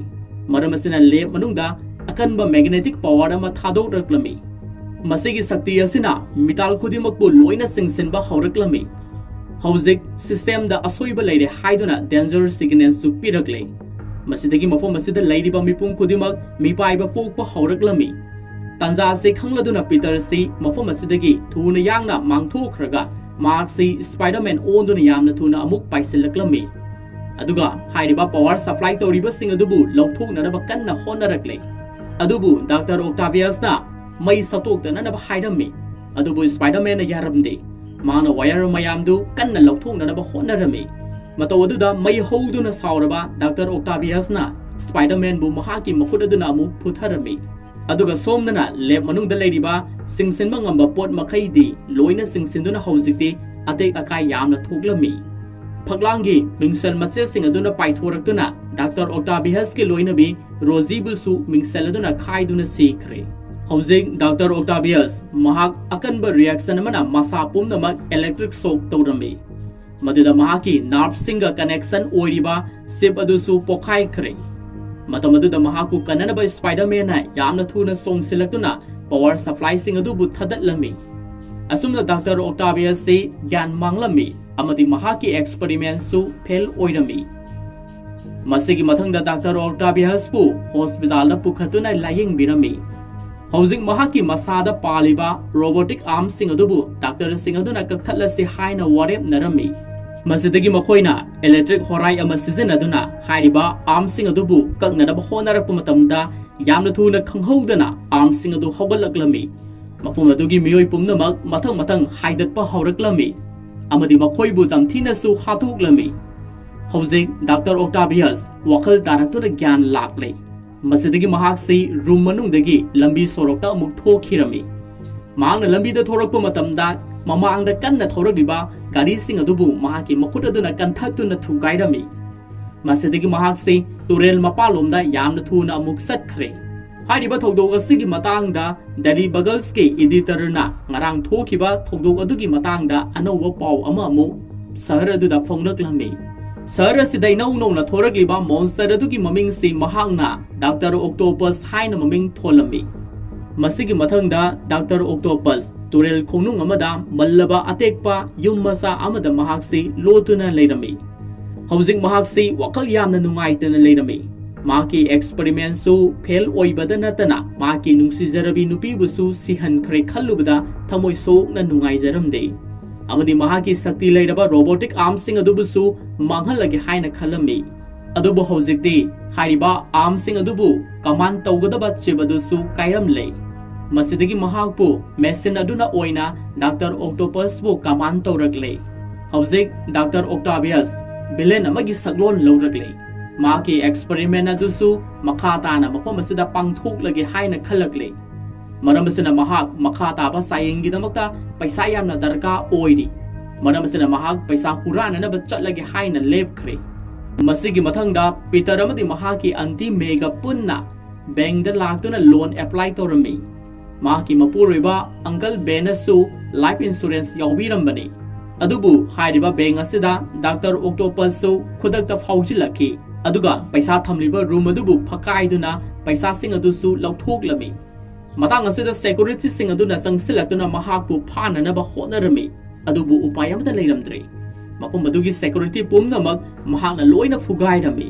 ꯃꯔꯝ ꯑꯁꯤꯅ ꯂꯦꯞ ꯃꯅꯨꯡꯗ ꯑꯀꯟꯕ ꯃꯦꯒꯅꯦꯇꯤꯛ ꯄꯋꯥꯔ ꯑꯃ ꯊꯥꯗꯣꯛꯂꯛꯂꯝꯃꯤ꯫ ꯃꯁꯤꯒꯤ ꯁꯛꯇꯤ ꯑꯁꯤꯅ ꯃꯤꯇꯥꯜ ꯈꯨꯗꯤꯡꯃꯛꯄꯨ ꯂꯣꯏꯅ ꯆꯤꯡꯁꯤꯟꯕ ꯍꯧꯔꯛꯂꯝꯃꯤ꯫ ꯍꯧꯖꯤꯛ ꯁꯤꯁꯇꯦꯝꯗ ꯑꯁꯣꯏꯕ ꯂꯩꯔꯦ ꯍꯥꯏꯗꯨꯅ ꯗꯦꯟꯖꯔ ꯁꯤꯒꯅꯦꯜꯁꯨ ꯄꯤꯔꯛꯂꯦ꯫ ꯃꯁꯤꯗꯒꯤ ꯃꯐꯝ ꯑꯁꯤꯗ ꯂꯩꯔꯤꯕ ꯃꯤꯄꯨꯝ ꯈꯨꯗꯤꯡꯃꯛ ꯃꯤꯄꯥꯏꯕ ꯄꯣꯛꯄ ꯍꯧꯔꯛꯂꯝꯃꯤ꯫ ꯇꯥꯟꯖꯥ ꯑꯁꯤ ꯈꯪꯂꯗꯨꯅ ꯄꯤꯇꯔ ꯑꯁꯤ ꯃꯐꯝ ꯑꯁꯤꯗꯒꯤ ꯊꯨꯅ ꯌꯥꯡꯅ ꯃꯥꯡꯊꯣꯛꯈ꯭ꯔꯒ ꯃꯍꯥꯛꯁꯤ ꯁ꯭ꯄꯥꯏꯗꯔꯃꯦꯟ ꯑꯣꯟꯗꯨꯅ ꯌꯥꯝꯅ ꯊꯨꯅ ꯑꯃꯨꯛ ꯄꯥꯏꯁꯤꯜꯂꯛꯂꯝꯃꯤ꯫ ꯑꯗꯨꯒ ꯍꯥꯏꯔꯤꯕ ꯄꯋꯥꯔ ꯁꯄ꯭ꯂꯥꯏ ꯇꯧꯔꯤꯕꯁꯤꯡ ꯑꯗꯨꯕꯨ ꯂꯧꯊꯣꯛꯅꯅꯕ ꯀꯟꯅ ꯍꯣꯠꯅꯔꯛꯂꯦ꯫ ꯑꯗꯨꯕꯨ ꯗꯥꯛꯇꯔ ꯑꯣꯛꯇꯥꯚꯤꯌꯁꯅ ꯃꯩ ꯁꯠꯇꯣꯛꯇꯅꯅꯕ ꯍꯥꯏꯔꯝꯃꯤ꯫ ꯑꯗꯨꯕꯨ ꯁ꯭ꯄꯥꯏꯗꯔꯃꯦꯟꯅ ꯌꯥꯔꯝꯗꯦ꯫ ꯃꯥꯅ ꯋꯥꯌꯔ ꯃꯌꯥꯝꯗꯨ ꯀꯟꯅ ꯂꯧꯊꯣꯛꯅꯅꯕ ꯍꯣꯠꯅꯔꯝꯃꯤ꯫ ꯃꯇꯧ ꯑꯗꯨꯗ ꯃꯩ ꯍꯧꯗꯨꯅ ꯁꯥꯎꯔꯕ ꯗꯥꯛꯇꯔ ꯑꯣꯛꯇꯥꯚꯤꯌꯁꯅ ꯁ꯭ꯄꯥꯏꯗꯔꯃꯦꯟꯕꯨ ꯃꯍꯥꯛꯀꯤ ꯃꯈꯨꯠ ꯑꯗꯨꯅ ꯑꯃꯨꯛ ꯐꯨꯊꯔꯝꯃꯤ꯫ ꯑꯗꯨꯒ ꯁꯣꯝꯗꯅ ꯂꯦꯕ ꯃꯅꯨꯡꯗ ꯂꯩꯔꯤꯕ ꯁꯤꯡꯁꯤꯟꯕ ꯉꯝꯕ ꯄꯣꯠ ꯃꯈꯩꯗꯤ ꯂꯣꯏꯅ ꯁꯤꯡꯁꯤꯟꯗꯨꯅ ꯍꯧꯖꯤꯛꯇꯤ ꯑꯇꯦꯛ ꯑꯀꯥꯏ ꯌꯥꯝꯅ ꯊꯣꯛꯂꯝꯃꯤ꯫ ꯐꯛꯂꯥꯡꯒꯤ ꯃꯤꯡꯁꯦꯜ ꯃꯆꯦꯠꯁꯤꯡ ꯑꯗꯨꯅ ꯄꯥꯏꯊꯣꯔꯛꯇꯨꯅ ꯗꯥꯛꯇꯔ ꯑꯣꯛꯇꯥꯕꯤꯌꯁꯀꯤ ꯂꯣꯏꯅꯕꯤ ꯔꯣꯖꯤꯕꯨꯁꯨ ꯃꯤꯡꯁꯦꯜ ꯑꯗꯨꯅ ꯈꯥꯏꯗꯨꯅ ꯁꯤꯈ꯭ꯔꯦ꯫ ꯍꯧꯖꯤꯛ ꯗꯥꯛꯇꯔ ꯑꯣꯛꯇꯥꯕꯤꯌꯁ ꯃꯍꯥꯛ ꯑꯀꯟꯕ ꯔꯤꯌꯦꯛꯁꯟ ꯑꯃꯅ ꯃꯁꯥ ꯄꯨꯝꯅꯃꯛ ꯏꯂꯦꯛꯇ꯭ꯔꯤꯛ ꯁꯣꯛ ꯇꯧꯔꯝꯃꯤ꯫ ꯃꯗꯨꯗ ꯃꯍꯥꯛꯀꯤ ꯅꯥꯔꯚꯁꯤꯡꯒ ꯀꯅꯦꯛꯁꯟ ꯑꯣꯏꯔꯤꯕ ꯆꯤꯞ ꯑꯗꯨꯁꯨ ꯄꯣꯈꯥꯏꯈ꯭ꯔꯦ꯫ ꯃꯇꯝ ꯑꯗꯨꯗ ꯃꯍꯥꯛꯄꯨ ꯀꯟꯅꯅꯕ ꯁ꯭ꯄꯥꯏꯗꯔꯃꯦꯟꯅ ꯌꯥꯝꯅ ꯊꯨꯅ ꯆꯣꯡꯁꯤꯜꯂꯛꯇꯨꯅ ꯄꯥꯋꯔ ꯁꯄ꯭ꯂꯥꯏꯁꯤꯡ ꯑꯗꯨꯕꯨ ꯊꯥꯗꯠꯂꯝꯃꯤ꯫ ꯑꯁꯨꯝꯅ ꯗꯥꯛꯇꯔ ꯑꯣꯛꯇꯥꯕꯤꯌꯁꯁꯤ ꯒ꯭ꯌꯥꯟ ꯃꯥꯡꯂꯝꯃꯤ ꯑꯃꯗꯤ ꯃꯍꯥꯛꯀꯤ ꯑꯦꯛꯁꯄꯔꯤꯃꯦꯟꯁꯨ ꯐꯦꯜ ꯑꯣꯏꯔꯝꯃꯤ꯫ ꯃꯁꯤꯒꯤ ꯃꯊꯪꯗ ꯗꯥꯛꯇꯔ ꯑꯣꯛꯇꯥꯕꯤꯌꯁꯄꯨ ꯍꯣꯁꯄꯤꯇꯥꯜꯗ ꯄꯨꯈꯠꯇꯨꯅ ꯂꯥꯌꯦꯡꯕꯤꯔꯝꯃꯤ꯫ ꯍꯧꯖꯤꯛ ꯃꯍꯥꯛꯀꯤ ꯃꯁꯥꯗ ꯄꯥꯜꯂꯤꯕ ꯔꯣꯕꯣꯇꯤꯛ ꯑꯥꯔꯝꯁꯤꯡ ꯑꯗꯨꯕꯨ ꯗꯥꯛꯇꯔꯁꯤꯡ ꯑꯗꯨꯅ ꯀꯛꯊꯠꯂꯁꯤ ꯍꯥꯏꯅ ꯋꯥꯔꯦꯞꯅꯔꯝꯃꯤ꯫ ꯃꯁꯤꯗꯒꯤ ꯃꯈꯣꯏꯅ ꯏꯂꯦꯛꯇ꯭ꯔꯤꯛ ꯍꯣꯔꯥꯏ ꯑꯃ ꯁꯤꯖꯤꯟꯅꯗꯨꯅ ꯍꯥꯏꯔꯤꯕ ꯑꯥꯔꯝꯁꯤꯡ ꯑꯗꯨꯕꯨ ꯀꯛꯅꯅꯕ ꯍꯣꯠꯅꯔꯛꯄ ꯃꯇꯝꯗ ꯌꯥꯝꯅ ꯊꯨꯅ ꯈꯪꯍꯧꯗꯅ ꯑꯥꯔꯝꯁꯤꯡ ꯑꯗꯨ ꯍꯧꯒꯠꯂꯛꯂꯝꯃꯤ꯫ ꯃꯐꯝ ꯑꯗꯨꯒꯤ ꯃꯤꯑꯣꯏ ꯄꯨꯝꯅꯃꯛ ꯃꯊꯪ ꯃꯊꯪ ꯍꯥꯏꯗꯠꯄ ꯍꯧꯔꯛꯂꯝꯃꯤ ꯑꯃꯗꯤ ꯃꯈꯣꯏꯕꯨ ꯇꯝꯊꯤꯅꯁꯨ ꯍꯥꯠꯇꯣꯛꯂꯝꯃꯤ꯫ ꯍꯧꯖꯤꯛ ꯗꯥꯛꯇꯔ ꯑꯣꯛꯇꯥꯕꯤꯌꯁ ꯋꯥꯈꯜ ꯇꯥꯔꯛꯇꯨꯅ ꯒ꯭ꯌꯥꯟ ꯂꯥꯛꯂꯦ꯫ ꯃꯁꯤꯗꯒꯤ ꯃꯍꯥꯛꯁꯤ ꯔꯨꯝ ꯃꯅꯨꯡꯗꯒꯤ ꯂꯝꯕꯤ ꯁꯣꯔꯣꯛꯇ ꯑꯃꯨꯛ ꯊꯣꯛꯈꯤꯔꯝꯃꯤ꯫ ꯃꯍꯥꯛꯅ ꯂꯝꯕꯤꯗ ꯊꯣꯔꯛꯄ ꯃꯇꯝꯗ ꯃꯃꯥꯡꯗ ꯀꯟꯅ ꯊꯧꯔꯛꯂꯤꯕ ꯒꯥꯔꯤꯁꯤꯡ ꯑꯗꯨꯕꯨ ꯃꯍꯥꯛꯀꯤ ꯃꯈꯨꯠ ꯑꯗꯨꯅ ꯀꯟꯊꯠꯇꯨꯅ ꯊꯨꯒꯥꯏꯔꯝꯃꯤ꯫ ꯃꯁꯤꯗꯒꯤ ꯃꯍꯥꯛꯁꯤ ꯇꯨꯔꯦꯜ ꯃꯄꯥꯜꯂꯣꯝꯗ ꯌꯥꯝꯅ ꯊꯨꯅ ꯑꯃꯨꯛ ꯆꯠꯈ꯭ꯔꯦ꯫ ꯍꯥꯏꯔꯤꯕ ꯊꯧꯗꯣꯛ ꯑꯁꯤꯒꯤ ꯃꯇꯥꯡꯗ ꯗꯦꯂꯤ ꯕꯒꯜꯁꯀꯤ ꯏꯗꯤꯇꯔꯅ ꯉꯔꯥꯡ ꯊꯣꯛꯈꯤꯕ ꯊꯧꯗꯣꯛ ꯑꯗꯨꯒꯤ ꯃꯇꯥꯡꯗ ꯑꯅꯧꯕ ꯄꯥꯎ ꯑꯃ ꯑꯃꯨꯛ ꯁꯍꯔ ꯑꯗꯨꯗ ꯐꯣꯡꯂꯛꯂꯝꯃꯤ꯫ ꯁꯍꯔ ꯑꯁꯤꯗ ꯏꯅꯧ ꯅꯧꯅ ꯊꯣꯔꯛꯂꯤꯕ ꯃꯣꯟꯁꯇꯔ ꯑꯗꯨꯒꯤ ꯃꯃꯤꯡꯁꯤ ꯃꯍꯥꯛꯅ ꯗꯥꯛꯇꯔ ꯑꯣꯛꯇꯣꯄꯁ ꯍꯥꯏꯅ ꯃꯃꯤꯡ ꯊꯣꯜꯂꯝꯃꯤ꯫ ꯃꯁꯤꯒꯤ ꯃꯊꯪꯗ ꯗꯥꯛꯇꯔ ꯑꯣꯛꯇꯣꯄꯁ ꯇꯨꯔꯦꯜ ꯈꯣꯡꯅꯨꯡ ꯑꯃꯗ ꯃꯜꯂꯕ ꯑꯇꯦꯛꯄ ꯌꯨꯝ ꯃꯆꯥ ꯑꯃꯗ ꯃꯍꯥꯛꯁꯤ ꯂꯣꯠꯇꯨꯅ ꯂꯩꯔꯝꯃꯤ꯫ ꯍꯧꯖꯤꯛ ꯃꯍꯥꯛꯁꯤ ꯋꯥꯈꯜ ꯌꯥꯝꯅ ꯅꯨꯡꯉꯥꯏꯇꯅ ꯂꯩꯔꯝꯃꯤ꯫ ꯃꯍꯥꯛꯀꯤ ꯑꯦꯛꯁꯄꯔꯤꯃꯦꯟꯁꯨ ꯐꯦꯜ ꯑꯣꯏꯕꯗ ꯅꯠꯇꯅ ꯃꯍꯥꯛꯀꯤ ꯅꯨꯡꯁꯤꯖꯔꯕꯤ ꯅꯨꯄꯤꯕꯨꯁꯨ ꯁꯤꯍꯟꯈ꯭ꯔꯦ ꯈꯜꯂꯨꯕꯗ ꯊꯃꯣꯏ ꯁꯣꯛꯅ ꯅꯨꯡꯉꯥꯏꯖꯔꯝꯗꯦ꯫ ꯑꯃꯗꯤ ꯃꯍꯥꯛꯀꯤ ꯁꯛꯇꯤ ꯂꯩꯔꯕ ꯔꯣꯕꯣꯇꯤꯛ ꯑꯥꯔꯝꯁꯤꯡ ꯑꯗꯨꯕꯨꯁꯨ ꯃꯥꯡꯍꯜꯂꯒꯦ ꯍꯥꯏꯅ ꯈꯜꯂꯝꯃꯤ꯫ ꯑꯗꯨꯕꯨ ꯍꯧꯖꯤꯛꯇꯤ ꯍꯥꯏꯔꯤꯕ ꯑꯥꯔꯝꯁꯤꯡ ꯑꯗꯨꯕꯨ ꯀꯃꯥꯟ ꯇꯧꯒꯗꯕ ꯆꯤꯞ ꯑꯗꯨꯁꯨ ꯀꯥꯏꯔꯝꯂꯦ꯫ ꯃꯁꯤꯗꯒꯤ ꯃꯍꯥꯛꯄꯨ ꯃꯦꯁꯤꯟ ꯑꯗꯨꯅ ꯑꯣꯏꯅ ꯗꯥꯛꯇꯔ ꯑꯣꯛꯇꯣꯄꯁꯄꯨ ꯀꯃꯥꯟ ꯇꯧꯔꯛꯂꯦ꯫ ꯍꯧꯖꯤꯛ ꯗꯥꯛꯇꯔ ꯑꯣꯛꯇꯥꯕꯤꯌꯁ ꯚꯤꯂꯦꯟ ꯑꯃꯒꯤ ꯁꯛꯂꯣꯟ ꯂꯧꯔꯛꯂꯦ꯫ ꯃꯍꯥꯛꯀꯤ ꯑꯦꯛꯁꯄꯔꯤꯃꯦꯟ ꯑꯗꯨꯁꯨ ꯃꯈꯥ ꯇꯥꯅ ꯃꯐꯝ ꯑꯁꯤꯗ ꯄꯥꯡꯊꯣꯛꯂꯒꯦ ꯍꯥꯏꯅ ꯈꯜꯂꯛꯂꯦ꯫ ꯃꯔꯝ ꯑꯁꯤꯅ ꯃꯍꯥꯛ ꯃꯈꯥ ꯇꯥꯕ ꯆꯥꯌꯦꯡꯒꯤꯗꯃꯛꯇ ꯄꯩꯁꯥ ꯌꯥꯝꯅ ꯗꯔꯀꯥꯔ ꯑꯣꯏꯔꯤ꯫ ꯃꯔꯝ ꯑꯁꯤꯅ ꯃꯍꯥꯛ ꯄꯩꯁꯥ ꯍꯨꯔꯥꯟꯅꯅꯕ ꯆꯠꯂꯒꯦ ꯍꯥꯏꯅ ꯂꯦꯞꯈ꯭ꯔꯦ꯫ ꯃꯁꯤꯒꯤ ꯃꯊꯪꯗ ꯄꯤꯇꯔ ꯑꯃꯗꯤ ꯃꯍꯥꯛꯀꯤ ꯑꯟꯇꯤ ꯃꯦꯒ ꯄꯨꯟꯅ ꯕꯦꯡꯗ ꯂꯥꯛꯇꯨꯅ ꯂꯣꯟ ꯑꯦꯄ꯭ꯂꯥꯏ ꯇꯧꯔꯝꯃꯤ꯫ ꯃꯍꯥꯛꯀꯤ ꯃꯄꯨꯔꯣꯏꯕ ꯑꯪꯀꯜ ꯕꯦꯟꯅꯁꯨ ꯂꯥꯏꯐ ꯏꯟꯁꯨꯔꯦꯟꯁ ꯌꯥꯎꯕꯤꯔꯝꯕꯅꯤ꯫ ꯑꯗꯨꯕꯨ ꯍꯥꯏꯔꯤꯕ ꯕꯦꯡ ꯑꯁꯤꯗ ꯗꯥꯛꯇꯔ ꯑꯣꯛꯇꯣꯄꯁꯁꯨ ꯈꯨꯗꯛꯇ ꯐꯥꯎꯖꯤꯜꯂꯛꯈꯤ꯫ ꯑꯗꯨꯒ ꯄꯩꯁꯥ ꯊꯝꯂꯤꯕ ꯔꯨꯝ ꯑꯗꯨꯕꯨ ꯐꯀꯥꯏꯗꯨꯅ ꯄꯩꯁꯥꯁꯤꯡ ꯑꯗꯨꯁꯨ ꯂꯧꯊꯣꯛꯂꯝꯃꯤ꯫ ꯃꯇꯥꯡ ꯑꯁꯤꯗ ꯁꯦꯀ꯭ꯌꯨꯔꯤꯇꯤꯁꯤꯡ ꯑꯗꯨꯅ ꯆꯪꯁꯤꯜꯂꯛꯇꯨꯅ ꯃꯍꯥꯛꯄꯨ ꯐꯥꯅꯅꯕ ꯍꯣꯠꯅꯔꯝꯃꯤ꯫ ꯑꯗꯨꯕꯨ ꯎꯄꯥꯏ ꯑꯃꯠꯇ ꯂꯩꯔꯝꯗ꯭ꯔꯦ꯫ ꯃꯐꯝ ꯑꯗꯨꯒꯤ ꯁꯦꯀ꯭ꯌꯨꯔꯤꯇꯤ ꯄꯨꯝꯅꯃꯛ ꯃꯍꯥꯛꯅ ꯂꯣꯏꯅ ꯐꯨꯒꯥꯏꯔꯝꯃꯤ꯫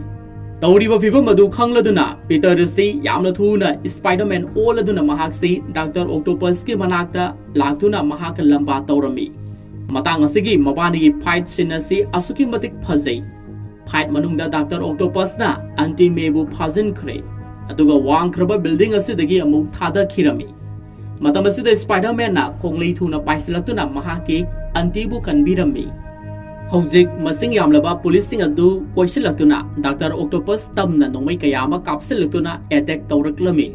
ꯇꯧꯔꯤꯕ ꯐꯤꯚꯝ ꯑꯗꯨ ꯈꯪꯂꯗꯨꯅ ꯄꯤꯇꯔ ꯑꯁꯤ ꯌꯥꯝꯅ ꯊꯨꯅ ꯁ꯭ꯄꯥꯏꯗꯔꯃꯦꯟ ꯑꯣꯜꯂꯗꯨꯅ ꯃꯍꯥꯛꯁꯤ ꯗꯥꯛꯇꯔ ꯑꯣꯛꯇꯣꯄꯁꯀꯤ ꯃꯅꯥꯛꯇ ꯂꯥꯛꯇꯨꯅ ꯃꯍꯥꯛꯀ ꯂꯝꯕꯥ ꯇꯧꯔꯝꯃꯤ꯫ ꯃꯇꯥꯡ ꯑꯁꯤꯒꯤ ꯃꯕꯥꯅꯤꯒꯤ ꯐꯥꯏꯠ ꯁꯤꯟ ꯑꯁꯤ ꯑꯁꯨꯛꯀꯤ ꯃꯇꯤꯛ ꯐꯖꯩ꯫ ꯐꯥꯏꯠ ꯃꯅꯨꯡꯗ ꯗꯥꯛꯇꯔ ꯑꯣꯛꯇꯣꯄꯁꯅ ꯑꯟꯇꯤ ꯃꯦꯕꯨ ꯐꯥꯖꯤꯟꯈ꯭ꯔꯦ, ꯑꯗꯨꯒ ꯋꯥꯡꯈ꯭ꯔꯕ ꯕꯤꯜꯗꯤꯡ ꯑꯁꯤꯗꯒꯤ ꯑꯃꯨꯛ ꯊꯥꯗꯈꯤꯔꯝꯃꯤ꯫ ꯃꯇꯝ ꯑꯁꯤꯗ ꯁ꯭ꯄꯥꯏꯗꯔꯃꯦꯟꯅ ꯈꯣꯡꯂꯩ ꯊꯨꯅ ꯄꯥꯏꯁꯤꯜꯂꯛꯇꯨꯅ ꯃꯍꯥꯛꯀꯤ ꯑꯟꯇꯤꯕꯨ ꯀꯟꯕꯤꯔꯝꯃꯤ꯫ ꯍꯧꯖꯤꯛ ꯃꯁꯤꯡ ꯌꯥꯝꯂꯕ ꯄꯨꯂꯤꯁꯁꯤꯡ ꯑꯗꯨ ꯀꯣꯏꯁꯤꯜꯂꯛꯇꯨꯅ ꯗꯥꯛꯇꯔ ꯑꯣꯛꯇꯣꯄꯁ ꯇꯝꯅ ꯅꯣꯡꯃꯩ ꯀꯌꯥ ꯑꯃ ꯀꯥꯞꯁꯤꯜꯂꯛꯇꯨꯅ ꯑꯦꯇꯦꯛ ꯇꯧꯔꯛꯂꯝꯃꯤ꯫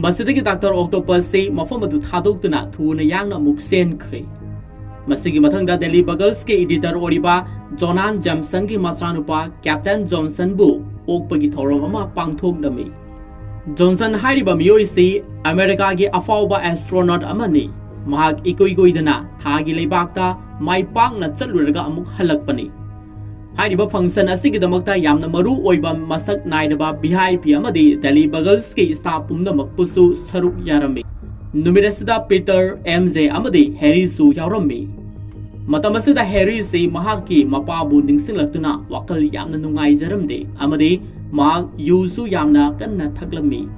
ꯃꯁꯤꯗꯒꯤ ꯗꯥꯛꯇꯔ ꯑꯣꯛꯇꯣꯄꯁꯁꯤ ꯃꯐꯝ ꯑꯗꯨ ꯊꯥꯗꯣꯛꯇꯨꯅ ꯊꯨꯅ ꯌꯥꯡꯅ ꯑꯃꯨꯛ ꯆꯦꯟꯈ꯭ꯔꯦ꯫ ꯃꯁꯤꯒꯤ ꯃꯊꯪꯗ ꯗꯦꯂꯤ ꯕꯒꯜꯁꯀꯤ ꯏꯗꯤꯇꯔ ꯑꯣꯏꯔꯤꯕ ꯖꯣꯅꯥꯟ ꯖꯦꯝꯁꯟꯒꯤ ꯃꯆꯥꯅꯨꯄꯥ ꯀꯦꯞꯇꯦꯟ ꯖꯣꯟꯁꯟꯕꯨ ꯑꯣꯛꯄꯒꯤ ꯊꯧꯔꯝ ꯑꯃ ꯄꯥꯡꯊꯣꯛꯂꯝꯃꯤ꯫ ꯖꯣꯟꯁꯟ ꯍꯥꯏꯔꯤꯕ ꯃꯤꯑꯣꯏꯁꯤ ꯑꯃꯦꯔꯤꯀꯥꯒꯤ ꯑꯐꯥꯎꯕ ꯑꯦꯁꯇ꯭ꯔꯣꯅꯣꯠ ꯑꯃꯅꯤ꯫ ꯃꯍꯥꯛ ꯏꯀꯨꯏ ꯀꯨꯏꯗꯅ ꯊꯥꯒꯤ ꯂꯩꯕꯥꯛꯇ ꯃꯥꯏ ꯄꯥꯛꯅ ꯆꯠꯂꯨꯔꯒ ꯑꯃꯨꯛ ꯍꯜꯂꯛꯄꯅꯤ꯫ ꯍꯥꯏꯔꯤꯕ ꯐꯪꯁꯟ ꯑꯁꯤꯒꯤꯗꯃꯛꯇ ꯌꯥꯝꯅ ꯃꯔꯨ ꯑꯣꯏꯕ ꯃꯁꯛ ꯅꯥꯏꯔꯕ ꯚꯤ ꯑꯥꯏ ꯄꯤ ꯑꯃꯗꯤ ꯗꯦꯂꯤ ꯕꯒꯜꯁꯀꯤ ꯁ꯭ꯇꯥꯐ ꯄꯨꯝꯅꯃꯛꯄꯨꯁꯨ ꯁꯔꯨꯛ ꯌꯥꯔꯝꯃꯤ꯫ ꯅꯨꯃꯤꯠ ꯑꯁꯤꯗ ꯄꯤꯇꯔ, ꯑꯦꯝ ꯖꯦ ꯑꯃꯗꯤ ꯍꯦꯔꯤꯁꯨ ꯌꯥꯎꯔꯝꯃꯤ꯫ ꯃꯇꯝ ꯑꯁꯤꯗ ꯍꯦꯔꯤꯁꯤ ꯃꯍꯥꯛꯀꯤ ꯃꯄꯥꯕꯨ ꯅꯤꯡꯁꯤꯡꯂꯛꯇꯨꯅ ꯋꯥꯈꯜ ꯌꯥꯝꯅ ꯅꯨꯡꯉꯥꯏꯖꯔꯝꯗꯦ ꯑꯃꯗꯤ ꯃꯍꯥꯛ ꯌꯨꯁꯨ ꯌꯥꯝꯅ ꯀꯟꯅ ꯊꯛꯂꯝꯃꯤ꯫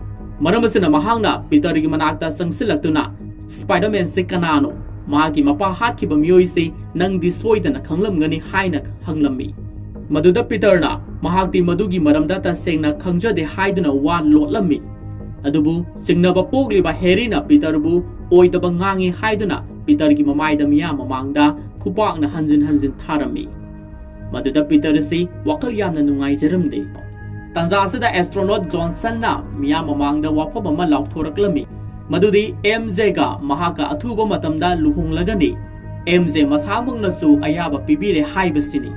ꯃꯔꯝ ꯑꯁꯤꯅ ꯃꯍꯥꯛꯅ ꯄꯤꯇꯔꯒꯤ ꯃꯅꯥꯛꯇ ꯆꯪꯁꯤꯜꯂꯛꯇꯨꯅ, "ꯁ꯭ꯄꯥꯏꯗꯔꯃꯦꯟꯁꯤ ꯀꯅꯥꯅꯣ? ꯃꯍꯥꯛꯀꯤ ꯃꯄꯥ ꯍꯥꯠꯈꯤꯕ ꯃꯤꯑꯣꯏꯁꯤ ꯅꯪꯗꯤ ꯁꯣꯏꯗꯅ ꯈꯪꯂꯝꯒꯅꯤ" ꯍꯥꯏꯅ ꯍꯪꯂꯝꯃꯤ꯫ ꯃꯗꯨꯗ ꯄꯤꯇꯔꯅ ꯃꯍꯥꯛꯇꯤ ꯃꯗꯨꯒꯤ ꯃꯔꯝꯗ ꯇꯁꯦꯡꯅ ꯈꯪꯖꯗꯦ ꯍꯥꯏꯗꯨꯅ ꯋꯥ ꯂꯣꯠꯂꯝꯃꯤ꯫ ꯑꯗꯨꯕꯨ ꯆꯤꯡꯅꯕ ꯄꯣꯛꯂꯤꯕ ꯍꯦꯔꯤꯅ ꯄꯤꯇꯔꯕꯨ ꯑꯣꯏꯗꯕ ꯉꯥꯡꯉꯤ ꯍꯥꯏꯗꯨꯅ ꯄꯤꯇꯔꯒꯤ ꯃꯃꯥꯏꯗ ꯃꯤꯌꯥꯝ ꯃꯃꯥꯡꯗ ꯈꯨꯄꯥꯛꯅ ꯍꯟꯖꯤꯟ ꯍꯟꯖꯤꯟ ꯊꯥꯔꯝꯃꯤ꯫ ꯃꯗꯨꯗ ꯄꯤꯇꯔ ꯑꯁꯤ ꯋꯥꯈꯜ ꯌꯥꯝꯅ ꯅꯨꯡꯉꯥꯏꯖꯔꯝꯗꯦ꯫ ꯇꯥꯟꯖꯥ ꯑꯁꯤꯗ ꯑꯦꯁꯇ꯭ꯔꯣꯅꯣꯠ ꯖꯣꯟꯁꯟꯅ ꯃꯤꯌꯥꯝ ꯃꯃꯥꯡꯗ ꯋꯥꯐꯝ ꯑꯃ ꯂꯥꯎꯊꯣꯔꯛꯂꯝꯃꯤ, ꯃꯗꯨꯗꯤ ꯑꯦꯝ ꯖꯦꯒ ꯃꯍꯥꯛꯀ ꯑꯊꯨꯕ ꯃꯇꯝꯗ ꯂꯨꯍꯣꯡꯂꯒꯅꯤ, ꯑꯦꯝ ꯖꯦ ꯃꯁꯥꯃꯛꯅꯁꯨ ꯑꯌꯥꯕ ꯄꯤꯕꯤꯔꯦ ꯍꯥꯏꯕꯁꯤꯅꯤ꯫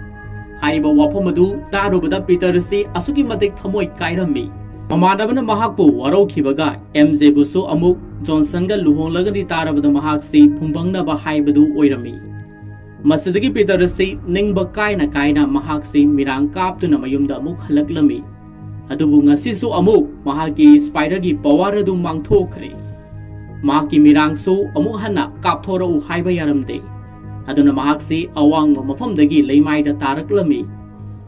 ꯍꯥꯏꯔꯤꯕ ꯋꯥꯐꯝ ꯑꯗꯨ ꯇꯥꯔꯨꯕꯗ ꯄꯤꯇꯔ ꯑꯁꯤ ꯑꯁꯨꯛꯀꯤ ꯃꯇꯤꯛ ꯊꯃꯣꯏ ꯀꯥꯏꯔꯝꯃꯤ꯫ ꯃꯃꯥꯟꯅꯕꯅ ꯃꯍꯥꯛꯄꯨ ꯋꯥꯔꯧꯈꯤꯕꯒ ꯑꯦꯝ ꯖꯦꯕꯨꯁꯨ ꯑꯃꯨꯛ ꯖꯣꯟꯁꯟꯒ ꯂꯨꯍꯣꯡꯂꯒꯅꯤ ꯇꯥꯔꯕꯗ ꯃꯍꯥꯛꯁꯤ ꯐꯨꯝꯕꯪꯅꯕ ꯍꯥꯏꯕꯗꯨ ꯑꯣꯏꯔꯝꯃꯤ꯫ ꯃꯁꯤꯗꯒꯤ ꯄꯤꯇꯔ ꯑꯁꯤ ꯅꯤꯡꯕ ꯀꯥꯏꯅ ꯀꯥꯏꯅ ꯃꯍꯥꯛꯁꯤ ꯃꯤꯔꯥꯡ ꯀꯥꯞꯇꯨꯅ ꯃꯌꯨꯝꯗ ꯑꯃꯨꯛ ꯍꯜꯂꯛꯂꯝꯃꯤ꯫ ꯑꯗꯨꯕꯨ ꯉꯁꯤꯁꯨ ꯑꯃꯨꯛ ꯃꯍꯥꯛꯀꯤ ꯁ꯭ꯄꯥꯏꯗꯔꯒꯤ ꯄꯋꯥꯔ ꯑꯗꯨ ꯃꯥꯡꯊꯣꯛꯈ꯭ꯔꯦ꯫ ꯃꯍꯥꯛꯀꯤ ꯃꯤꯔꯥꯡꯁꯨ ꯑꯃꯨꯛ ꯍꯟꯅ ꯀꯥꯞꯊꯣꯔꯛꯎ ꯍꯥꯏꯕ ꯌꯥꯔꯝꯗꯦ꯫ ꯑꯗꯨꯅ ꯃꯍꯥꯛꯁꯤ ꯑꯋꯥꯡꯕ ꯃꯐꯝꯗꯒꯤ ꯂꯩꯃꯥꯏꯗ ꯇꯥꯔꯛꯂꯝꯃꯤ꯫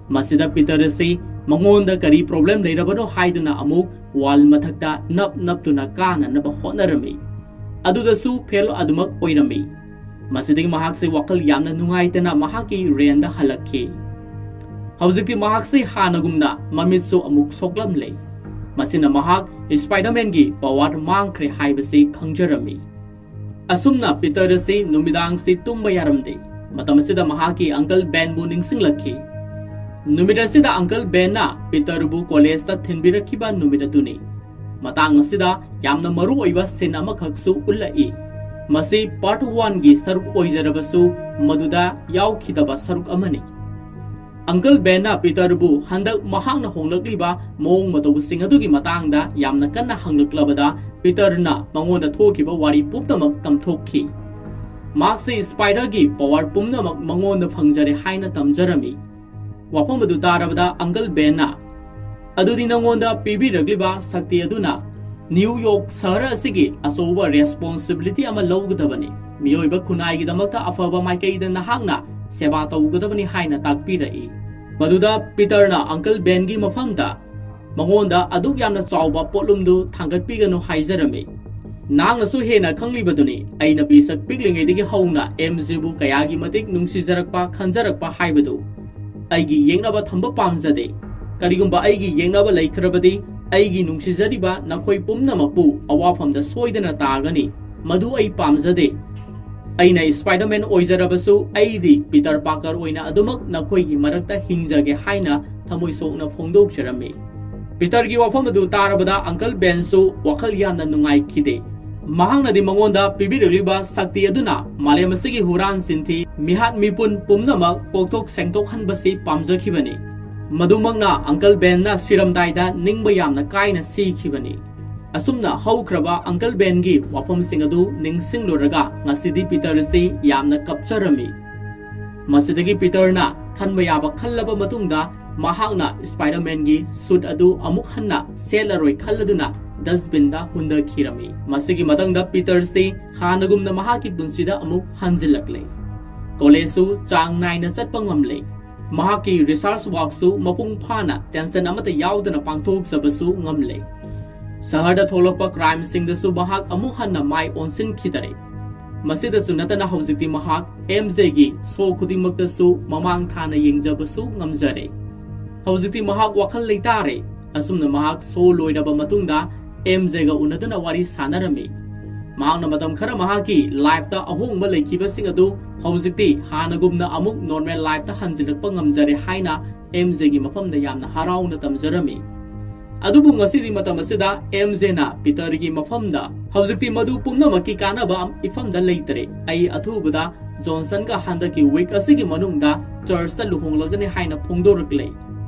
ꯃꯁꯤꯗ ꯄꯤꯇꯔ ꯑꯁꯤ ꯃꯉꯣꯟꯗ ꯀꯔꯤ ꯄ꯭ꯔꯣꯕ꯭ꯂꯦꯝ ꯂꯩꯔꯕꯅꯣ ꯍꯥꯏꯗꯨꯅ ꯑꯃꯨꯛ ꯋꯥꯜ ꯃꯊꯛꯇ ꯅꯞ ꯅꯞꯇꯨꯅ ꯀꯥꯅꯅꯕ ꯍꯣꯠꯅꯔꯝꯃꯤ꯫ ꯑꯗꯨꯗꯁꯨ ꯐꯦꯜ ꯑꯗꯨꯃꯛ ꯑꯣꯏꯔꯝꯃꯤ꯫ ꯃꯁꯤꯗꯒꯤ ꯃꯍꯥꯛꯁꯤ ꯋꯥꯈꯜ ꯌꯥꯝꯅ ꯅꯨꯡꯉꯥꯏꯇꯅ ꯃꯍꯥꯛꯀꯤ ꯔꯦꯟꯗ ꯍꯜꯂꯛꯈꯤ꯫ ꯍꯧꯖꯤꯛꯇꯤ ꯃꯍꯥꯛꯁꯤ ꯍꯥꯟꯅꯒꯨꯝꯅ ꯃꯃꯤꯠꯁꯨ ꯑꯃꯨꯛ ꯁꯣꯛꯂꯝꯂꯦ꯫ ꯃꯁꯤꯅ ꯃꯍꯥꯛ ꯁ꯭ꯄꯥꯏꯗꯔꯃꯦꯟꯒꯤ ꯄꯋꯥꯔ ꯃꯥꯡꯈ꯭ꯔꯦ ꯍꯥꯏꯕꯁꯤ ꯈꯪꯖꯔꯝꯃꯤ꯫ ꯑꯁꯨꯝꯅ ꯄꯤꯇꯔ ꯑꯁꯤ ꯅꯨꯃꯤꯗꯥꯡꯁꯤ ꯇꯨꯝꯕ ꯌꯥꯔꯝꯗꯦ꯫ ꯃꯇꯝ ꯑꯁꯤꯗ ꯃꯍꯥꯛꯀꯤ ꯑꯪꯀꯜ ꯕꯦꯟꯕꯨ ꯅꯤꯡꯁꯤꯡꯂꯛꯈꯤ꯫ ꯅꯨꯃꯤꯠ ꯑꯁꯤꯗ ꯑꯪꯀꯜ ꯕꯦꯟꯅ ꯄꯤꯇꯔꯕꯨ ꯀꯣꯂꯦꯖꯇ ꯊꯤꯟꯕꯤꯔꯛꯈꯤꯕ ꯅꯨꯃꯤꯠ ꯑꯗꯨꯅꯤ꯫ ꯃꯇꯥꯡ ꯑꯁꯤꯗ ꯌꯥꯝꯅ ꯃꯔꯨ ꯑꯣꯏꯕ ꯁꯤꯟ ꯑꯃꯈꯛꯁꯨ ꯎꯠꯂꯛꯏ꯫ ꯃꯁꯤ ꯄꯥꯔꯠ ꯋꯥꯟꯒꯤ ꯁꯔꯨꯛ ꯑꯣꯏꯖꯔꯕꯁꯨ ꯃꯗꯨꯗ ꯌꯥꯎꯈꯤꯗꯕ ꯁꯔꯨꯛ ꯑꯃꯅꯤ꯫ ꯑꯪꯀꯜ ꯕꯦꯟꯅ ꯄꯤꯇꯔꯕꯨ ꯍꯟꯗꯛ ꯃꯍꯥꯛꯅ ꯍꯣꯡꯂꯛꯂꯤꯕ ꯃꯑꯣꯡ ꯃꯇꯧꯁꯤꯡ ꯑꯗꯨꯒꯤ ꯃꯇꯥꯡꯗ ꯌꯥꯝꯅ ꯀꯟꯅ ꯍꯪꯂꯛꯂꯕꯗ, ꯄꯤꯇꯔꯅ ꯃꯉꯣꯟꯗ ꯊꯣꯛꯈꯤꯕ ꯋꯥꯔꯤ ꯄꯨꯝꯅꯃꯛ ꯇꯝꯊꯣꯛꯈꯤ꯫ ꯃꯍꯥꯛꯁꯤ ꯁ꯭ꯄꯥꯏꯗꯔꯒꯤ ꯄꯋꯥꯔ ꯄꯨꯝꯅꯃꯛ ꯃꯉꯣꯟꯗ ꯐꯪꯖꯔꯦ ꯍꯥꯏꯅ ꯇꯝꯖꯔꯝꯃꯤ꯫ ꯋꯥꯐꯝ ꯑꯗꯨ ꯇꯥꯔꯕꯗ ꯑꯪꯀꯜ ꯕꯦꯟꯅ, "ꯑꯗꯨꯗꯤ ꯅꯉꯣꯟꯗ ꯄꯤꯕꯤꯔꯛꯂꯤꯕ ꯁꯛꯇꯤ ꯑꯗꯨꯅ ꯅ꯭ꯌꯨ ꯌꯣꯔꯛ ꯁꯍꯔ ꯑꯁꯤꯒꯤ ꯑꯆꯧꯕ ꯔꯦꯁꯄꯣꯟꯁꯤꯕꯤꯂꯤꯇꯤ ꯑꯃ ꯂꯧꯒꯗꯕꯅꯤ꯫ ꯃꯤꯑꯣꯏꯕ ꯈꯨꯟꯅꯥꯏꯒꯤꯗꯃꯛꯇ ꯑꯐꯕ ꯃꯥꯏꯀꯩꯗ ꯅꯍꯥꯛꯅ ꯁꯦꯕꯥ ꯇꯧꯒꯗꯕꯅꯤ" ꯍꯥꯏꯅ ꯇꯥꯛꯄꯤꯔꯛꯏ꯫ ꯃꯗꯨꯗ ꯄꯤꯇꯔꯅ ꯑꯪꯀꯜ ꯕꯦꯟꯒꯤ ꯃꯐꯝꯗ ꯃꯉꯣꯟꯗ ꯑꯗꯨꯛ ꯌꯥꯝꯅ ꯆꯥꯎꯕ ꯄꯣꯠꯂꯨꯝꯗꯨ ꯊꯥꯡꯒꯠꯄꯤꯒꯅꯨ ꯍꯥꯏꯖꯔꯝꯃꯤ꯫ "ꯅꯍꯥꯛꯅꯁꯨ ꯍꯦꯟꯅ ꯈꯪꯂꯤꯕꯗꯨꯅꯤ, ꯑꯩꯅ ꯄꯤꯁꯛ ꯄꯤꯛꯂꯤꯉꯩꯗꯒꯤ ꯍꯧꯅ ꯑꯦꯝ ꯖꯦꯕꯨ ꯀꯌꯥꯒꯤ ꯃꯇꯤꯛ ꯅꯨꯡꯁꯤꯖꯔꯛꯄ, ꯈꯟꯖꯔꯛꯄ ꯍꯥꯏꯕꯗꯨ꯫ ꯑꯩꯒꯤ ꯌꯦꯛꯅꯕ ꯊꯝꯕ ꯄꯥꯝꯖꯗꯦ꯫ ꯀꯔꯤꯒꯨꯝꯕ ꯑꯩꯒꯤ ꯌꯦꯛꯅꯕ ꯂꯩꯈ꯭ꯔꯕꯗꯤ, ꯑꯩꯒꯤ ꯅꯨꯡꯁꯤꯖꯔꯤꯕ ꯅꯈꯣꯏ ꯄꯨꯝꯅꯃꯛꯄꯨ ꯑꯋꯥꯐꯝꯗ ꯁꯣꯏꯗꯅ ꯇꯥꯒꯅꯤ꯫ ꯃꯗꯨ ꯑꯩ ꯄꯥꯝꯖꯗꯦ꯫ "ꯑꯩꯅ ꯁ꯭ꯄꯥꯏꯗꯔꯃꯦꯟ ꯑꯣꯏꯖꯔꯕꯁꯨ, ꯑꯩꯗꯤ ꯄꯤꯇꯔ ꯄꯥꯀꯔ ꯑꯣꯏꯅ ꯑꯗꯨꯃꯛ ꯅꯈꯣꯏꯒꯤ ꯃꯔꯛꯇ ꯍꯤꯡꯖꯒꯦ" ꯍꯥꯏꯅ ꯊꯃꯣꯏ ꯁꯣꯛꯅ ꯐꯣꯡꯗꯣꯛꯆꯔꯝꯃꯤ꯫ ꯄꯤꯇꯔꯒꯤ ꯋꯥꯐꯝ ꯑꯗꯨ ꯇꯥꯔꯕꯗ ꯑꯪꯀꯜ ꯕꯦꯟꯁꯨ ꯋꯥꯈꯜ ꯌꯥꯝꯅ ꯅꯨꯡꯉꯥꯏꯈꯤꯗꯦ꯫ ꯃꯍꯥꯛꯅꯗꯤ ꯃꯉꯣꯟꯗ ꯄꯤꯕꯤꯔꯛꯂꯤꯕ ꯁꯛꯇꯤ ꯑꯗꯨꯅ ꯃꯥꯂꯦꯝ ꯑꯁꯤꯒꯤ ꯍꯨꯔꯥꯟ ꯆꯤꯟꯊꯤ, ꯃꯤꯍꯥꯠ ꯃꯤꯄꯨꯟ ꯄꯨꯝꯅꯃꯛ ꯄꯣꯛꯊꯣꯛ ꯁꯦꯡꯗꯣꯛꯍꯟꯕꯁꯤ ꯄꯥꯝꯖꯈꯤꯕꯅꯤ꯫ ꯃꯗꯨꯃꯛꯅ ꯑꯪꯀꯜ ꯕꯦꯟꯅ ꯁꯤꯔꯝꯗꯥꯏꯗ ꯅꯤꯡꯕ ꯌꯥꯝꯅ ꯀꯥꯏꯅ ꯁꯤꯈꯤꯕꯅꯤ꯫ ꯑꯁꯨꯝꯅ ꯍꯧꯈ꯭ꯔꯕ ꯑꯪꯀꯜ ꯕꯦꯟꯒꯤ ꯋꯥꯐꯝꯁꯤꯡ ꯑꯗꯨ ꯅꯤꯡꯁꯤꯡꯂꯨꯔꯒ ꯉꯁꯤꯗꯤ ꯄꯤꯇꯔ ꯑꯁꯤ ꯌꯥꯝꯅ ꯀꯞꯆꯔꯝꯃꯤ꯫ ꯃꯁꯤꯗꯒꯤ ꯄꯤꯇꯔꯅ ꯈꯟꯕ ꯌꯥꯕ ꯈꯜꯂꯕ ꯃꯇꯨꯡꯗ, ꯃꯍꯥꯛꯅ ꯁ꯭ꯄꯥꯏꯗꯔꯃꯦꯟꯒꯤ ꯁꯨꯠ ꯑꯗꯨ ꯑꯃꯨꯛ ꯍꯟꯅ ꯁꯦꯠꯂꯔꯣꯏ ꯈꯜꯂꯗꯨꯅ ꯗꯁꯕꯤꯟꯗ ꯍꯨꯟꯗꯈꯤꯔꯝꯃꯤ꯫ ꯃꯁꯤꯒꯤ ꯃꯇꯥꯡꯗ ꯄꯤꯇꯔꯁꯤ ꯍꯥꯟꯅꯒꯨꯝꯅ ꯃꯍꯥꯛꯀꯤ ꯄꯨꯟꯁꯤꯗ ꯑꯃꯨꯛ ꯍꯟꯖꯤꯜꯂꯛꯂꯦ꯫ ꯀꯣꯂꯦꯖꯁꯨ ꯆꯥꯡ ꯅꯥꯏꯅ ꯆꯠꯄ ꯉꯝꯂꯦ꯫ ꯃꯍꯥꯛꯀꯤ ꯔꯤꯁꯥꯔꯆ ꯋꯥꯔꯛꯁꯨ ꯃꯄꯨꯡ ꯐꯥꯅ ꯇꯦꯟꯁꯟ ꯑꯃꯠꯇ ꯌꯥꯎꯗꯅ ꯄꯥꯡꯊꯣꯛꯆꯕꯁꯨ ꯉꯝꯂꯦ꯫ ꯁꯍꯔꯗ ꯊꯣꯛꯂꯛꯄ ꯀ꯭ꯔꯥꯏꯝꯁꯤꯡꯗꯁꯨ ꯃꯍꯥꯛ ꯑꯃꯨꯛ ꯍꯟꯅ ꯃꯥꯏ ꯑꯣꯟꯁꯤꯟꯈꯤꯗꯔꯦ꯫ ꯃꯁꯤꯗꯁꯨ ꯅꯠꯇꯅ ꯍꯧꯖꯤꯛꯇꯤ ꯃꯍꯥꯛ ꯑꯦꯝ ꯖꯦꯒꯤ ꯁꯣ ꯈꯨꯗꯤꯡꯃꯛꯇꯁꯨ ꯃꯃꯥꯡ ꯊꯥꯅ ꯌꯦꯡꯖꯕꯁꯨ ꯉꯝꯖꯔꯦ꯫ ꯍꯧꯖꯤꯛꯇꯤ ꯃꯍꯥꯛ ꯋꯥꯈꯜ ꯂꯩꯇꯥꯔꯦ꯫ ꯑꯁꯨꯝꯅ ꯃꯍꯥꯛ ꯁꯣ ꯂꯣꯏꯔꯕ ꯃꯇꯨꯡꯗ ꯑꯦꯝ ꯖꯦꯒ ꯎꯅꯗꯨꯅ ꯋꯥꯔꯤ ꯁꯥꯟꯅꯔꯝꯃꯤ꯫ ꯃꯍꯥꯛꯅ ꯃꯇꯝ ꯈꯔ ꯃꯍꯥꯛꯀꯤ ꯂꯥꯏꯐꯇ ꯑꯍꯣꯡꯕ ꯂꯩꯈꯤꯕꯁꯤꯡ ꯑꯗꯨ ꯍꯧꯖꯤꯛꯇꯤ ꯍꯥꯟꯅꯒꯨꯝꯅ ꯑꯃꯨꯛ ꯅꯣꯔꯃꯦꯜ ꯂꯥꯏꯐꯇ ꯍꯟꯖꯤꯜꯂꯛꯄ ꯉꯝꯖꯔꯦ ꯍꯥꯏꯅ ꯑꯦꯝ ꯖꯦꯒꯤ ꯃꯐꯝꯗ ꯌꯥꯝꯅ ꯍꯔꯥꯎꯅ ꯇꯝꯖꯔꯝꯃꯤ꯫ ꯑꯗꯨꯕꯨ ꯉꯁꯤꯗꯤ ꯃꯇꯝ ꯑꯁꯤꯗ ꯑꯦꯝ ꯖꯦꯅ ꯄꯤꯇꯔꯒꯤ ꯃꯐꯝꯗ, "ꯍꯧꯖꯤꯛꯇꯤ ꯃꯗꯨ ꯄꯨꯝꯅꯃꯛꯀꯤ ꯀꯥꯟꯅꯕ ꯏꯐꯝꯗ ꯂꯩꯇꯔꯦ꯫ ꯑꯩ ꯑꯊꯨꯕꯗ ꯖꯣꯟꯁꯟꯒ ꯍꯟꯗꯛꯀꯤ ꯋꯤꯛ ꯑꯁꯤꯒꯤ ꯃꯅꯨꯡꯗ ꯆꯔꯆꯇ ꯂꯨꯍꯣꯡꯂꯒꯅꯤ" ꯍꯥꯏꯅ ꯐꯣꯡꯗꯣꯔꯛꯂꯦ꯫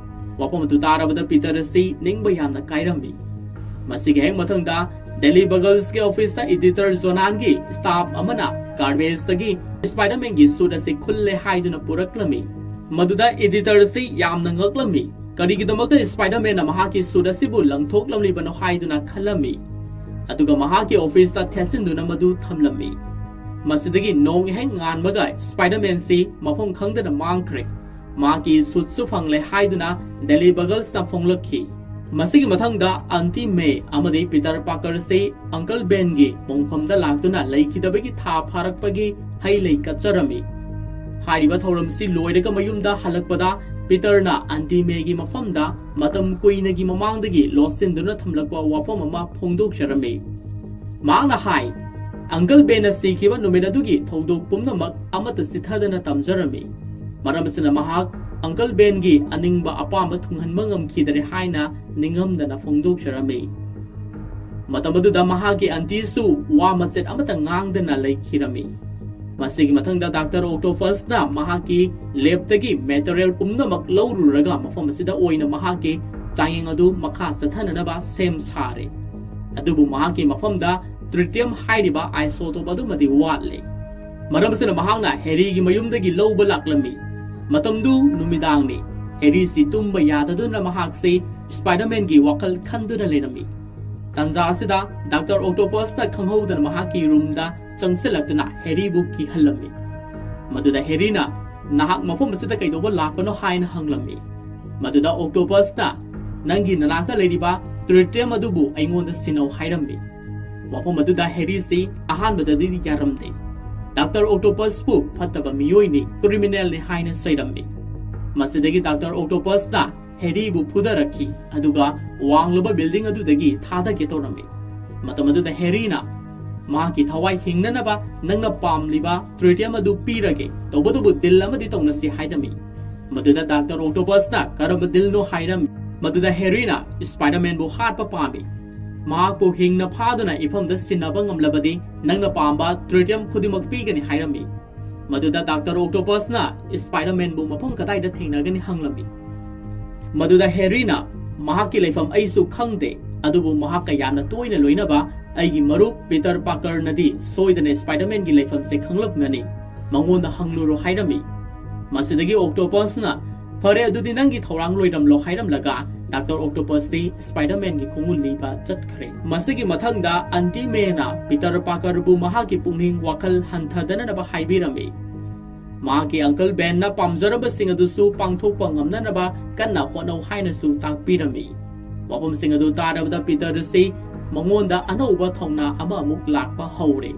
ꯋꯥꯐꯝ ꯑꯗꯨ ꯇꯥꯔꯕꯗ ꯄꯤꯇꯔ ꯑꯁꯤ ꯅꯤꯡꯕ ꯌꯥꯝꯅ ꯀꯥꯏꯔꯝꯃꯤ꯫ ꯃꯁꯤꯒꯤ ꯍꯦꯛ ꯃꯊꯪꯗ ꯗꯦꯂꯤ ꯕꯒꯜꯁꯀꯤ ꯑꯣꯐꯤꯁꯇ ꯏꯗꯤꯇꯔ ꯖꯣꯅꯥꯟꯒꯤ ꯁ꯭ꯇꯥꯐ ꯑꯃꯅ ꯒꯥꯔꯕꯦꯖꯇꯒꯤ ꯁ꯭ꯄꯥꯏꯗꯔꯃꯦꯟꯒꯤ ꯁꯨꯠ ꯑꯁꯤ ꯈꯨꯜꯂꯦ ꯍꯥꯏꯗꯨꯅ ꯄꯨꯔꯛꯂꯝꯃꯤ꯫ ꯃꯗꯨꯗ ꯏꯗꯤꯇꯔ ꯑꯁꯤ ꯌꯥꯝꯅ ꯉꯛꯂꯝꯃꯤ꯫ ꯀꯔꯤꯒꯤꯗꯃꯛꯇ ꯁ꯭ꯄꯥꯏꯗꯔꯃꯦꯟꯅ ꯃꯍꯥꯛꯀꯤ ꯁꯨꯠ ꯑꯁꯤꯕꯨ ꯂꯪꯊꯣꯛꯂꯝꯂꯤꯕꯅꯣ ꯍꯥꯏꯗꯨꯅ ꯈꯜꯂꯝꯃꯤ꯫ ꯑꯗꯨꯒ ꯃꯍꯥꯛꯀꯤ ꯑꯣꯐꯤꯁꯇ ꯊꯦꯠꯆꯤꯟꯗꯨꯅ ꯃꯗꯨ ꯊꯝꯂꯝꯃꯤ꯫ ꯃꯁꯤꯗꯒꯤ ꯅꯣꯡ ꯍꯦꯛ ꯉꯥꯟꯕꯒ ꯁ꯭ꯄꯥꯏꯗꯔꯃꯦꯟꯁꯤ ꯃꯐꯝ ꯈꯪꯗꯅ ꯃꯥꯡꯈ꯭ꯔꯦ꯫ ꯃꯍꯥꯛꯀꯤ ꯁꯨꯠꯁꯨ ꯐꯪꯂꯦ ꯍꯥꯏꯗꯨꯅ ꯗꯦꯂꯤ ꯕꯒꯜꯁꯅ ꯐꯣꯡꯂꯛꯈꯤ꯫ ꯃꯁꯤꯒꯤ ꯃꯊꯪꯗ ꯑꯟꯇꯤ ꯃꯦ ꯑꯃꯗꯤ ꯄꯤꯇꯔ ꯄꯥꯀꯔꯁꯤ ꯑꯪꯀꯜ ꯕꯦꯟꯒꯤ ꯃꯣꯡꯐꯝꯗ ꯂꯥꯛꯇꯨꯅ ꯂꯩꯈꯤꯗꯕꯒꯤ ꯊꯥ ꯐꯥꯔꯛꯄꯒꯤ ꯍꯩ ꯂꯩ ꯀꯠꯆꯔꯝꯃꯤ꯫ ꯍꯥꯏꯔꯤꯕ ꯊꯧꯔꯝꯁꯤ ꯂꯣꯏꯔꯒ ꯃꯌꯨꯝꯗ ꯍꯜꯂꯛꯄꯗ ꯄꯤꯇꯔꯅ ꯑꯟꯇꯤ ꯃꯦꯒꯤ ꯃꯐꯝꯗ ꯃꯇꯝ ꯀꯨꯏꯅꯒꯤ ꯃꯃꯥꯡꯗꯒꯤ ꯂꯣꯠꯁꯤꯟꯗꯨꯅ ꯊꯝꯂꯛꯄ ꯋꯥꯐꯝ ꯑꯃ ꯐꯣꯡꯗꯣꯛꯆꯔꯝꯃꯤ꯫ ꯃꯍꯥꯛꯅ ꯍꯥꯏ, ꯑꯪꯀꯜ ꯕꯦꯟꯅ ꯁꯤꯈꯤꯕ ꯅꯨꯃꯤꯠ ꯑꯗꯨꯒꯤ ꯊꯧꯗꯣꯛ ꯄꯨꯝꯅꯃꯛ ꯑꯃꯠꯇ ꯆꯤꯊꯗꯅ ꯇꯝꯖꯔꯝꯃꯤ꯫ ꯃꯔꯝ ꯑꯁꯤꯅ ꯃꯍꯥꯛ ꯑꯪꯀꯜ ꯕꯦꯟꯒꯤ ꯑꯅꯤꯡꯕ ꯑꯄꯥꯝꯕ ꯊꯨꯡꯍꯟꯕ ꯉꯝꯈꯤꯗꯔꯦ ꯍꯥꯏꯅ ꯅꯤꯡꯉꯝꯗꯅ ꯐꯣꯡꯗꯣꯛꯆꯔꯝꯃꯤ꯫ ꯃꯇꯝ ꯑꯗꯨꯗ ꯃꯍꯥꯛꯀꯤ ꯑꯟꯇꯤꯁꯨ ꯋꯥ ꯃꯆꯦꯠ ꯑꯃꯠꯇ ꯉꯥꯡꯗꯅ ꯂꯩꯈꯤꯔꯝꯃꯤ꯫ ꯃꯁꯤꯒꯤ ꯃꯊꯪꯗ ꯗꯥꯛꯇꯔ ꯑꯣꯛꯇꯣꯄꯁꯅ ꯃꯍꯥꯛꯀꯤ ꯂꯦꯞꯇꯒꯤ ꯃꯦꯇꯔꯤꯌꯦꯜ ꯄꯨꯝꯅꯃꯛ ꯂꯧꯔꯨꯔꯒ ꯃꯐꯝ ꯑꯁꯤꯗ ꯑꯣꯏꯅ ꯃꯍꯥꯛꯀꯤ ꯆꯥꯡꯌꯦꯡ ꯑꯗꯨ ꯃꯈꯥ ꯆꯠꯊꯅꯅꯕ ꯁꯦꯝ ꯁꯥꯔꯦ꯫ ꯑꯗꯨꯕꯨ ꯃꯍꯥꯛꯀꯤ ꯃꯐꯝꯗ ꯇ꯭ꯔꯤꯇꯤꯌꯝ ꯍꯥꯏꯔꯤꯕ ꯑꯥꯏꯁꯣꯇꯣꯞ ꯑꯗꯨꯃꯗꯤ ꯋꯥꯠꯂꯦ꯫ ꯃꯔꯝ ꯑꯁꯤꯅ ꯃꯍꯥꯛꯅ ꯍꯦꯔꯤꯒꯤ ꯃꯌꯨꯝꯗꯒꯤ ꯂꯧꯕ ꯂꯥꯛꯂꯝꯃꯤ꯫ ꯃꯇꯝꯗꯨ ꯅꯨꯃꯤꯗꯥꯡꯅꯤ꯫ ꯍꯦꯔꯤꯁꯤ ꯇꯨꯝꯕ ꯌꯥꯗꯗꯨꯅ ꯃꯍꯥꯛꯁꯤ ꯁ꯭ꯄꯥꯏꯗꯔꯃꯦꯟꯒꯤ ꯋꯥꯈꯜ ꯈꯟꯗꯨꯅ ꯂꯩꯔꯝꯃꯤ꯫ ꯇꯥꯟꯖꯥ ꯑꯁꯤꯗ ꯗꯥꯛꯇꯔ ꯑꯣꯛꯇꯣꯄꯁꯅ ꯈꯪꯍꯧꯗꯅ ꯃꯍꯥꯛꯀꯤ ꯔꯨꯝꯗ ꯆꯪꯁꯤꯜꯂꯛꯇꯨꯅ ꯍꯦꯔꯤꯕꯨ ꯀꯤꯍꯜꯂꯝꯃꯤ꯫ ꯃꯗꯨꯗ ꯍꯦꯔꯤꯅ, "ꯅꯍꯥꯛ ꯃꯐꯝ ꯑꯁꯤꯗ ꯀꯩꯗꯧꯕ ꯂꯥꯛꯄꯅꯣ?" ꯍꯥꯏꯅ ꯍꯪꯂꯝꯃꯤ꯫ ꯃꯗꯨꯗ ꯑꯣꯛꯇꯣꯄꯁꯅ, "ꯅꯪꯒꯤ ꯅꯅꯥꯛꯇ ꯂꯩꯔꯤꯕ ꯇ꯭ꯔꯤꯇꯤꯌꯝ ꯑꯗꯨꯕꯨ ꯑꯩꯉꯣꯟꯗ ꯁꯤꯟꯅꯧ" ꯍꯥꯏꯔꯝꯃꯤ꯫ ꯋꯥꯐꯝ ꯑꯗꯨꯗ ꯍꯦꯔꯤꯁꯤ ꯑꯍꯥꯟꯕꯗꯗꯤ ꯌꯥꯔꯝꯗꯦ꯫ ꯗꯥꯛꯇꯔ ꯑꯣꯛꯇꯣꯄꯁꯄꯨ ꯐꯠꯇꯕ ꯃꯤꯑꯣꯏꯅꯤ, ꯀ꯭ꯔꯤꯃꯤꯅꯦꯜꯅꯤ ꯍꯥꯏꯅ ꯆꯩꯔꯝꯃꯤ꯫ ꯃꯁꯤꯗꯒꯤ ꯗꯥꯛꯇꯔ ꯑꯣꯛꯇꯣꯄꯁꯅ ꯍꯦꯔꯤꯕꯨ ꯐꯨꯗꯔꯛꯈꯤ, ꯑꯗꯨꯒ ꯋꯥꯡꯂꯕ ꯕꯤꯜꯗꯤꯡ ꯑꯗꯨꯗꯒꯤ ꯊꯥꯗꯒꯦ ꯇꯧꯔꯝꯃꯤ꯫ ꯃꯇꯝ ꯑꯗꯨꯗ ꯍꯦꯔꯤꯅ, "ꯃꯍꯥꯛꯀꯤ ꯊꯋꯥꯏ ꯍꯤꯡꯅꯅꯕ ꯅꯪꯅ ꯄꯥꯝꯂꯤꯕ ꯇ꯭ꯔꯤꯇꯤꯌꯝ ꯑꯗꯨ ꯄꯤꯔꯒꯦ, ꯇꯧꯕꯇꯕꯨ ꯗꯤꯜ ꯑꯃꯗꯤ ꯇꯧꯅꯁꯤ" ꯍꯥꯏꯔꯝꯃꯤ꯫ ꯃꯗꯨꯗ ꯗꯥꯛꯇꯔ ꯑꯣꯛꯇꯣꯄꯁꯅ, "ꯀꯔꯝꯕ ꯗꯤꯜꯅꯣ?" ꯍꯥꯏꯔꯝꯃꯤ꯫ ꯃꯗꯨꯗ ꯍꯦꯔꯤꯅ, "ꯁ꯭ꯄꯥꯏꯗꯔꯃꯦꯟꯕꯨ ꯍꯥꯠꯄ ꯄꯥꯝꯃꯤ꯫ ꯃꯍꯥꯛꯄꯨ ꯍꯤꯡꯅ ꯐꯥꯗꯨꯅ ꯏꯐꯝꯗ ꯁꯤꯟꯅꯕ ꯉꯝꯂꯕꯗꯤ ꯅꯪꯅ ꯄꯥꯝꯕ ꯇ꯭ꯔꯤꯇꯤꯌꯝ ꯈꯨꯗꯤꯡꯃꯛ ꯄꯤꯒꯅꯤ" ꯍꯥꯏꯔꯝꯃꯤ꯫ ꯃꯗꯨꯗ ꯗꯥꯛꯇꯔ ꯑꯣꯛꯇꯣꯄꯁꯅ ꯁ꯭ꯄꯥꯏꯗꯔꯃꯦꯟꯕꯨ ꯃꯐꯝ ꯀꯗꯥꯏꯗ ꯊꯦꯡꯅꯒꯅꯤ ꯍꯪꯂꯝꯃꯤ꯫ ꯃꯗꯨꯗ ꯍꯦꯔꯤꯅ, "ꯃꯍꯥꯛꯀꯤ ꯂꯩꯐꯝ ꯑꯩꯁꯨ ꯈꯪꯗꯦ, ꯑꯗꯨꯕꯨ ꯃꯍꯥꯛꯀ ꯌꯥꯝꯅ ꯇꯣꯏꯅ ꯂꯣꯏꯅꯕ ꯑꯩꯒꯤ ꯃꯔꯨꯞ ꯄꯤꯇꯔ ꯄꯥꯀꯔꯅꯗꯤ ꯁꯣꯏꯗꯅ ꯁ꯭ꯄꯥꯏꯗꯔꯃꯦꯟꯒꯤ ꯂꯩꯐꯝꯁꯦ ꯈꯪꯂꯝꯒꯅꯤ꯫ ꯃꯉꯣꯟꯗ ꯍꯪꯂꯨꯔꯣ" ꯍꯥꯏꯔꯝꯃꯤ꯫ ꯃꯁꯤꯗꯒꯤ ꯑꯣꯛꯇꯣꯄꯁꯅ, "ꯐꯔꯦ, ꯑꯗꯨꯗꯤ ꯅꯪꯒꯤ ꯊꯧꯔꯥꯡ ꯂꯣꯏꯔꯝꯂꯣ" ꯍꯥꯏꯔꯝꯂꯒ ꯗꯥꯛꯇꯔ ꯑꯣꯛꯇꯣꯄꯁꯇꯤ ꯁ꯭ꯄꯥꯏꯗꯔꯃꯦꯟꯒꯤ ꯈꯣꯡꯎ ꯂꯤꯕ ꯆꯠꯈ꯭ꯔꯦ꯫ ꯃꯁꯤꯒꯤ ꯃꯊꯪꯗ ꯑꯟꯇꯤ ꯃꯦꯅ ꯄꯤꯇꯔ ꯄꯥꯀꯔꯕꯨ ꯃꯍꯥꯛꯀꯤ ꯄꯨꯛꯅꯤꯡ ꯋꯥꯈꯜ ꯍꯟꯊꯗꯅꯕ ꯍꯥꯏꯕꯤꯔꯝꯃꯤ꯫ ꯃꯍꯥꯛꯀꯤ ꯑꯪꯀꯜ ꯕꯦꯟꯅ ꯄꯥꯝꯖꯔꯝꯕꯁꯤꯡ ꯑꯗꯨꯁꯨ ꯄꯥꯡꯊꯣꯛꯄ ꯉꯝꯅꯅꯕ ꯀꯟꯅ ꯍꯣꯠꯅꯧ ꯍꯥꯏꯅꯁꯨ ꯇꯥꯛꯄꯤꯔꯝꯃꯤ꯫ ꯋꯥꯐꯝꯁꯤꯡ ꯑꯗꯨ ꯇꯥꯔꯕꯗ ꯄꯤꯇꯔꯁꯤ ꯃꯉꯣꯟꯗ ꯑꯅꯧꯕ ꯊꯧꯅꯥ ꯑꯃ ꯑꯃꯨꯛ ꯂꯥꯛꯄ ꯍꯧꯔꯦ꯫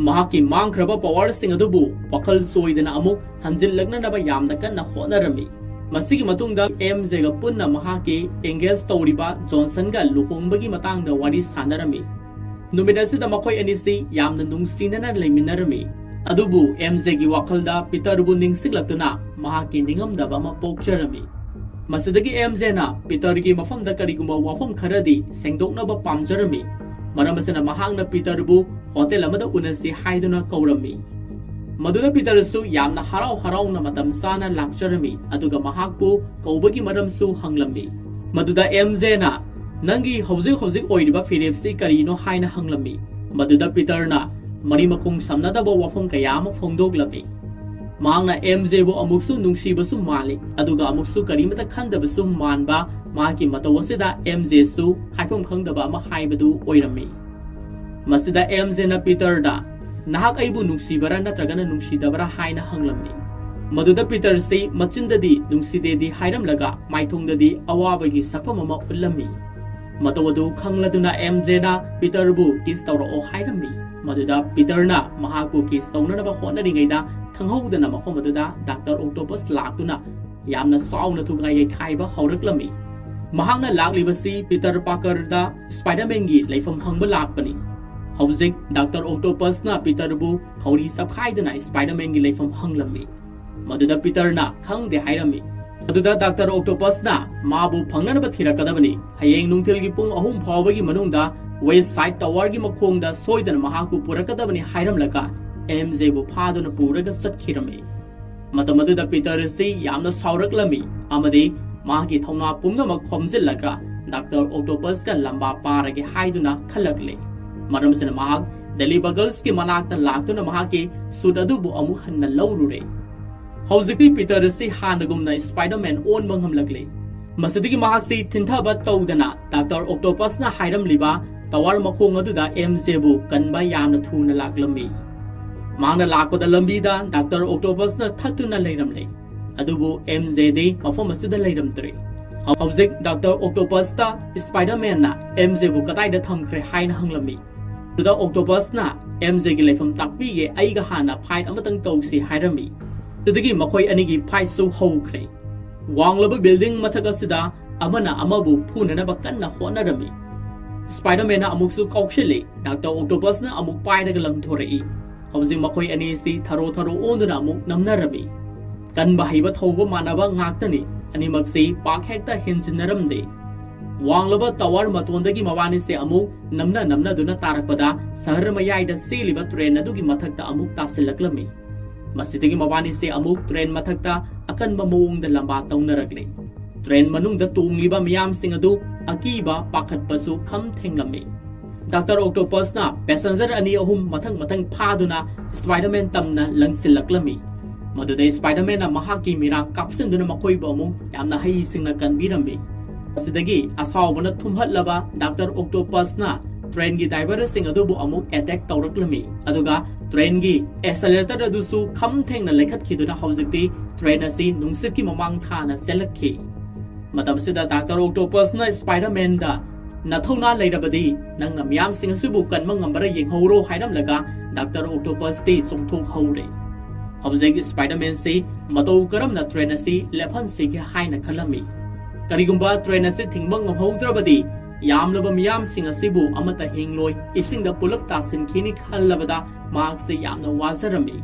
ꯃꯍꯥꯛꯀꯤ ꯃꯥꯡꯈ꯭ꯔꯕ ꯄꯋꯥꯔꯁꯤꯡ ꯑꯗꯨꯕꯨ ꯋꯥꯈꯜ ꯆꯣꯏꯗꯅ ꯑꯃꯨꯛ ꯍꯟꯖꯤꯜꯂꯛꯅꯅꯕ ꯌꯥꯝꯅ ꯀꯟꯅ ꯍꯣꯠꯅꯔꯝꯃꯤ꯫ ꯃꯁꯤꯒꯤ ꯃꯇꯨꯡꯗ ꯑꯦꯝ ꯖꯦꯒ ꯄꯨꯟꯅ ꯃꯍꯥꯛꯀꯤ ꯑꯦꯡꯒꯦꯖ ꯇꯧꯔꯤꯕ ꯖꯣꯟꯁꯟꯒ ꯂꯨꯍꯣꯡꯕꯒꯤ ꯃꯇꯥꯡꯗ ꯋꯥꯔꯤ ꯁꯥꯟꯅꯔꯝꯃꯤ꯫ ꯅꯨꯃꯤꯠ ꯑꯁꯤꯗ ꯃꯈꯣꯏ ꯑꯅꯤꯁꯤ ꯌꯥꯝꯅ ꯅꯨꯡꯁꯤꯅꯅ ꯂꯩꯃꯤꯟꯅꯔꯝꯃꯤ꯫ ꯑꯗꯨꯕꯨ ꯑꯦꯝ ꯖꯦꯒꯤ ꯋꯥꯈꯜꯗ ꯄꯤꯇꯔꯕꯨ ꯅꯤꯡꯁꯤꯡꯂꯛꯇꯨꯅ ꯃꯍꯥꯛꯀꯤ ꯅꯤꯡꯉꯝꯗꯕ ꯑꯃ ꯄꯣꯛꯆꯔꯝꯃꯤ꯫ ꯃꯁꯤꯗꯒꯤ ꯑꯦꯝ ꯖꯦꯅ ꯄꯤꯇꯔꯒꯤ ꯃꯐꯝꯗ ꯀꯔꯤꯒꯨꯝꯕ ꯋꯥꯐꯝ ꯈꯔꯗꯤ ꯁꯦꯡꯗꯣꯛꯅꯕ ꯄꯥꯝꯖꯔꯝꯃꯤ꯫ ꯃꯔꯝ ꯑꯁꯤꯅ ꯃꯍꯥꯛꯅ ꯄꯤꯇꯔꯕꯨ ꯍꯣꯇꯦꯜ ꯑꯃꯗ ꯎꯅꯁꯤ ꯍꯥꯏꯗꯨꯅ ꯀꯧꯔꯝꯃꯤ꯫ ꯃꯗꯨꯗ ꯄꯤꯇꯔꯁꯨ ꯌꯥꯝꯅ ꯍꯔꯥꯎ ꯍꯔꯥꯎꯅ ꯃꯇꯝ ꯆꯥꯅ ꯂꯥꯛꯆꯔꯝꯃꯤ, ꯑꯗꯨꯒ ꯃꯍꯥꯛꯄꯨ ꯀꯧꯕꯒꯤ ꯃꯔꯝꯁꯨ ꯍꯪꯂꯝꯃꯤ꯫ ꯃꯗꯨꯗ ꯑꯦꯝ ꯖꯦꯅ, "ꯅꯪꯒꯤ ꯍꯧꯖꯤꯛ ꯍꯧꯖꯤꯛ ꯑꯣꯏꯔꯤꯕ ꯐꯤꯔꯦꯞꯁꯤ ꯀꯔꯤꯅꯣ?" ꯍꯥꯏꯅ ꯍꯪꯂꯝꯃꯤ꯫ ꯃꯗꯨꯗ ꯄꯤꯇꯔꯅ ꯃꯔꯤ ꯃꯈꯣꯡ ꯁꯝꯅꯗꯕ ꯋꯥꯐꯝ ꯀꯌꯥ ꯑꯃ ꯐꯣꯡꯗꯣꯛꯂꯝꯃꯤ꯫ ꯃꯍꯥꯛꯅ ꯑꯦꯝ ꯖꯦꯕꯨ ꯑꯃꯨꯛꯁꯨ ꯅꯨꯡꯁꯤꯕꯁꯨ ꯃꯥꯜꯂꯤ, ꯑꯗꯨꯒ ꯑꯃꯨꯛꯁꯨ ꯀꯔꯤꯃꯇ ꯈꯟꯗꯕꯁꯨ ꯃꯥꯟꯕ ꯃꯍꯥꯛꯀꯤ ꯃꯇꯧ ꯑꯁꯤꯗ ꯑꯦꯝ ꯖꯦꯁꯨ ꯍꯥꯏꯐꯝ ꯈꯪꯗꯕ ꯑꯃ ꯍꯥꯏꯕꯗꯨ ꯑꯣꯏꯔꯝꯃꯤ꯫ ꯃꯁꯤꯗ ꯑꯦꯝ ꯖꯦꯅ ꯄꯤꯇꯔꯗ, "ꯅꯍꯥꯛ ꯑꯩꯕꯨ ꯅꯨꯡꯁꯤꯕꯔꯥ ꯅꯠꯇ꯭ꯔꯒꯅ ꯅꯨꯡꯁꯤꯗꯕꯔꯥ?" ꯍꯥꯏꯅ ꯍꯪꯂꯝꯃꯤ꯫ ꯃꯗꯨꯗ ꯄꯤꯇꯔꯁꯤ ꯃꯆꯤꯟꯗꯗꯤ ꯅꯨꯡꯁꯤꯗꯦꯗꯤ ꯍꯥꯏꯔꯝꯂꯒ ꯃꯥꯏꯊꯣꯡꯗꯗꯤ ꯑꯋꯥꯕꯒꯤ ꯁꯛꯐꯝ ꯑꯃ ꯎꯠꯂꯝꯃꯤ꯫ ꯃꯇꯧ ꯑꯗꯨ ꯈꯪꯂꯗꯨꯅ ꯑꯦꯝ ꯖꯦꯅ ꯄꯤꯇꯔꯕꯨ ꯀꯤꯁ ꯇꯧꯔꯛꯑꯣ ꯍꯥꯏꯔꯝꯃꯤ꯫ ꯃꯗꯨꯗ ꯄꯤꯇꯔꯅ ꯃꯍꯥꯛꯄꯨ ꯀꯤꯁ ꯇꯧꯅꯅꯕ ꯍꯣꯠꯅꯔꯤꯉꯩꯗ ꯈꯪꯍꯧꯗꯅ ꯃꯐꯝ ꯑꯗꯨꯗ ꯗꯥꯛꯇꯔ ꯑꯣꯛꯇꯣꯄꯁ ꯂꯥꯛꯇꯨꯅ ꯌꯥꯝꯅ ꯆꯥꯎꯅ ꯊꯨꯒꯥꯏ ꯌꯩꯈꯥꯏꯕ ꯍꯧꯔꯛꯂꯝꯃꯤ꯫ ꯃꯍꯥꯛꯅ ꯂꯥꯛꯂꯤꯕꯁꯤ ꯄꯤꯇꯔ ꯄꯥꯀꯔꯗ ꯁ꯭ꯄꯥꯏꯗꯔꯃꯦꯟꯒꯤ ꯂꯩꯐꯝ ꯍꯪꯕ ꯂꯥꯛꯄꯅꯤ꯫ ꯍꯧꯖꯤꯛ ꯗꯥꯛꯇꯔ ꯑꯣꯛꯇꯣꯄꯁꯅ ꯄꯤꯇꯔꯕꯨ ꯈꯧꯔꯤ ꯆꯞꯈꯥꯏꯗꯨꯅ ꯁ꯭ꯄꯥꯏꯗꯔꯃꯦꯟꯒꯤ ꯂꯩꯐꯝ ꯍꯪꯂꯝꯃꯤ꯫ ꯃꯗꯨꯗ ꯄꯤꯇꯔꯅ ꯈꯪꯗꯦ ꯍꯥꯏꯔꯝꯃꯤ꯫ ꯑꯗꯨꯗ ꯗꯥꯛꯇꯔ ꯑꯣꯛꯇꯣꯄꯁꯅ ꯃꯥꯕꯨ ꯐꯪꯅꯅꯕ ꯊꯤꯔꯛꯀꯗꯕꯅꯤ, ꯍꯌꯦꯡ ꯅꯨꯡꯊꯤꯜꯒꯤ ꯄꯨꯡ ꯑꯍꯨꯝ ꯐꯥꯎꯕꯒꯤ ꯃꯅꯨꯡꯗ ꯋꯦꯁ ꯁꯥꯏꯗ ꯇꯋꯥꯔꯒꯤ ꯃꯈꯣꯡꯗ ꯁꯣꯏꯗꯅ ꯃꯍꯥꯛꯄꯨ ꯄꯨꯔꯛꯀꯗꯕꯅꯤ ꯍꯥꯏꯔꯝꯂꯒ ꯑꯦꯝ ꯖꯦꯕꯨ ꯐꯥꯗꯨꯅ ꯄꯨꯔꯒ ꯆꯠꯈꯤꯔꯝꯃꯤ꯫ ꯃꯇꯝ ꯑꯗꯨꯗ ꯄꯤꯇꯔ ꯑꯁꯤ ꯌꯥꯝꯅ ꯁꯥꯎꯔꯛꯂꯝꯃꯤ ꯑꯃꯗꯤ ꯃꯍꯥꯛꯀꯤ ꯊꯧꯅꯥ ꯄꯨꯝꯅꯃꯛ ꯈꯣꯝꯖꯤꯜꯂꯒ ꯗꯥꯛꯇꯔ ꯑꯣꯛꯇꯣꯄꯁꯀ ꯂꯝꯕꯥ ꯄꯥꯔꯒꯦ ꯍꯥꯏꯗꯨꯅ ꯈꯜꯂꯛꯂꯦ꯫ ꯃꯔꯝ ꯑꯁꯤꯅ ꯃꯍꯥꯛ ꯗꯦꯂꯤ ꯕꯒꯜꯁꯀꯤ ꯃꯅꯥꯛꯇ ꯂꯥꯛꯇꯨꯅ ꯃꯍꯥꯛꯀꯤ ꯁꯨꯠ ꯑꯗꯨꯕꯨ ꯑꯃꯨꯛ ꯍꯟꯅ ꯂꯧꯔꯨꯔꯦ꯫ ꯍꯧꯖꯤꯛꯇꯤ ꯄꯤꯇꯔ ꯑꯁꯤ ꯍꯥꯟꯅꯒꯨꯝꯅ ꯁ꯭ꯄꯥꯏꯗꯔꯃꯦꯟ ꯑꯣꯟꯕ ꯉꯝꯂꯛꯂꯦ꯫ ꯃꯁꯤꯗꯒꯤ ꯃꯍꯥꯛꯁꯤ ꯊꯤꯟꯊꯕ ꯇꯧꯗꯅ ꯗꯥꯛꯇꯔ ꯑꯣꯛꯇꯣꯄꯁꯅ ꯍꯥꯏꯔꯝꯂꯤꯕ ꯇꯋꯥꯔ ꯃꯈꯣꯡ ꯑꯗꯨꯗ ꯑꯦꯝ ꯖꯦꯕꯨ ꯀꯟꯕ ꯌꯥꯝꯅ ꯊꯨꯅ ꯂꯥꯛꯂꯝꯃꯤ꯫ ꯃꯍꯥꯛꯅ ꯂꯥꯛꯄꯗ ꯂꯝꯕꯤꯗ ꯗꯥꯛꯇꯔ ꯑꯣꯛꯇꯣꯄꯁꯅ ꯊꯠꯇꯨꯅ ꯂꯩꯔꯝꯂꯦ꯫ ꯑꯗꯨꯕꯨ ꯑꯦꯝ ꯖꯦꯗꯤ ꯃꯐꯝ ꯑꯁꯤꯗ ꯂꯩꯔꯝꯗ꯭ꯔꯦ꯫ ꯍꯧꯖꯤꯛ ꯗꯥꯛꯇꯔ ꯑꯣꯛꯇꯣꯄꯁꯇ ꯁ꯭ꯄꯥꯏꯗꯔꯃꯦꯟꯅ ꯑꯦꯝ ꯖꯦꯕꯨ ꯀꯗꯥꯏꯗ ꯊꯝꯈ꯭ꯔꯦ ꯍꯥꯏꯅ ꯍꯪꯂꯝꯃꯤ꯫ ꯑꯗꯨꯗ ꯑꯣꯛꯇꯣꯄꯁꯅ ꯑꯦꯝ ꯖꯦꯒꯤ ꯂꯩꯐꯝ ꯇꯥꯛꯄꯤꯒꯦ, ꯑꯩꯒ ꯍꯥꯟꯅ ꯐꯥꯏꯠ ꯑꯃꯇꯪ ꯇꯧꯁꯤ ꯍꯥꯏꯔꯝꯃꯤ꯫ ꯑꯗꯨꯗꯒꯤ ꯃꯈꯣꯏ ꯑꯅꯤꯒꯤ ꯐꯥꯏꯠꯁꯨ ꯍꯧꯈ꯭ꯔꯦ꯫ ꯋꯥꯡꯂꯕ ꯕꯤꯜꯗꯤꯡ ꯃꯊꯛ ꯑꯁꯤꯗ ꯑꯃꯅ ꯑꯃꯕꯨ ꯐꯨꯅꯅꯕ ꯀꯟꯅ ꯍꯣꯠꯅꯔꯝꯃꯤ꯫ ꯁ꯭ꯄꯥꯏꯗꯔꯃꯦꯟꯅ ꯑꯃꯨꯛꯁꯨ ꯀꯥꯎꯁꯤꯜꯂꯤ꯫ ꯗꯥꯛꯇꯔ ꯑꯣꯛꯇꯣꯄꯁꯅ ꯑꯃꯨꯛ ꯄꯥꯏꯔꯒ ꯂꯪꯊꯣꯔꯛꯏ꯫ ꯍꯧꯖꯤꯛ ꯃꯈꯣꯏ ꯑꯅꯤꯁꯤ ꯊꯔꯣ ꯊꯔꯣ ꯑꯣꯟꯗꯨꯅ ꯑꯃꯨꯛ ꯅꯝꯅꯔꯝꯃꯤ꯫ ꯀꯟꯕ ꯍꯩꯕ ꯊꯧꯕ ꯃꯥꯟꯅꯕ ꯉꯥꯛꯇꯅꯤ꯫ ꯑꯅꯤꯃꯛꯁꯤ ꯄꯥꯛ ꯍꯦꯛꯇ ꯍꯦꯟꯖꯤꯟꯅꯔꯝꯗꯦ꯫ ꯋꯥꯡꯂꯕ ꯇꯋꯥꯔ ꯃꯇꯣꯟꯗꯒꯤ ꯃꯕꯥꯅꯤꯁꯦ ꯑꯃꯨꯛ ꯅꯝꯅ ꯅꯝꯅꯗꯨꯅ ꯇꯥꯔꯛꯄꯗ ꯁꯍꯔ ꯃꯌꯥꯏꯗ ꯆꯦꯜꯂꯤꯕ ꯇ꯭ꯔꯦꯟ ꯑꯗꯨꯒꯤ ꯃꯊꯛꯇ ꯑꯃꯨꯛ ꯇꯥꯁꯤꯜꯂꯛꯂꯝꯃꯤ꯫ ꯃꯁꯤꯗꯒꯤ ꯃꯕꯥꯅꯤꯁꯦ ꯑꯃꯨꯛ ꯇ꯭ꯔꯦꯟ ꯃꯊꯛꯇ ꯑꯀꯟꯕ ꯃꯑꯣꯡꯗ ꯂꯝꯕꯥ ꯇꯧꯅꯔꯛꯂꯤ꯫ ꯇ꯭ꯔꯦꯟ ꯃꯅꯨꯡꯗ ꯇꯣꯡꯂꯤꯕ ꯃꯤꯌꯥꯝꯁꯤꯡ ꯑꯗꯨ ꯑꯀꯤꯕ, ꯄꯥꯈꯠꯄꯁꯨ ꯈꯝ ꯊꯦꯡꯂꯝꯃꯤ꯫ ꯗꯥꯛꯇꯔ ꯑꯣꯛꯇꯣꯄꯁꯅ ꯄꯦꯁꯦꯟꯖꯔ ꯑꯅꯤ ꯑꯍꯨꯝ ꯃꯊꯪ ꯃꯊꯪ ꯐꯥꯗꯨꯅ ꯁ꯭ꯄꯥꯏꯗꯔꯃꯦꯟ ꯇꯝꯅ ꯂꯪꯁꯤꯜꯂꯛꯂꯝꯃꯤ꯫ ꯃꯗꯨꯗ ꯁ꯭ꯄꯥꯏꯗꯔꯃꯦꯟꯅ ꯃꯍꯥꯛꯀꯤ ꯃꯤꯔꯥꯡ ꯀꯥꯞꯁꯤꯟꯗꯨꯅ ꯃꯈꯣꯏꯕꯨ ꯑꯃꯨꯛ ꯌꯥꯝꯅ ꯍꯩꯁꯤꯡꯅ ꯀꯟꯕꯤꯔꯝꯃꯤ꯫ ꯑꯁꯤꯗꯒꯤ ꯑꯁꯥꯎꯕꯅ ꯊꯨꯝꯍꯠꯂꯕ ꯗꯥꯛꯇꯔ ꯑꯣꯛꯇꯣꯄꯁꯅ ꯇ꯭ꯔꯦꯟꯒꯤ ꯗ꯭ꯔꯥꯏꯚꯔꯁꯤꯡ ꯑꯗꯨꯕꯨ ꯑꯃꯨꯛ ꯑꯦꯇꯦꯛ ꯇꯧꯔꯛꯂꯝꯃꯤ꯫ ꯑꯗꯨꯒ ꯇ꯭ꯔꯦꯟꯒꯤ ꯑꯦꯁꯦꯂꯦꯇꯔ ꯑꯗꯨꯁꯨ ꯈꯝ ꯊꯦꯡꯅ ꯂꯩꯈꯠꯈꯤꯗꯨꯅ ꯍꯧꯖꯤꯛꯇꯤ ꯇ꯭ꯔꯦꯟ ꯑꯁꯤ ꯅꯨꯡꯁꯤꯠꯀꯤ ꯃꯃꯥꯡ ꯊꯥꯅ ꯆꯦꯜꯂꯛꯈꯤ꯫ ꯃꯇꯝꯁꯤꯗ ꯗꯥꯛꯇꯔ ꯑꯣꯛꯇꯣꯄꯁꯅ ꯁ꯭ꯄꯥꯏꯗꯔꯃꯦꯟꯗ, "ꯅꯊꯧꯅꯥ ꯂꯩꯔꯕꯗꯤ ꯅꯪꯅ ꯃꯤꯌꯥꯝꯁꯤꯡ ꯑꯁꯤꯕꯨ ꯀꯟꯕ ꯉꯝꯕꯔ ꯌꯦꯡꯍꯧꯔꯣ" ꯍꯥꯏꯔꯝꯂꯒ ꯗꯥꯛꯇꯔ ꯑꯣꯛꯇꯣꯄꯁꯇꯤ ꯆꯣꯡꯊꯣꯛꯍꯧꯔꯦ꯫ ꯍꯧꯖꯤꯛ ꯁ꯭ꯄꯥꯏꯗꯔꯃꯦꯟꯁꯤ ꯃꯇꯧ ꯀꯔꯝꯅ ꯇ꯭ꯔꯦꯟ ꯑꯁꯤ ꯂꯦꯞꯍꯟꯁꯤꯒꯦ ꯍꯥꯏꯅ ꯈꯜꯂꯝꯃꯤ꯫ ꯀꯔꯤꯒꯨꯝꯕ ꯇ꯭ꯔꯦꯟ ꯑꯁꯤ ꯊꯤꯡꯕ ꯉꯝꯍꯧꯗ꯭ꯔꯕꯗꯤ ꯌꯥꯝꯂꯕ ꯃꯤꯌꯥꯝꯁꯤꯡ ꯑꯁꯤꯕꯨ ꯑꯃꯠꯇ ꯍꯤꯡꯂꯣꯏ, ꯏꯁꯤꯡꯗ ꯄꯨꯂꯞ ꯇꯥꯁꯤꯟꯈꯤꯅꯤ ꯈꯜꯂꯕꯗ ꯃꯍꯥꯛꯁꯦ ꯌꯥꯝꯅ ꯋꯥꯖꯔꯝꯃꯤ꯫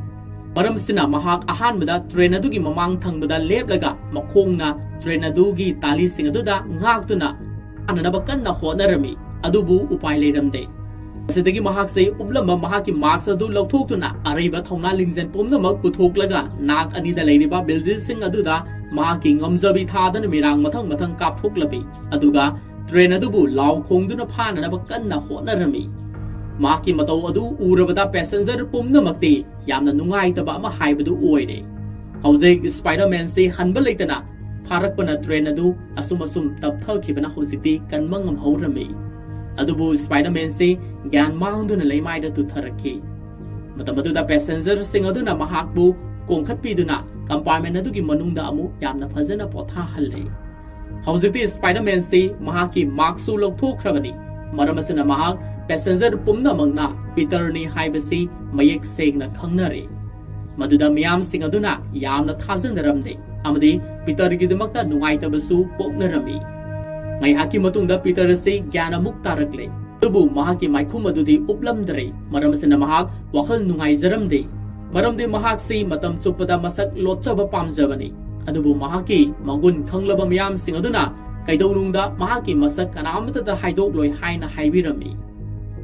ꯃꯔꯝꯁꯤꯅ ꯃꯍꯥꯛ ꯑꯍꯥꯟꯕꯗ ꯇ꯭ꯔꯦꯟ ꯑꯗꯨꯒꯤ ꯃꯃꯥꯡ ꯊꯪꯕꯗ ꯂꯦꯞꯂꯒ ꯃꯈꯣꯡꯅ ꯇ꯭ꯔꯦꯟ ꯑꯗꯨꯒꯤ ꯇꯥꯂꯤꯁꯤꯡ ꯑꯗꯨꯗ ꯉꯥꯛꯇꯨꯅ ꯇꯥꯅꯅꯕ ꯀꯟꯅ ꯍꯣꯠꯅꯔꯝꯃꯤ꯫ ꯑꯗꯨꯕꯨ ꯎꯄꯥꯏ ꯂꯩꯔꯝꯗꯦ꯫ ꯃꯁꯤꯗꯒꯤ ꯃꯍꯥꯛꯁꯦ ꯎꯞꯂꯝꯕ ꯃꯍꯥꯛꯀꯤ ꯃꯥꯛꯁ ꯑꯗꯨ ꯂꯧꯊꯣꯛꯇꯨꯅ ꯑꯔꯩꯕ ꯊꯧꯅꯥ ꯂꯤꯡꯖꯦꯜ ꯄꯨꯝꯅꯃꯛ ꯄꯨꯊꯣꯛꯂꯒ ꯅꯥꯛ ꯑꯅꯤꯗ ꯂꯩꯔꯤꯕ ꯕꯤꯜꯗꯤꯡꯁꯤꯡ ꯑꯗꯨꯗ ꯃꯍꯥꯛꯀꯤ ꯉꯝꯖꯕꯤ ꯊꯥꯗꯅ ꯃꯤꯔꯥꯡ ꯃꯊꯪ ꯃꯊꯪ ꯀꯥꯞꯊꯣꯛꯂꯝꯃꯤ꯫ ꯑꯗꯨꯒ ꯇ꯭ꯔꯦꯟ ꯑꯗꯨꯕꯨ ꯂꯥꯎ ꯈꯣꯡꯗꯨꯅ ꯐꯥꯅꯅꯕ ꯀꯟꯅ ꯍꯣꯠꯅꯔꯝꯃꯤ꯫ ꯃꯍꯥꯛꯀꯤ ꯃꯇꯧ ꯑꯗꯨ ꯎꯔꯕꯗ ꯄꯦꯁꯦꯟꯖꯔ ꯄꯨꯝꯅꯃꯛꯇꯤ ꯌꯥꯝꯅ ꯅꯨꯡꯉꯥꯏꯇꯕ ꯑꯃ ꯍꯥꯏꯕꯗꯨ ꯑꯣꯏꯔꯦ꯫ ꯍꯧꯖꯤꯛ ꯁ꯭ꯄꯥꯏꯗꯔꯃꯦꯟꯁꯤ ꯍꯟꯕ ꯂꯩꯇꯅ ꯐꯥꯔꯛꯄꯅ ꯇ꯭ꯔꯦꯟ ꯑꯗꯨ ꯑꯁꯨꯝ ꯑꯁꯨꯝ ꯇꯞꯊꯈꯤꯕꯅ ꯍꯧꯖꯤꯛꯇꯤ ꯀꯟꯕ ꯉꯝꯍꯧꯔꯝꯃꯤ꯫ ꯑꯗꯨꯕꯨ ꯁ꯭ꯄꯥꯏꯗꯔꯃꯦꯟꯁꯤ ꯒ꯭ꯌꯥꯟ ꯃꯥꯡꯗꯨꯅ ꯂꯩꯃꯥꯏꯗ ꯇꯨꯊꯔꯛꯈꯤ꯫ ꯃꯇꯝ ꯑꯗꯨꯗ ꯄꯦꯁꯦꯟꯖꯔꯁꯤꯡ ꯑꯗꯨꯅ ꯃꯍꯥꯛꯄꯨ ꯀꯣꯟꯈꯠꯄꯤꯗꯨꯅ ꯀꯝꯄꯥꯔꯠꯃꯦꯟ ꯑꯗꯨꯒꯤ ꯃꯅꯨꯡꯗ ꯑꯃꯨꯛ ꯌꯥꯝꯅ ꯐꯖꯅ ꯄꯣꯊꯥꯍꯜꯂꯦ꯫ ꯍꯧꯖꯤꯛꯇꯤ ꯁ꯭ꯄꯥꯏꯗꯔꯃꯦꯟꯁꯤ ꯃꯍꯥꯛꯀꯤ ꯃꯥꯛꯁꯁꯨ ꯂꯧꯊꯣꯛꯈ꯭ꯔꯕꯅꯤ꯫ ꯃꯔꯝ ꯑꯁꯤꯅ ꯃꯍꯥꯛ ꯄꯦꯁꯦꯟꯖꯔ ꯄꯨꯝꯅꯃꯛꯅ ꯄꯤꯇꯔꯅꯤ ꯍꯥꯏꯕꯁꯤ ꯃꯌꯦꯛ ꯁꯦꯡꯅ ꯈꯪꯅꯔꯦ꯫ ꯃꯗꯨꯗ ꯃꯤꯌꯥꯝꯁꯤꯡ ꯑꯗꯨꯅ ꯌꯥꯝꯅ ꯊꯥꯖꯅꯔꯝꯗꯦ ꯑꯃꯗꯤ ꯄꯤꯇꯔꯒꯤꯗꯃꯛꯇ ꯅꯨꯡꯉꯥꯏꯇꯕꯁꯨ ꯄꯣꯛꯅꯔꯝꯃꯤ꯫ ꯉꯥꯏꯍꯥꯛꯀꯤ ꯃꯇꯨꯡꯗ ꯄꯤꯇꯔ ꯑꯁꯤ ꯒ꯭ꯌꯥꯟ ꯑꯃꯨꯛ ꯇꯥꯔꯛꯂꯦ꯫ ꯑꯗꯨꯕꯨ ꯃꯍꯥꯛꯀꯤ ꯃꯥꯏꯈꯨꯝ ꯑꯗꯨꯗꯤ ꯎꯞꯂꯝꯗꯔꯦ꯫ ꯃꯔꯝ ꯑꯁꯤꯅ ꯃꯍꯥꯛ ꯋꯥꯈꯜ ꯅꯨꯡꯉꯥꯏꯖꯔꯝꯗꯦ꯫ ꯃꯔꯝꯗꯤ ꯃꯍꯥꯛꯁꯤ ꯃꯇꯝ ꯆꯨꯞꯄꯗ ꯃꯁꯛ ꯂꯣꯠꯆꯕ ꯄꯥꯝꯖꯕꯅꯤ꯫ ꯑꯗꯨꯕꯨ ꯃꯍꯥꯛꯀꯤ ꯃꯒꯨꯟ ꯈꯪꯂꯕ ꯃꯤꯌꯥꯝꯁꯤꯡ ꯑꯗꯨꯅ ꯀꯩꯗꯧꯅꯨꯡꯗ ꯃꯍꯥꯛꯀꯤ ꯃꯁꯛ ꯀꯅꯥꯃꯠꯇꯗ ꯍꯥꯏꯗꯣꯛꯂꯣꯏ ꯍꯥꯏꯅ ꯍꯥꯏꯕꯤꯔꯝꯃꯤ꯫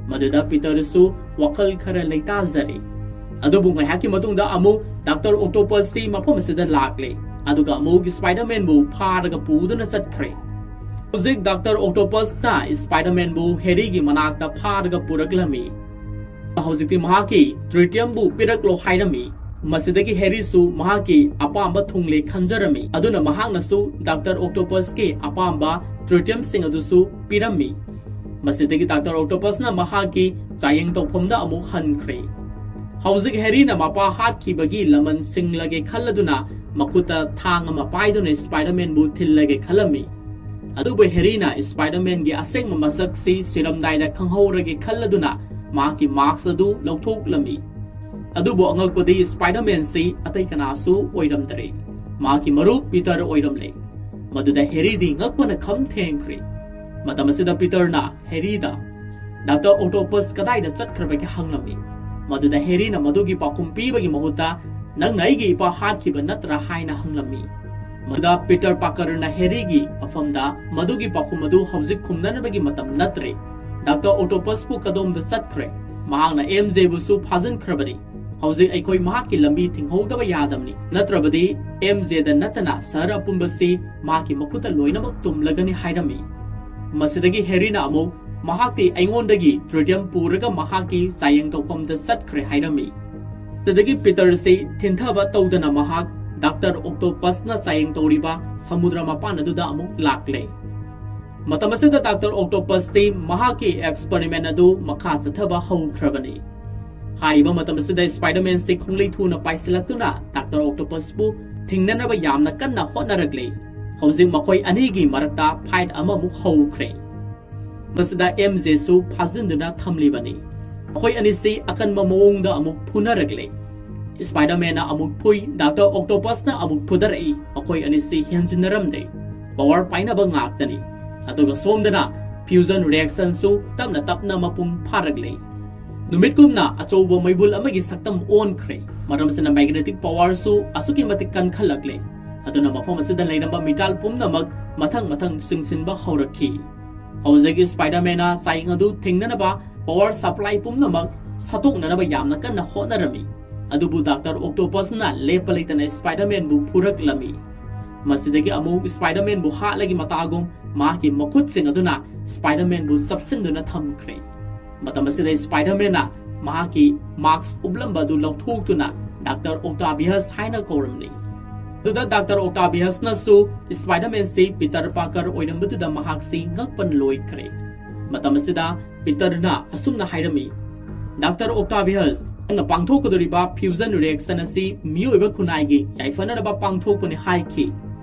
ꯃꯗꯨꯗ ꯄꯤꯇꯔꯁꯨ ꯋꯥꯈꯜ ꯈꯔ ꯂꯩꯇꯥꯖꯔꯦ꯫ ꯑꯗꯨꯕꯨ ꯉꯥꯏꯍꯥꯛꯀꯤ ꯃꯇꯨꯡꯗ ꯑꯃꯨꯛ ꯗꯥꯛꯇꯔ ꯑꯣꯛꯇꯣꯄꯁꯁꯤ ꯃꯐꯝ ꯑꯁꯤꯗ ꯂꯥꯛꯂꯦ, ꯑꯗꯨꯒ ꯑꯃꯨꯛ ꯁ꯭ꯄꯥꯏꯗꯔꯃꯦꯟꯕꯨ ꯐꯥꯔꯒ ꯄꯨꯗꯨꯅ ꯆꯠꯈ꯭ꯔꯦ꯫ ꯍꯧꯖꯤꯛ ꯗꯥꯛꯇꯔ ꯑꯣꯛꯇꯣꯄꯁꯅ ꯁ꯭ꯄꯥꯏꯗꯔꯃꯦꯟꯕꯨ ꯍꯦꯔꯤꯒꯤ ꯃꯅꯥꯛꯇ ꯐꯥꯔꯒ ꯄꯨꯔꯛꯂꯝꯃꯤ꯫ ꯍꯧꯖꯤꯛꯇꯤ ꯃꯍꯥꯛꯀꯤ ꯇ꯭ꯔꯤꯇꯤꯌꯝꯕꯨ ꯄꯤꯔꯛꯂꯣ ꯍꯥꯏꯔꯝꯃꯤ꯫ ꯃꯁꯤꯗꯒꯤ ꯍꯦꯔꯤꯁꯨ ꯃꯍꯥꯛꯀꯤ ꯑꯄꯥꯝꯕ ꯊꯨꯡꯂꯦ ꯈꯟꯖꯔꯝꯃꯤ, ꯑꯗꯨꯅ ꯃꯍꯥꯛꯅꯁꯨ ꯗꯥꯛꯇꯔ ꯑꯣꯛꯇꯣꯄꯁꯀꯤ ꯑꯄꯥꯝꯕ ꯇ꯭ꯔꯤꯇꯤꯌꯝꯁꯤꯡ ꯑꯗꯨꯁꯨ ꯄꯤꯔꯝꯃꯤ꯫ ꯃꯁꯤꯗꯒꯤ ꯗꯥꯛꯇꯔ ꯑꯣꯛꯇꯣꯄꯁꯅ ꯃꯍꯥꯛꯀꯤ ꯆꯥꯌꯦꯡ ꯇꯧꯐꯝꯗ ꯑꯃꯨꯛ ꯍꯟꯈ꯭ꯔꯦ꯫ ꯍꯧꯖꯤꯛ ꯍꯦꯔꯤꯅ ꯃꯄꯥ ꯍꯥꯠꯈꯤꯕꯒꯤ ꯂꯃꯟ ꯁꯤꯡꯂꯒꯦ ꯈꯜꯂꯗꯨꯅ ꯃꯈꯨꯠꯇ ꯊꯥꯡ ꯑꯃ ꯄꯥꯏꯗꯨꯅ ꯁ꯭ꯄꯥꯏꯗꯔꯃꯦꯟꯕꯨ ꯊꯤꯜꯂꯒꯦ ꯈꯜꯂꯝꯃꯤ꯫ ꯑꯗꯨꯕꯨ ꯍꯦꯔꯤꯅ ꯁ꯭ꯄꯥꯏꯗꯔꯃꯦꯟꯒꯤ ꯑꯁꯦꯡꯕ ꯃꯁꯛꯁꯤ ꯁꯤꯔꯝꯗꯥꯏꯗ ꯈꯪꯍꯧꯔꯒꯦ ꯈꯜꯂꯗꯨꯅ ꯃꯍꯥꯛꯀꯤ ꯃꯥꯁꯛ ꯑꯗꯨ ꯂꯧꯊꯣꯛꯂꯝꯃꯤ꯫ ꯑꯗꯨꯕꯨ ꯑꯉꯛꯄꯗꯤ ꯁ꯭ꯄꯥꯏꯗꯔꯃꯦꯟꯁꯤ ꯑꯇꯩ ꯀꯅꯥꯁꯨ ꯑꯣꯏꯔꯝꯗꯔꯦ꯫ ꯃꯍꯥꯛꯀꯤ ꯃꯔꯨꯞ ꯄꯤꯇꯔ ꯑꯣꯏꯔꯝꯂꯦ꯫ ꯃꯗꯨꯗ ꯍꯦꯔꯤꯗꯤ ꯉꯛꯄꯅ ꯈꯝ ꯊꯦꯡꯈ꯭ꯔꯦ꯫ ꯃꯇꯝ ꯑꯁꯤꯗ ꯄꯤꯇꯔꯅ ꯍꯦꯔꯤꯗ, "ꯗꯥꯛꯇꯔ ꯑꯣꯛꯇꯣꯄꯁ ꯀꯗꯥꯏꯗ ꯆꯠꯈ꯭ꯔꯕꯒꯦ?" ꯍꯪꯂꯝꯃꯤ꯫ ꯃꯗꯨꯗ ꯍꯦꯔꯤꯅ ꯃꯗꯨꯒꯤ ꯄꯥꯎꯈꯨꯝ ꯄꯤꯕꯒꯤ ꯃꯍꯨꯠꯇ, "ꯅꯪꯅ ꯑꯩꯒꯤ ꯏꯄꯥ ꯍꯥꯠꯈꯤꯕ ꯅꯠꯇ꯭ꯔꯥ?" ꯍꯥꯏꯅ ꯍꯪꯂꯝꯃꯤ꯫ ꯃꯗꯨꯗ ꯄꯤꯇꯔ ꯄꯥꯀꯔꯅ ꯍꯦꯔꯤꯒꯤ ꯃꯐꯝꯗ ꯃꯗꯨꯒꯤ ꯄꯥꯎꯈꯨꯝ ꯑꯗꯨ ꯍꯧꯖꯤꯛ ꯈꯨꯝꯅꯅꯕꯒꯤ ꯃꯇꯝ ꯅꯠꯇ꯭ꯔꯦ꯫ ꯗꯥꯛꯇꯔ ꯑꯣꯛꯇꯣꯄꯁꯄꯨ ꯀꯗꯣꯝꯗ ꯆꯠꯈ꯭ꯔꯦ? ꯃꯍꯥꯛꯅ ꯑꯦꯝ ꯖꯦꯕꯨꯁꯨ ꯐꯥꯖꯤꯟꯈ꯭ꯔꯕꯅꯤ꯫ ꯍꯧꯖꯤꯛ ꯑꯩꯈꯣꯏ ꯃꯍꯥꯛꯀꯤ ꯂꯝꯕꯤ ꯊꯤꯡꯍꯧꯗꯕ ꯌꯥꯗꯕꯅꯤ, ꯅꯠꯇ꯭ꯔꯕꯗꯤ ꯑꯦꯝ ꯖꯦꯗ ꯅꯠꯇꯅ ꯁꯍꯔ ꯑꯄꯨꯝꯕꯁꯤ ꯃꯍꯥꯛꯀꯤ ꯃꯈꯨꯠꯇ ꯂꯣꯏꯅꯃꯛ ꯇꯨꯝꯂꯒꯅꯤ ꯍꯥꯏꯔꯝꯃꯤ꯫ ꯃꯁꯤꯗꯒꯤ ꯍꯦꯔꯤꯅ ꯑꯃꯨꯛ, "ꯃꯍꯥꯛꯇꯤ ꯑꯩꯉꯣꯟꯗꯒꯤ ꯇ꯭ꯔꯤꯇꯤꯌꯝ ꯄꯨꯔꯒ ꯃꯍꯥꯛꯀꯤ ꯆꯥꯌꯦꯡ ꯇꯧꯐꯝꯗ ꯆꯠꯈ꯭ꯔꯦ" ꯍꯥꯏꯔꯝꯃꯤ꯫ ꯁꯤꯗꯒꯤ ꯄꯤꯇꯔꯁꯤ ꯊꯤꯟꯊꯕ ꯇꯧꯗꯅ ꯃꯍꯥꯛ ꯗꯥꯛꯇꯔ ꯑꯣꯛꯇꯣꯄꯁꯅ ꯆꯥꯌꯦꯡ ꯇꯧꯔꯤꯕ ꯁꯃꯨꯗ꯭ꯔ ꯃꯄꯥꯟ ꯑꯗꯨꯗ ꯑꯃꯨꯛ ꯂꯥꯛꯂꯦ꯫ ꯃꯇꯝ ꯑꯁꯤꯗ ꯗꯥꯛꯇꯔ ꯑꯣꯛꯇꯣꯄꯁꯇꯤ ꯃꯍꯥꯛꯀꯤ ꯑꯦꯛꯁꯄꯔꯤꯃꯦꯟ ꯑꯗꯨ ꯃꯈꯥ ꯆꯠꯊꯕ ꯍꯧꯈ꯭ꯔꯕꯅꯤ꯫ ꯍꯥꯏꯔꯤꯕ ꯃꯇꯝ ꯑꯁꯤꯗ ꯁ꯭ꯄꯥꯏꯗꯔꯃꯦꯟꯁꯤ ꯈꯣꯡꯂꯩ ꯊꯨꯅ ꯄꯥꯏꯁꯤꯜꯂꯛꯇꯨꯅ ꯗꯥꯛꯇꯔ ꯑꯣꯛꯇꯣꯄꯁꯄꯨ ꯊꯤꯡꯅꯅꯕ ꯌꯥꯝꯅ ꯀꯟꯅ ꯍꯣꯠꯅꯔꯛꯂꯤ꯫ ꯍꯧꯖꯤꯛ ꯃꯈꯣꯏ ꯑꯅꯤꯒꯤ ꯃꯔꯛꯇ ꯐꯥꯏꯠ ꯑꯃꯃꯨꯛ ꯍꯧꯈ꯭ꯔꯦ꯫ ꯃꯁꯤꯗ ꯑꯦꯝ ꯖꯦꯁꯨ ꯐꯥꯖꯤꯟꯗꯨꯅ ꯊꯝꯂꯤꯕꯅꯤ꯫ ꯃꯈꯣꯏ ꯑꯅꯤꯁꯤ ꯑꯀꯟꯕ ꯃꯑꯣꯡꯗ ꯑꯃꯨꯛ ꯐꯨꯅꯔꯛꯂꯦ꯫ ꯁ꯭ꯄꯥꯏꯗꯔꯃꯦꯟꯅ ꯑꯃꯨꯛ ꯐꯨꯏ, ꯗꯥꯛꯇꯔ ꯑꯣꯛꯇꯣꯄꯁꯅ ꯑꯃꯨꯛ ꯐꯨꯗꯔꯛꯏ꯫ ꯃꯈꯣꯏ ꯑꯅꯤꯁꯤ ꯍꯦꯟꯖꯤꯟꯅꯔꯝꯂꯦ꯫ ꯄꯋꯥꯔ ꯄꯥꯏꯅꯕ ꯉꯥꯛꯇꯅꯤ꯫ ꯑꯗꯨꯒ ꯁꯣꯝꯗꯅ fusion reaction ꯁꯨ ꯇꯞꯅ ꯇꯞꯅ ꯃꯄꯨꯡ ꯐꯥꯔꯛꯂꯦ꯫ ꯅꯨꯃꯤꯠꯀꯨꯝꯅ ꯑꯆꯧꯕ ꯃꯩꯕꯨꯜ ꯑꯃꯒꯤ ꯁꯛꯇꯝ ꯑꯣꯟꯈ꯭ꯔꯦ꯫ ꯃꯔꯝ ꯑꯁꯤꯅ magnetic power ꯁꯨ ꯑꯁꯨꯛꯀꯤ ꯃꯇꯤꯛ ꯀꯟꯈꯠꯂꯛꯂꯦ꯫ ꯑꯗꯨꯅ ꯃꯐꯝ ꯑꯁꯤꯗ ꯂꯩꯔꯝꯕ metal ꯄꯨꯝꯅꯃꯛ ꯃꯊꯪ ꯃꯊꯪ ꯆꯤꯡꯁꯤꯟꯕ ꯍꯧꯔꯛꯈꯤ꯫ ꯍꯧꯖꯤꯛ Spider-Man ꯅ ꯆꯥꯌꯦꯡ ꯑꯗꯨ ꯊꯤꯡꯅꯅꯕ power supply ꯄꯨꯝꯅꯃꯛ ꯁꯠꯇꯣꯛꯅꯅꯕ ꯌꯥꯝꯅ ꯀꯟꯅ ꯍꯣꯠꯅꯔꯝꯃꯤ꯫ ꯑꯗꯨꯕꯨ Doctor Octopus ꯅ ꯂꯦꯞꯄ ꯂꯩꯇꯅ Spider-Man ꯕꯨ ꯐꯨꯔꯛꯂꯝꯃꯤ꯫ ꯃꯁꯤꯗꯒꯤ ꯑꯃꯨꯛ Spider-Man ꯕꯨ ꯍꯥꯠꯂꯒꯤ ꯃꯇꯥꯒꯨꯝ ꯃꯍꯥꯛꯀꯤ ꯃꯈꯨꯠꯁꯤꯡ ꯑꯗꯨꯅ Spider-Man ꯕꯨ ꯆꯞꯁꯤꯟꯗꯨꯅ ꯊꯝꯈ꯭ꯔꯦ꯫ ꯃꯇꯝ ꯑꯁꯤꯗ Spider-Man ꯅ ꯃꯍꯥꯛꯀꯤ mask ꯎꯞꯂꯝꯕ ꯑꯗꯨ ꯂꯧꯊꯣꯛꯇꯨꯅ Doctor Octavius ꯍꯥꯏꯅ ꯀꯧꯔꯝꯂꯤ꯫ ꯑꯗꯨꯗ Doctor Octavius ꯅꯁꯨ Spider-Man ꯁꯤ Peter Parker ꯑꯣꯏꯔꯝꯕꯗꯨꯗ ꯃꯍꯥꯛꯁꯤ ꯉꯛꯄꯅ ꯂꯣꯏꯈ꯭ꯔꯦ꯫ ꯃꯇꯝ ꯑꯁꯤꯗ Peter ꯅ ꯑꯁꯨꯝꯅ ꯍꯥꯏꯔꯝꯃꯤ, "Doctor Octavius, ꯅꯪꯅ ꯄꯥꯡꯊꯣꯛꯀꯗꯧꯔꯤꯕ fusion reaction ꯑꯁꯤ ꯃꯤꯑꯣꯏꯕ ꯈꯨꯟꯅꯥꯏꯒꯤ ꯌꯥꯏꯐꯅꯅꯕ ꯄꯥꯡꯊꯣꯛꯄꯅꯤ ꯍꯥꯏꯈꯤ꯫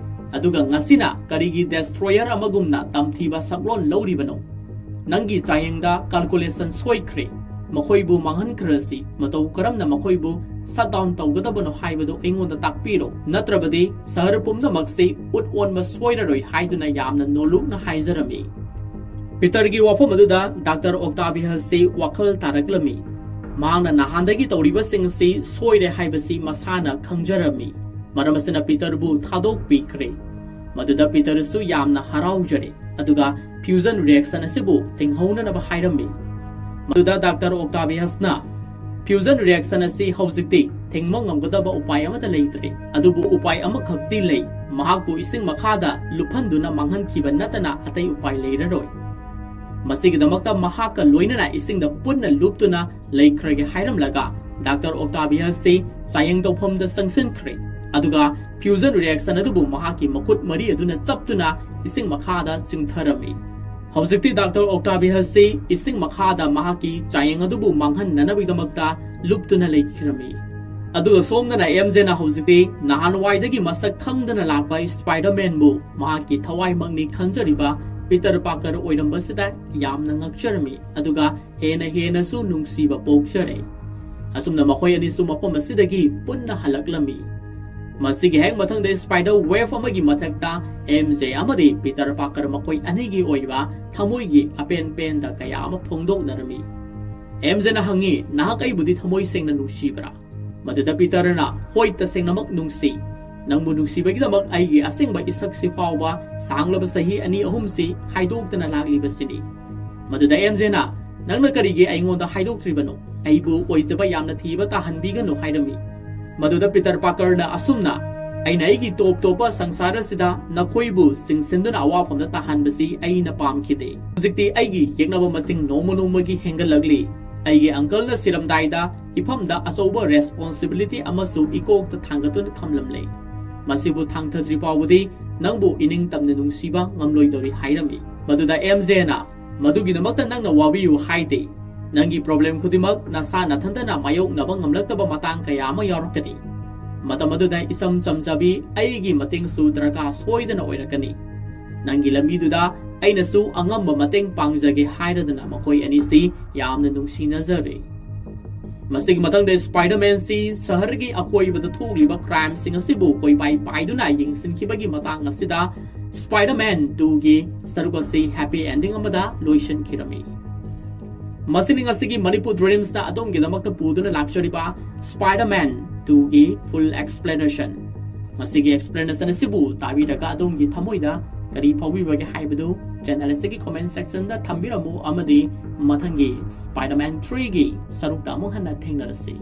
ꯑꯗꯨꯒ ꯉꯁꯤꯅ ꯀꯔꯤꯒꯤ destroyer ꯑꯃꯒꯨꯝꯅ ꯇꯝꯊꯤꯕ ꯁꯛꯂꯣꯟ ꯂꯧꯔꯤꯕꯅꯣ? ꯅꯪꯒꯤ ꯆꯥꯌꯦꯡꯗ calculation ꯁꯣꯏꯈ꯭ꯔꯦ꯫ ꯃꯈꯣꯏꯕꯨ ꯃꯥꯡꯍꯟꯈ꯭ꯔꯁꯤ꯫ ꯃꯇꯧ ꯀꯔꯝꯅ ꯃꯈꯣꯏꯕꯨ shut down ꯇꯧꯒꯗꯕꯅꯣ ꯍꯥꯏꯕꯗꯨ ꯑꯩꯉꯣꯟꯗ ꯇꯥꯛꯄꯤꯔꯣ, ꯅꯠꯇ꯭ꯔꯕꯗꯤ ꯁꯍꯔ ꯄꯨꯝꯅꯃꯛꯁꯤ ꯎꯠ ꯑꯣꯟꯕ ꯁꯣꯏꯔꯔꯣꯏ" ꯍꯥꯏꯗꯨꯅ ꯌꯥꯝꯅ ꯅꯣꯜꯂꯨꯛꯅ ꯍꯥꯏꯖꯔꯝꯃꯤ꯫ Peter ꯒꯤ ꯋꯥꯐꯝ ꯑꯗꯨꯗ Doctor Octavius ꯁꯤ ꯋꯥꯈꯜ ꯇꯥꯔꯛꯂꯝꯃꯤ꯫ ꯃꯍꯥꯛꯅ ꯅꯍꯥꯟꯗꯒꯤ ꯇꯧꯔꯤꯕꯁꯤꯡ ꯑꯁꯤ ꯁꯣꯏꯔꯦ ꯍꯥꯏꯕꯁꯤ ꯃꯁꯥꯅ ꯈꯪꯖꯔꯝꯃꯤ꯫ ꯃꯔꯝ ꯑꯁꯤꯅ Peter ꯕꯨ ꯊꯥꯗꯣꯛꯄꯤꯈ꯭ꯔꯦ꯫ ꯃꯗꯨꯗ Peter ꯁꯨ ꯌꯥꯝꯅ ꯍꯔꯥꯎꯖꯔꯦ꯫ ꯑꯗꯨꯒ fusion reaction ꯑꯁꯤꯕꯨ ꯊꯤꯡꯍꯧꯅꯅꯕ ꯍꯥꯏꯔꯝꯃꯤ꯫ ꯃꯗꯨꯗ Doctor Octavius ꯅ, "Fusion reaction ꯑꯁꯤ ꯍꯧꯖꯤꯛꯇꯤ ꯊꯤꯡꯕ ꯉꯝꯒꯗꯕ ꯎꯄꯥꯏ ꯑꯃꯠꯇ ꯂꯩꯇ꯭ꯔꯦ, ꯑꯗꯨꯕꯨ ꯎꯄꯥꯏ ꯑꯃꯈꯛꯇꯤ ꯂꯩ, ꯃꯍꯥꯛꯄꯨ ꯏꯁꯤꯡ ꯃꯈꯥꯗ ꯂꯨꯞꯍꯟꯗꯨꯅ ꯃꯥꯡꯍꯟꯈꯤꯕ ꯅꯠꯇꯅ ꯑꯇꯩ ꯎꯄꯥꯏ ꯂꯩꯔꯔꯣꯏ꯫ ꯃꯁꯤꯒꯤꯗꯃꯛꯇ ꯃꯍꯥꯛꯀ ꯂꯣꯏꯅꯅ ꯏꯁꯤꯡꯗ ꯄꯨꯟꯅ ꯂꯨꯞꯇꯨꯅ ꯂꯩꯈ꯭ꯔꯒꯦ" ꯍꯥꯏꯔꯝꯂꯒ Doctor Octavius ꯁꯤ ꯆꯥꯌꯦꯡ ꯇꯧꯐꯝꯗ ꯆꯪꯁꯤꯟꯈ꯭ꯔꯦ꯫ ꯑꯗꯨꯒ fusion reaction ꯑꯗꯨꯕꯨ ꯃꯍꯥꯛꯀꯤ ꯃꯈꯨꯠ ꯃꯔꯤ ꯑꯗꯨꯅ ꯆꯞꯇꯨꯅ ꯏꯁꯤꯡ ꯃꯈꯥꯗ ꯆꯤꯡꯊꯔꯝꯃꯤ꯫ ꯍꯧꯖꯤꯛꯇꯤ Doctor Octavius ꯁꯤ ꯏꯁꯤꯡ ꯃꯈꯥꯗ ꯃꯍꯥꯛꯀꯤ ꯆꯥꯌꯦꯡ ꯑꯗꯨꯕꯨ ꯃꯥꯡꯍꯟꯅꯅꯕꯒꯤꯗꯃꯛꯇ ꯂꯨꯞꯇꯨꯅ ꯂꯩꯈꯤꯔꯝꯃꯤ꯫ ꯑꯗꯨꯒ ꯁꯣꯝꯗꯅ M J ꯅ ꯍꯧꯖꯤꯛꯇꯤ ꯅꯍꯥꯟꯋꯥꯏꯗꯒꯤ ꯃꯁꯛ ꯈꯪꯗꯅ ꯂꯥꯛꯄ Spider-Man ꯕꯨ ꯃꯍꯥꯛꯀꯤ ꯊꯋꯥꯏꯃꯛꯅꯤ ꯈꯟꯖꯔꯤꯕ Peter Parker ꯑꯣꯏꯔꯝꯕꯁꯤꯗ ꯌꯥꯝꯅ ꯉꯛꯆꯔꯝꯃꯤ꯫ ꯑꯗꯨꯒ ꯍꯦꯟꯅ ꯍꯦꯟꯅꯁꯨ ꯅꯨꯡꯁꯤꯕ ꯄꯣꯛꯆꯔꯦ꯫ ꯑꯁꯨꯝꯅ ꯃꯈꯣꯏ ꯑꯅꯤꯁꯨ ꯃꯐꯝ ꯑꯁꯤꯗꯒꯤ ꯄꯨꯟꯅ ꯍꯜꯂꯛꯂꯝꯃꯤ꯫ ꯃꯁꯤꯒꯤ ꯍꯦꯛ ꯃꯊꯪꯗ spider web ꯑꯃꯒꯤ ꯃꯊꯛꯇ ꯑꯦꯝ ꯖꯦ ꯑꯃꯗꯤ ꯄꯤꯇꯔ ꯄꯥꯀꯔ ꯃꯈꯣꯏ ꯑꯅꯤꯒꯤ ꯑꯣꯏꯕ ꯊꯃꯣꯏꯒꯤ ꯑꯄꯦꯟ ꯄꯦꯟꯗ ꯀꯌꯥ ꯑꯃ ꯐꯣꯡꯗꯣꯛꯅꯔꯝꯃꯤ꯫ ꯑꯦꯝ ꯖꯦꯅ ꯍꯪꯉꯤ, "ꯅꯍꯥꯛ ꯑꯩꯕꯨꯗꯤ ꯊꯃꯣꯏ ꯁꯦꯡꯅ ꯅꯨꯡꯁꯤꯕ꯭ꯔꯥ?" ꯃꯗꯨꯗ ꯄꯤꯇꯔꯅ, "ꯍꯣꯏ, ꯇꯁꯦꯡꯅꯃꯛ ꯅꯨꯡꯁꯤ꯫ ꯅꯪꯕꯨ ꯅꯨꯡꯁꯤꯕꯒꯤꯗꯃꯛ ꯑꯩꯒꯤ ꯑꯁꯦꯡꯕ ꯏꯁꯛꯁꯤ ꯐꯥꯎꯕ ꯁꯥꯡꯂꯕ ꯆꯍꯤ ꯑꯅꯤ ꯑꯍꯨꯝꯁꯤ ꯍꯥꯏꯗꯣꯛꯇꯅ ꯂꯥꯛꯂꯤꯕꯁꯤꯅꯤ꯫" ꯃꯗꯨꯗ ꯑꯦꯝ ꯖꯦꯅ, "ꯅꯪꯅ ꯀꯔꯤꯒꯤ ꯑꯩꯉꯣꯟꯗ ꯍꯥꯏꯗꯣꯛꯇ꯭ꯔꯤꯕꯅꯣ? ꯑꯩꯕꯨ ꯑꯣꯏꯖꯕ ꯌꯥꯝꯅ ꯊꯤꯕ ꯇꯥꯍꯟꯕꯤꯒꯅꯨ" ꯍꯥꯏꯔꯝꯃꯤ꯫ ꯃꯗꯨꯗ ꯄꯤꯇꯔ ꯄꯥꯀꯔꯅ ꯑꯁꯨꯝꯅ, "ꯑꯩꯅ ꯑꯩꯒꯤ ꯇꯣꯞ ꯇꯣꯞꯄ ꯁꯪꯁꯥꯔ ꯑꯁꯤꯗ ꯅꯈꯣꯏꯕꯨ ꯆꯤꯡꯁꯤꯟꯗꯨꯅ ꯑꯋꯥꯐꯝꯗ ꯇꯥꯍꯟꯕꯁꯤ ꯑꯩꯅ ꯄꯥꯝꯈꯤꯗꯦ꯫ ꯍꯧꯖꯤꯛꯇꯤ ꯑꯩꯒꯤ ꯌꯦꯛꯅꯕ ꯃꯁꯤꯡ ꯅꯣꯡꯃ ꯅꯣꯡꯃꯒꯤ ꯍꯦꯟꯒꯠꯂꯛꯂꯤ꯫ ꯑꯩꯒꯤ uncle ꯅ ꯁꯤꯔꯝꯗꯥꯏꯗ ꯏꯐꯝꯗ ꯑꯆꯧꯕ responsibility ꯑꯃꯁꯨ ꯏꯀꯣꯛꯇ ꯊꯥꯡꯒꯠꯇꯨꯅ ꯊꯝꯂꯝꯂꯦ꯫ ꯃꯁꯤꯕꯨ ꯊꯥꯡꯊꯗ꯭ꯔꯤ ꯐꯥꯎꯕꯗꯤ ꯅꯪꯕꯨ ꯏꯅꯤꯡ ꯇꯝꯅ ꯅꯨꯡꯁꯤꯕ ꯉꯝꯂꯣꯏꯗꯧꯔꯤ" ꯍꯥꯏꯔꯝꯃꯤ꯫ ꯃꯗꯨꯗ ꯑꯦꯝ ꯖꯦꯅ, "ꯃꯗꯨꯒꯤꯗꯃꯛꯇ ꯅꯪꯅ ꯋꯥꯕꯤꯌꯨ ꯍꯥꯏꯗꯦ꯫ ꯅꯪꯒꯤ problem ꯈꯨꯗꯤꯡꯃꯛ ꯅꯁꯥ ꯅꯊꯟꯇꯅ ꯃꯥꯌꯣꯛꯅꯕ ꯉꯝꯂꯛꯇꯕ ꯃꯇꯥꯡ ꯀꯌꯥ ꯑꯃ ꯌꯥꯎꯔꯛꯀꯅꯤ꯫ ꯃꯇꯝ ꯑꯗꯨꯗ ꯏꯆꯝ ꯆꯝꯖꯕꯤ ꯑꯩꯒꯤ ꯃꯇꯦꯡꯁꯨ ꯗꯔꯀꯥꯔ ꯁꯣꯏꯗꯅ ꯑꯣꯏꯔꯛꯀꯅꯤ꯫ ꯅꯪꯒꯤ ꯂꯝꯕꯤꯗꯨꯗ ꯑꯩꯅꯁꯨ ꯑꯉꯝꯕ ꯃꯇꯦꯡ ꯄꯥꯡꯖꯒꯦ" ꯍꯥꯏꯔꯗꯅ ꯃꯈꯣꯏ ꯑꯅꯤꯁꯤ ꯌꯥꯝꯅ ꯅꯨꯡꯁꯤꯅꯖꯔꯦ꯫ ꯃꯁꯤꯒꯤ ꯃꯊꯪꯗ Spider-Man ꯁꯤ ꯁꯍꯔꯒꯤ ꯑꯀꯣꯏꯕꯗ ꯊꯣꯛꯂꯤꯕ crime ꯁꯤꯡ ꯑꯁꯤꯕꯨ ꯀꯣꯏꯄꯥꯏ ꯄꯥꯏꯗꯨꯅ ꯌꯦꯡꯁꯤꯟꯈꯤꯕꯒꯤ ꯃꯇꯥꯡ ꯑꯁꯤꯗ Spider-Man two ꯒꯤ ꯁꯔꯨꯛ ꯑꯁꯤ happy ending ꯑꯃꯗ ꯂꯣꯏꯁꯤꯟꯈꯤꯔꯝꯃꯤ꯫ ꯃꯁꯤꯅꯤ ꯉꯁꯤꯒꯤ Manipur Dreams ꯅ ꯑꯗꯣꯝꯒꯤꯗꯃꯛꯇ ꯄꯨꯗꯨꯅ ꯂꯥꯛꯆꯔꯤꯕ Spider-Man two ꯒꯤ full explanation꯫ ꯃꯁꯤꯒꯤ explanation ꯑꯁꯤꯕꯨ ꯇꯥꯕꯤꯔꯒ ꯑꯗꯣꯝꯒꯤ ꯊꯃꯣꯏꯗ ꯀꯔꯤ ꯐꯥꯎꯕꯤꯕꯒꯦ ꯍꯥꯏꯕꯗꯨ channel ꯑꯁꯤꯒꯤ comment section ꯗ ꯊꯝꯕꯤꯔꯝꯃꯨ, ꯑꯃꯗꯤ ꯃꯊꯪꯒꯤ Spider-Man three ꯒꯤ ꯁꯔꯨꯛꯇ ꯑꯃꯨꯛ ꯍꯟꯅ ꯊꯦꯡꯅꯔꯁꯤ꯫